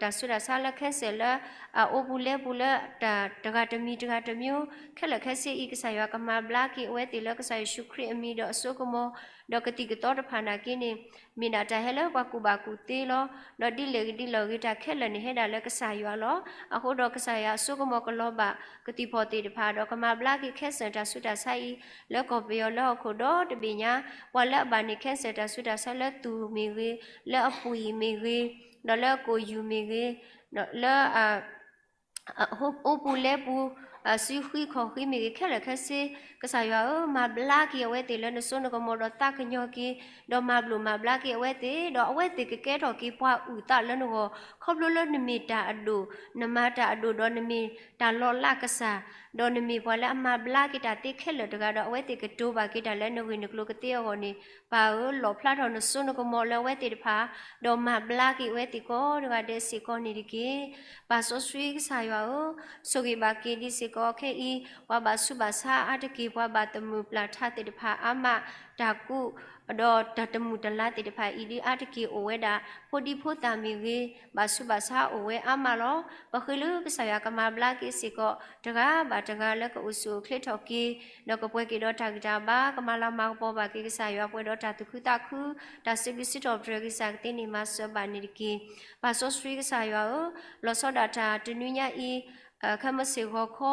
တၢ်ဆူးတၢ်ဆါလၢ cancer လၢ အအိပူၤလဲပူၤလၢ တၢ်တဂၤတမံၤတဂၤတမံၤ ခဲလၢာ်ခဲဆ့အံၤ ကစၢ်ယွၤကမၤဘျါက့ၤအဝဲသ့ၣ်လၢကစၢ်ယ့ၣ်ၡူးခရံာ်အမံၤဒီးအစိကမီၤ, ဒီးကသံၣ်ကသီတဖၣ်နာ်က့န့ၣ် မ့ၢ်ဒၣ်တၢ်ဟဲလၢပှၤကူၣ်ဘၣ်ကူၣ်သ့လီၤ. ဒီးဒ်လဲၣ်ဂ့ၤဒ်လဲၣ်ဂ့ၤ တၢ်ခဲလၢာ်န့ၣ်ဟဲဒၣ်လၢကစၢ်ယွၤလီၤ. အဃိဒီးကစၢ်ယွၤအစိကမီၤကလီၤဘၣ် ကသံၣ်ဖီၣ်သ့ၣ်တဖၣ် ဒီးကမၤဘျါက့ၤ cancer တၢ်ဆူးတၢ်ဆါအံၤ လၢကီၢ်ပယီၤလၢဟီၣ်ခိၣ်ဒီတဘ့ၣ်ညါ, ပှၤလၢအဘၣ်န့ၢ် cancer တၢ်ဆူးတၢ်ဆါလၢသူၣ်မ့ၢ်ဂ့ၤ, လၢအပူၤအံၤမ့ၢ်ဂ့ၤ, ဒီးလၢအကိာ်ယူၢ်မ့ၢ်ဂ့ၤ, ဒီးလၢ အိပူၤလဲပူၤ, စုဃံခီၣ်ဃံမ့ၢ်ဂ့ၤ ခဲလၢာ်ခဲဆ့, ကစၢ်ယွၤဧၢ, မၤဘျါက့ၤအဝဲသ့ၣ်လၢနစိနကမီၤဒီးသးကညီၤက့ၤ, ဒီးမၤဘျိးမၤဘျါက့ၤအဝဲသ့ၣ်, ဒီးအဝဲသ့ၣ်ကကဲထီၣ်က့ၤပှၤအုၣ်သးလၢနဂီၢ်, ခီဖျိလၢနမ့ၢ်တၢ်အဒိၣ်, နမၤတၢ်အဒိၣ်ဒီးနမ့ၢ်တၢ်လီၤလးကစၢ်, ဒီးနမ့ၢ်ပှၤလၢအမၤဘျါက့ၤတၢ်သ့ခဲလၢာ်တဂၤဒီး အဝဲသ့ၣ်ကတိၤဘၣ်က့ၤတၢ်လၢနဂ့ၢ်နကျိၤကသ့အဂီၢ်န့ၣ်, ပၢ်ဧၢ, လီၣ်ဖျါထီၣ်နစိနကမီၤလၢအဝဲသ့ၣ်တဖၣ်, ဒီးမၤဘျါက့ၤအဝဲသ့ၣ်ကိးတဂၤဒဲးစ့ၢ်ကီးန့ၣ်တက့ၢ်. ပၢ်စီဆှံကစၢ်ယွၤဧၢ, ဆိၣ်ဂ့ၤဘၣ်က့ၤဒ်စ့ၢ်ကီး တၢ်ကဲထီၣ်သးလၢတၢ်ကဲထီၣ်အသီခဲအံၤ ပှၤဘၣ်ဆူးဘၣ်ဆါအါတက့ၢ်, ပှၤဘၣ်တမုာ်ပျၢ်ထးသ့ၣ်တဖၣ်အါမး, တၢ်ကူၣ် ဒီးတၢ်တမုာ်တလၤသ့ၣ်တဖၣ်အံၤဒ်အါတက့ၢ်အိၣ်ဝဲဒၣ်, ဖိဒံဖိသၣ်မ့ၢ်ဂ့ၤ, ဘၣ်ဆူးဘၣ်ဆါအိၣ်ဝဲအါမးလီၤ. ပဃ့လၢကစၢ်ယွၤကမၤဘျါက့ၤစ့ၢ်ကီး တဂၤဘၣ်တဂၤလၢကအိၣ်ဆူၣ်အိၣ်ချ့ထီၣ်က့ၤ, ဒီးကပှဲၤက့ၤဒီးတၢ်ဂံၢ်တၢ်ဘါ, ကမၤလၤမၤကပီၤဘၣ်က့ၤကစၢ်ယွၤ, ပှဲၤဒီးတၢ်သူၣ်ခုသးခု, တၢ်စံးဘျုးစံးထီၣ်ပတြၢၤက့ၤကစၢ်ကသ့န့ၣ် မၤစၢၤဘၣ်န့ၣ်တက့ၢ်. ပၢ်စီဆှံကစၢ်ယွၤဧၢ, လီၤဆီဒၣ်တၢ်တနွံညါအံၤ ခဲမုၢ်ဆ့ၣ်ဂီၤခီ,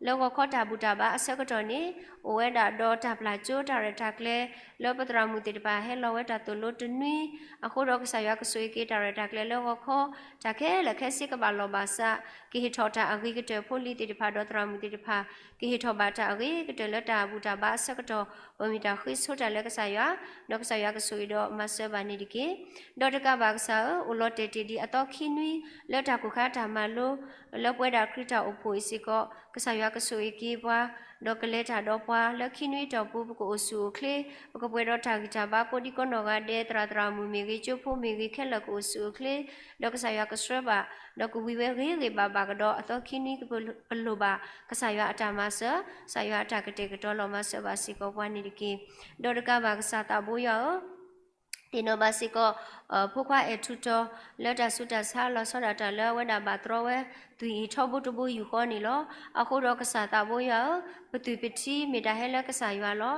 လၢဂီၤခီတၢ်ဘူၣ်တၢ်ဘါအဆၢကတီၢ်န့ၣ်, အိၣ်ဝဲဒၣ်ဒီးတၢ်ပျၢ်ကၠိတၢ်ရဲၣ်တၢ်ကျဲၤ လၢပသရၣ်မုၣ်သ့ၣ်တဖၣ်ဟဲလီၤဝဲတၢ်သိၣ်လိတနွံ, အဃိဒီးကစၢ်ယွၤကဆိၣ်ဂ့ၤက့ၤတၢ်ရဲၣ်တၢ်ကျဲၤလၢဂီၤခီ, တၢ်ခဲလၢာ်ခဲဆ့ကဘၣ်လီၢ်ဘၣ်စး, ကဟ့ၣ်ထီၣ်တၢ်အဂ့ၤကတၢၢ်ဖိလံၤသ့ၣ်တဖၣ်ဒီးသရၣ်မုၣ်သ့ၣ်တဖၣ်, ကဟ့ၣ်ထီၣ်ဘၣ်တၢ်အဂ့ၤကတၢၢ်လၢတၢ်ဘူၣ်တၢ်ဘါအဆၢကတီၢ်, ပမ့ၢ်တၢ်ဃ့ဆိတၢ်လၢကစၢ်ယွၤ, ဒီးကစၢ်ယွၤကဆိၣ်ဂ့ၤဒီးမၤစၢၤဘၣ်န့ၣ်တက့ၢ်. ဒီးတကးဘၣ်ကစၢ်ဧၢ, အိၣ်လီၤတဲာ်တ့ၢ်ဒံးအသီခံနွံ လၢတၢ်ကိၢ်ခါတၢ်မၤလိ လၢပဝဲဒၣ်ခရံာ်တၢ်အိၣ်ဖှိၣ်အံၤစ့ၢ်ကီး, ကစၢ်ယွၤကဆိၣ်ဂ့ၤက့ၤပှၤ, ဒီးကလဲၤတၢ်ဒီးပှၤ လၢခံနွံအတီၢ်ပူၤ ပကအိၣ်ဆူၣ်အိၣ်ချ့, ပကပှဲၤဒီးတၢ်ဂံၢ်တၢ်ဘါ ကိးဒံကီးနီၢ်ဂၤဒဲး သရၣ်သရၣ်မုၣ်မ့ၢ်ဂ့ၤ ကၠိဖိမ့ၢ်ဂ့ၤ ခဲလၢာ်ကအိၣ်ဆူၣ်အိၣ်ချ့, ဒီးကစၢ်ယွၤကဆှၢဘၣ်, ဒီးကဝံၤဝဲဂ့ၤဂ့ၤဘၣ်ဘၣ်ကဒီးအသီခံနွံ ပလိၣ်ဘၣ်ကစၢ်ယွၤအတၢ်မၤစၢၤ, ကစၢ်ယွၤအတၢ်ကတဲာ်ကတီၤလီၤမၤစၢၤဘၣ်စ့ၢ်ကီးပှၤန့ၣ်တက့ၢ်. ဒီးတကးဘၣ်ကစၢ်သးဘိယွၤဧၢ သ့ၣ်နီၣ်ဘၣ်စ့ၢ်ကီး ဖိခွါအဲၣ်ထူတီၤ လၢတၢ်ဆူးတၢ်ဆါလီၤဆီဒၣ်တၢ်လၢအဝဲဒၣ်ဘၣ်တြီဝဲ သွံၣ်အံၤထီဘိတဘိယူၢ်ဃီန့ၣ်လီၤ. အဃိဒီးကစၢ်သးဘိယွၤဧၢ, ပသွံၣ်ပထံမ့ၢ်တၢ်ဟဲလၢကစၢ်ယွၤလီၤ.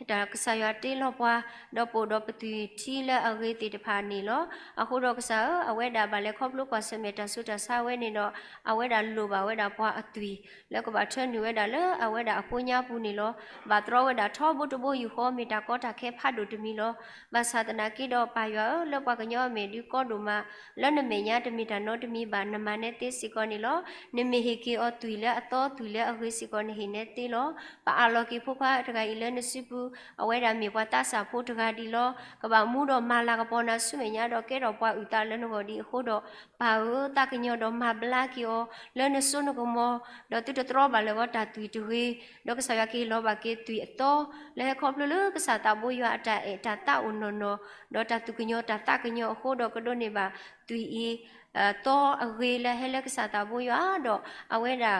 တၢ်ကစၢ်ယွၤတ့လီၤပှၤ, ဒီးပအိၣ်ဒီးပသွံၣ်ထံလၢအဂ့ၤသ့ၣ်တဖၣ်န့ၣ်လီၤ. အဃိဒီးကစၢ်ဧၢ, အဝဲဒၣ်ဘၣ်လဲၤခီဖျိကွၢ်ဆၢၣ်မဲာ်တၢ်ဆူးတၢ်ဆါဝဲန့ၣ်ဒီး အဝဲဒၣ်လိၣ်ဘၣ်ဝဲဒၣ်ပှၤအသွံၣ် လၢကဘၣ်ထၢနုာ်ဝဲဒၣ်လၢအဝဲဒၣ်အဖိညါပူၤန့ၣ်လီၤ. ဘၣ်တြီဝဲဒၣ်ထီဘိတဘိယူၢ်ဃီ မ့ၢ်တၢ်ကီတၢ်ခဲဖးဒိၣ်တမံၤလီၤ. ဘၣ်ဆၣ်သနာ်က့ဒီးပၢ်ယွၤဧၢ, လၢပှၤကညီအမဲာ်ဒုးကီဒိၣ်မး, လၢနမဲာ်ညါတမ့ၢ်တၢ်နီတမံၤဘၣ်, နမၤနဲသ့စ့ၢ်ကီးန့ၣ်လီၤ. နမ့ၢ်ဟ့ၣ်က့ၤအီၤသွံၣ်လၢအသီသွံၣ်လၢအဂ့ၤစ့ၢ်ကီး နဟ့ၣ်နဲသ့လီၤ. ပအးလီၤက့ၤဖိခွါတဂၤအံၤလၢနစုပူၤ, အဝဲဒၣ်မ့ၢ်ပှၤသးစၢ်ဖိတဂၤဒံးလီၤ. ကဘၣ်မူဒီးမၤလၤကပီၤနၤဆူမဲာ်ညါဒီး ကဲထီၣ်ပှၤအုၣ်သးလၢနဂီၢ်ဒံးအဃိဒီး, ပၢ်ဧၢ, သးကညီၤဒီးမၤဘျါက့ၤအီၤ လၢနစိနကမီၤ, ဒီးသုတတြီဘၣ်လၢၤဝဲတၢ်သွံၣ်တဂ့ၤ, ဒီးကစၢ်ယွၤကဟ့ၣ်လီၤဘၣ်က့ၤသွံၣ်အသီ လၢဟဲခီဖျိလၢကစၢ်သးဘိယွၤအတၢ်အဲၣ်တၢ်သးအိၣ်နီၢ်နီၢ်, ဒီးတၢ်သူၣ်ကညီၤတၢ်သးကညီၤအဃိဒီး ကဒိးန့ၢ်ဘၣ်သွံၣ်အံၤ သီအဂ့ၤလၢဟဲလၢကစၢ်သးဘိယွၤဒီး အဝဲဒၣ်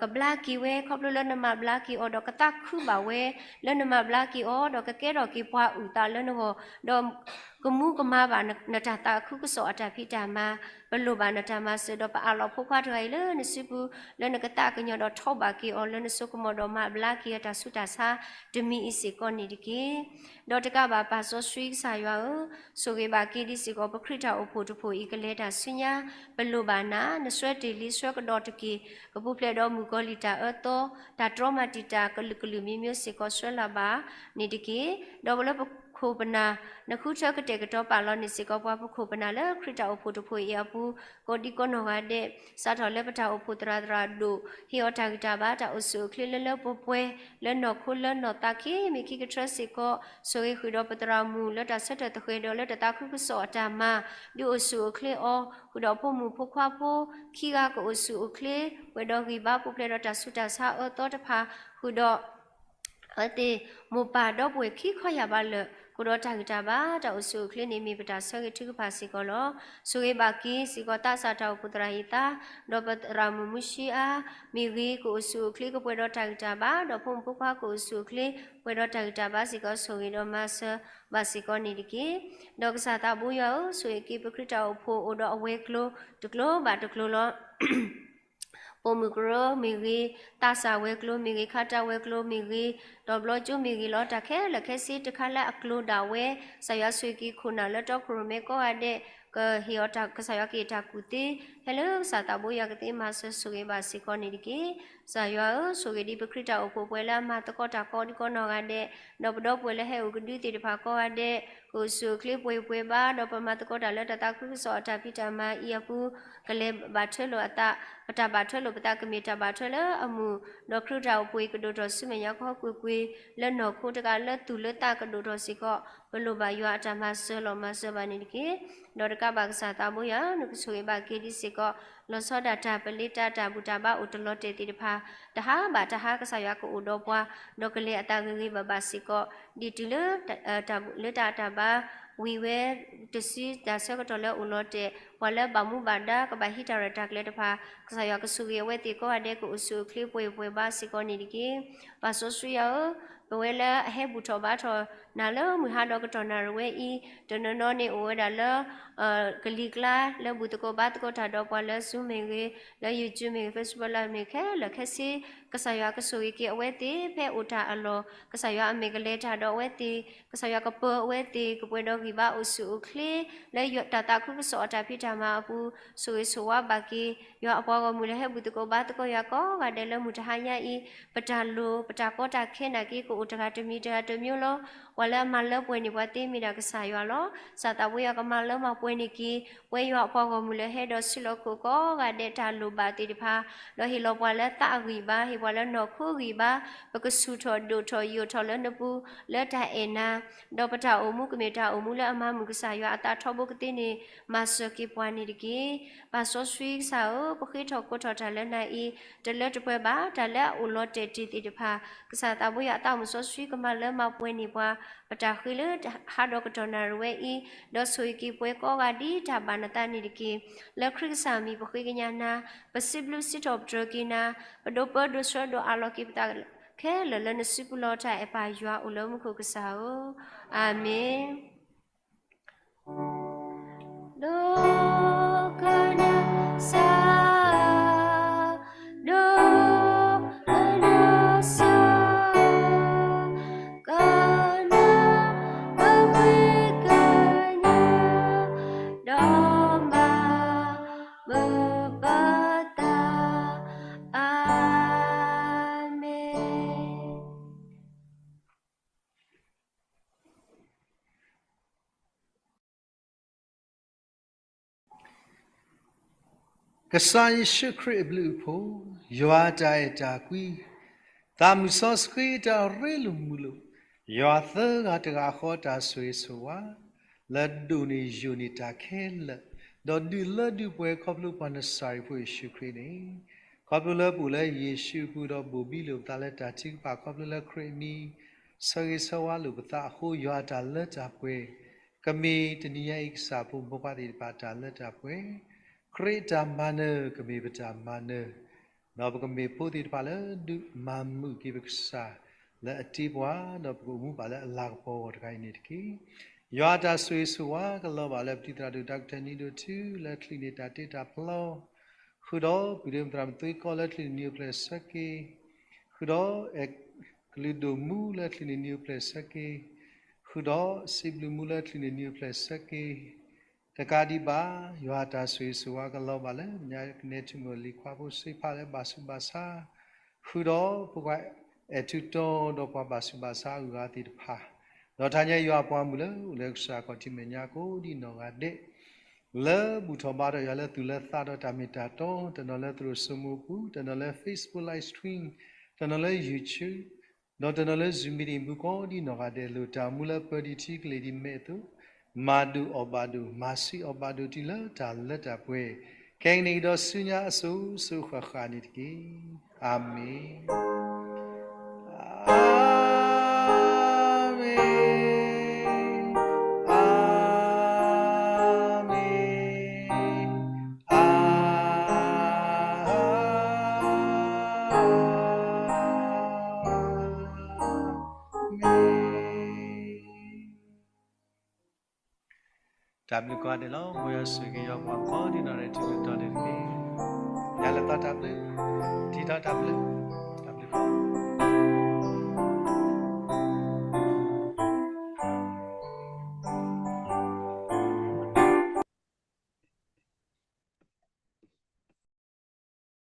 ကဘျါက့ၤဝဲ ခီဖျိလၢနမၤဘျါက့ၤအီၤဒီး ကသးခုဘၣ်ဝဲ လၢနမၤဘျါက့ၤအီၤဒီး ကကဲထီၣ်က့ၤပှၤအုၣ်သးလၢနဂီၢ်, ဒီးကမူကမၣ်ဘၣ်နတၢ်သးခုကစီၣ်အတၢ်ဖံးတၢ်မၤ, ပလိၣ်ဘၣ်နတၢ်မၤစၢၤ, ဒီးပအးလီၤဖိခွါတဂၤအံၤလၢနစုပူၤ, လၢနကသးကညီၤဒီးထီၣ်ဘၣ်က့ၤအီၤလၢနစိကမီၤဒီး မၤဘျါက့ၤအတၢ်ဆူးတၢ်ဆါတမံၤအံၤစ့ၢ်ကီးန့ၣ်တက့ၢ်. ဒီးတကးဘၣ်ပၢ်စီဆှံကစၢ်ယွၤဧၢ, ဆိၣ်ဂ့ၤဘၣ်က့ၤဒံးစ့ၢ်ကီး ပခရံာ်တၢ်အိၣ်ဖှိၣ်တဖှိၣ်အံၤ ကလဲၤတၢ်ဆူညါ, ပလိၣ်ဘၣ်နၤ, နဆှၢတ့ၢ်လံဆှၢကဒီးတက့ၢ်, ကပူၤဖျဲးဒီးမုၣ်ကီၤလံၢ်တၢ်အၢသီ, တၢ်တြီမၤတံာ်တာ်ကလုာ်ကလုာ်မံၤမံၤစ့ၢ်ကီး ဆှၢလၢ်ဘၣ်န့ၣ်တက့ၢ်. ဒီးလၢပခိၣ်ပနၢ် နဃုထၢကတဲာ်ကတီၤပာ်လီၤန့ၢ်စ့ၢ်ကီး ပှၤပခိၣ်ပနၢ်လၢခရံာ်တၢ်အိၣ်ဖှိၣ်တဖှိၣ်အံၤအပူၤ, ကိးဒံကီးနီၢ်ဂၤဒဲး, စးထီၣ်လၢပတၢ်အိၣ်ဖှိၣ်သရၣ်သရၣ်ဒိၣ်, ဟ့ၣ်အီၤတၢ်ဂံၢ်တၢ်ဘါ တၢ်အိၣ်ဆူၣ်အိၣ်ချ့လၢလၢပှဲၤပှဲၤ, လၢနီၢ်ခိလၢနီၢ်သးခံမံၤခံကထၢစ့ၢ်ကီး, ဆိၣ်ဂ့ၤဃုာ်ဒီးပသရၣ်မုၣ် လၢတၢ်ဆၢထၢၣ်သဃဲၤဒီး လၢတၢ်သးခုကစီၣ်အတၢ်မၤ, ဒုးအိၣ်ဆူၣ်အိၣ်ချ့အီၤ, ဃုာ်ဒီးဖိမုၣ်ဖိခွါဖိခံဂၤကအိၣ်ဆူၣ်အိၣ်ချ့, ပှဲၤဒီးဂံၢ်ဘါပူၤဖျဲးဒီးတၢ်ဆူးတၢ်ဆါအၢသီတဖၣ်, ဃုာ်ဒီး အဝဲသ့ၣ်မိၢ်ပၢ်ဒီပုၢ်ဝဲၢ်ခံခီယၢ်ဘးလၢာ်, ဃုာ်ဒီးတၢ်ဂံၢ်တၢ်ဘါ တၢ်အိၣ်ဆူၣ်အိၣ်ချ့န့ၣ် မ့ၢ်ပတၢ်ဆၢဂ့ၤထုကဖၣ်စ့ၢ်ကီးလီၤ. ဆိၣ်ဂ့ၤဘၣ်က့ၤစ့ၢ်ကီး သးစၢ်တၢ်အိၣ်ဖှိၣ်သရၣ်ဟံၣ်သါ, ဒီးပသရၣ်မုၣ်မူဆှံအါမ့ၢ်ဂ့ၤ ကအိၣ်ဆူၣ်အိၣ်ချ့ ကပှဲၤဒီးတၢ်ဂံၢ်တၢ်ဘါ, ဒီးဖိမုၣ်ဖိခွါကအိၣ်ဆူၣ်အိၣ်ချ့ ပှဲၤဒီးတၢ်ဂံၢ်တၢ်ဘါစ့ၢ်ကီး ဆိၣ်ဂ့ၤဒီးမၤစၢၤဘၣ်စ့ၢ်ကီးန့ၣ်တက့ၢ်. ဒီးကစၢ်သးဘိယွၤဧၢ, ဆိၣ်ဂ့ၤက့ၤပခရံာ်တၢ်အိၣ်ဖှိၣ်အိၣ်ဒီးအဝဲၤကျိၤတကျိၤဘၣ်တကျိၤလီၤ. ပိာ်မုၣ်ကရၢမ့ၢ်ဂ့ၤ, သးစၢ်ဝဲၤကျိၤမ့ၢ်ဂ့ၤ, ခါတၢ်ဝဲၤကျိၤမ့ၢ်ဂ့ၤ, ဒီးဘျီကၠိမ့ၢ်ဂ့ၤလီၤ. တၢ်ခဲလၢာ်ခဲဆ့တခါလၢအကျိၤဒၣ်ဝဲ, ကစၢ်ယွၤဆိၣ်ဂ့ၤက့ၤခိၣ်နၢ်လၢတီခိၣ်ရိၣ်မဲကိးဂၤဒဲး, ကဟ့ၣ်အီၤတၢ် ကစၢ်ယွၤကဟ့ၣ်တၢ်ကူၣ်သ့, ဟဲလၢကစၢ်သးဘိယွၤကသ့မၤစၢၤဆိၣ်ဂ့ၤဘၣ်စ့ၢ်ကီးန့ၣ်တက့ၢ်. ကစၢ်ယွၤဧၢ, ဆိၣ်ဂ့ၤဒံးပခရံာ်တၢ်အိၣ်ဖှိၣ်ပှဲၤလၢအမၤသကိးတၢ်ကိးဒံးကိးနီၢ်ဂၤဒဲး, ဒီးပဒီပုၢ်ဝဲၢ်လၢဟဲအိၣ်ကဒုသ့ၣ်တဖၣ်ကိးဂၤဒဲး, ကအိၣ်ဆူၣ်အိၣ်ချ့ပှဲၤပှဲၤဘၣ်, ဒီးပမၤသကိးတၢ်လၢတၢ်သးခုကစီၣ်အတၢ်ဖံးတၢ်မၤအံၤအပူၤ, ကလဲၤဘၣ်ထွဲလိာ်အသး, ပတၢ်ဘၣ်ထွဲလိာ်ပသးကမ့ၢ်တၢ်ဘၣ်ထွဲလၢအမုာ်, ဒီးခရံာ်တၢ်အိၣ်ဖှိၣ်အံၤကဒိၣ်ထီၣ်ဆူမဲာ်ညါကဟီၣ်ကွ့ၢ်ကွ့ၢ်, လၢနီၢ်ခိတကးလၢသူၣ်လၢသးကဒိၣ်ထီၣ်စ့ၢ်ကီး, ပလိၣ်ဘၣ်ယွၤအတၢ်မၤစၢၤလီၤမၤစၢၤဘၣ်န့ၣ်တက့ၢ်. ဒီးတကးဘၣ်ကစၢ်သးဘိယွၤဧၢ, နကဆိၣ်ဂ့ၤဘၣ်က့ၤဒံးစ့ၢ်ကီး, လီၤဆီဒၣ်တၢ်ပလ့တၢ်တၢ်ဘူၣ်တၢ်ဘါအိၣ်တလီၤတဲာ်သ့ၣ်တဖၣ်, တဟါဘၣ်တဟါကစၢ်ယွၤကအိၣ်ဒီးပှၤ, ဒီးကလဲၤအသးဂ့ၤဂ့ၤဘၣ်ဘၣ်စ့ၢ်ကီး, ဒ်တုၤလၢ လၢတၢ်တၢ်ဘါ ဝံၤဝဲတစုတၢ်ဆၢကတီၢ်လၢအိၣ်လီၤတဲာ် ပှၤလၢဘၣ်မူဘၣ်ဒါ ကဘၣ်ဟံးတၢ်ရဲၣ်တၢ်ကျဲၤတဖၣ် ကစၢ်ယွၤကဆိၣ်ဂ့ၤအဝဲသ့ၣ်ကိးဂၤဒဲး ကအိၣ်ဆူၣ်အိၣ်ချ့ပှဲၤပှဲၤဘါစ့ၢ်ကီးန့ၣ်တက့ၢ်. ပၢ်စီဆှံယွၤဧၢ, ပဝဲလၢအဟဲဘူၣ်ထီၣ်ဘါထီၣ်နၤလၢမုၢ်ဟါဒီးကတီၢ်နၣ်ရံၣ်ဝဲအံၤ, တနီၤနီၤန့ၣ်အိၣ်ဝဲဒၣ်လၢ ကလံၤကျါလၢဘူၣ်သကိးဘါသကိးတၢ်ဒီးပှၤလၢ Zoom မ့ၢ်ဂ့ၤ, လၢ YouTube မ့ၢ်ဂ့ၤ, Facebook Live မ့ၢ်ဂ့ၤ ခဲလၢာ်ခဲဆ့, ကစၢ်ယွၤကဆိၣ်ဂ့ၤက့ၤအဝဲသ့ၣ် ဖဲအိၣ်တၢ်အလီၢ်, ကစၢ်ယွၤအမဲာ်ကလဲၤတၢ်ဒီးအဝဲသ့ၣ်, ကစၢ်ယွၤကပၢၤအဝဲသ့ၣ် ကပှဲၤဒီးဂံၢ်ဘါအိၣ်ဆူၣ်အိၣ်ချ့ လၢတၢ်သးခုကစီၣ်အတၢ်ဖံးတၢ်မၤအပူၤ ဆိၣ်ဂ့ၤဆိၣ်ဝါဘၣ်က့ၤ ယွၤအပှၤဂီၢ်မုၢ်လၢဟဲဘူၣ်သကိးဘါသကိးယွၤကိးဂၤဒဲးလၢမုၢ်တဟါညါအံၤ, ပတၢ်လိၣ် ပတၢ်ကီတၢ်ခဲနာ်က့ ကအိၣ်တဂၤတမံၤတဂၤတမံၤလီၤ. ပှၤလၢအမၤလၢပှဲၤန့ၢ်ပှၤသ့မ့ၢ်ဒၣ်ကစၢ်ယွၤလီၤ. ကစၢ်သးဘိယွၤကမၤလၢမၤပှဲၤန့ၢ်က့ၤ ပဝဲယွၤအပှၤဂီၢ်မုၢ်လၢဟဲဒီးဆှၢလီၤခိၣ်ကိးဂၤဒဲးတၢ်လိၣ်ဘၣ်သ့ၣ်တဖၣ်, ဒီးဟ့ၣ်လီၤပှၤလၢသးအဂံၢ်ဘါ, ဟ့ၣ်ပှၤလၢနီၢ်ခိဂံၢ်ဘါ, ပကဆူၣ်ထီၣ်ဒိၣ်ထီၣ်ယိာ်ထီၣ်လၢနပူၤ လၢတၢ်အဲၣ်နၤ, ဒီးပတၢ်အိၣ်မူကမ့ၢ်တၢ်အိၣ်မူလၢအမၤမုာ်ကစၢ်ယွၤအသးထီဘိကသ့န့ၣ် မၤစၢၤက့ၤပှၤန့ၣ်တက့ၢ်. ပၢ်စီဆှံကစၢ်ဧၢ, ပဃ့ထီၣ်ကိးထီၣ်တၢ်လၢနၤအံၤ တလၢတပှဲၤဘၣ်, တၢ်လၢအအိၣ်လီၤတဲာ်တ့ၢ်သ့ၣ်တဖၣ်, ကစၢ်သးဘိယွၤအသးအိၣ်မူစီဆှံကမၤလၢမၤပှဲၤန့ၢ်ပှၤ, ပတၢ်ဃ့လၢဟါဒီးကတီၢ်နၣ်ရံၣ်ဝဲအံၤ, ဒီးဆိၣ်ဂ့ၤက့ၤပှၤကိးဂၤဒဲးတၢ်ဘၣ်နသးန့ၣ်တက့ၢ်. လၢခရံာ်ကစၢ်မံၤပဃ့ကညးနၤ, ပစံးဘျုးစံးထီၣ်ပတြၢၤက့ၤနၤ, ပဒိးပၢဒိးဆှၢဒိးအးလီၤက့ၤပသးခဲလၢာ်လၢနစုပူၤလီၤ. တၢ်အဲၣ်ပၢ်ယွၤအိၣ်လၢမူခိၣ်ကစၢ်ဧၢ, အၤမ့ၣ်. ဒိကနၣ်စၢ်, ဒိကနၣ်စၢ်, ကနၣ်ပဃ့ကညး, ဒီးမၤဘၣ်ပသး, အၤမ့ၣ်. ကစၢ်ယ့ၣ်ၡူးခရံာ်အဘျုးအဖှိၣ်, ယွၤတၢ်အဲၣ်တၢ်ကွံ, သးမုၢ်စီဆှံတၢ်ရ့လိာ်မုာ်လိာ်, ယွၤသၢဂၤတဂၤဃီတၢ်ဆိၣ်ဂ့ၤဆိၣ်ဝါ, လၢဒိၣ်န့ၢ်ယိာ်န့ၢ်တၢ်ခဲလၢာ်, ဒီးဒုးလၢဒုးပှဲၤခီဖျိပှၤနစၤရ့းဖိယ့ၣ်ၡူးခရံာ်န့ၣ်, ခီဖျိလၢပအိၣ်လၢယ့ၣ်ၡူးအပူၤဒီးဘိၣ်ဘံလိာ်ပသးလၢတၢ်ထုကဖၣ်ခီဖျိလၢခရံာ်အမံၤ, ဆၢဂ့ၤဆၢဝါလိာ်ပသးအဃိ ယွၤအတၢ်လၢတၢ်ပှဲၤ, ကမ့ၢ်တနံၤညါအံၤကစၢ်ဖိမိၢ်ပှၢ်သ့ၣ်တဖၣ်တၢ်လၢတၢ်ပှဲၤ, ခရံာ်အတၢ်မၤနၢၤ ကမ့ၢ်ပတၢ်မၤနၢၤ, ဒီးပကမ့ၢ်ဖိသ့ၣ်တဖၣ်လၢဒုးမၤမုာ်က့ၤပကစၢ်လၢအတ့ပှၤ, ဒီးပကအိၣ်မူဘၣ်လၢအလၤကပီၤအဂီၢ်တဂၤအံၤန့ၣ်တက့ၢ်. ယွၤအတၢ်ဆိၣ်ဂ့ၤဆိၣ်ဝါကလီၤဘၣ်လၢပတံၤသရၣ်ဒိၣ် ဒီကထၢၣ်နံၤဒိၣ်ထူ လၢချံးန့ၢ်တၢ်တ့တၢ်ဖျီ ဃုာ်ဒီးပုၢ်ဒ့မုၣ်သရၣ်မုၣ်သွ့ကီလၢချံးန့ၢ်နံၤအိၣ်ဖျဲၣ်ဆၢက့ၤ, ဃုာ်ဒီးအဲၣ်ကလုာ်ဒိၣ်မူလၢချံးန့ၢ်နံၤအိၣ်ဖျဲၣ်ဆၢက့ၤ, ဃုာ်ဒီးစံးဘျုးမူလၢချံးန့ၢ်နံၤအိၣ်ဖျဲၣ်ဆၢက့ၤ, တကးဒံးဘၣ် ယွၤအတၢ်ဆိၣ်ဂ့ၤဆိၣ်ဝါကလီၤဘၣ်လၢ ကညီကနဲထူမိၢ်လံၤခွါဖိဆံးဖးလၢဘၣ်ဆူးဘၣ်ဆါ, ဃုာ်ဒီးပှၤအဲၣ်ထူးတီဒီးပှၤဘၣ်ဆူးဘၣ်ဆါအဂုၤအဂၤသ့ၣ်တဖၣ်, ဒီးတနံၤညါယွၤအပှၤမုၢ်လၢအိၣ်လၢကစၢ်ခီၣ်ထံးမဲာ်ညါကိးဒံးနီၢ်ဂၤဒဲး လၢဘူၣ်ထီၣ်ဘါထီၣ်ယွၤလၢသူၣ်လၢသးဒီးတၢ်မ့ၢ်တၢ်တီ, တနီၤလၢသရိာ်စိမိၤအပူၤ, တနီၤလၢ Facebook Live Stream, တနီၤလၢ YouTube, ဒီးတနီၤလၢ Zoom Meeting ပူၤကိးဒံးနီၢ်ဂၤဒဲး လိၣ်တၢ်မူလၢပၢၤဒံးထံကလ့ၢ်ဒံးမဲာ်အသိး, မၤဒိၣ်အီၣ်ဘၣ်ဒိၣ်, မၤဆံးအီၣ်ဘၣ်ဒိၣ်တုၤလၢတၢ်လၢတၢ်ပှဲၤ, ခဲကနံၣ်အံၤဒီးဆူညါအစိၤစိၤဃၣ်ဃၣ်န့ၣ်တက့ၢ်. အၤမ့ၣ်. အၤမ့ၣ်, အၤမ့ၣ်, အၤမ့ၣ်. တၢ်ဘျုးကိးဂၤဒဲးလီၤ. မ်ယွၤဆိၣ်ဂ့ၤက့ၤယွၤပှၤကိးဒံးနီၢ်ဂၤဒဲး ထူးထူးတီၤတီၤန့ၣ်တက့ၢ်. ယၤလၢသီတၢ်ဘျုး, ထံထီၣ်တၢ်ဘျုး, တၢ်ဘျုးကိး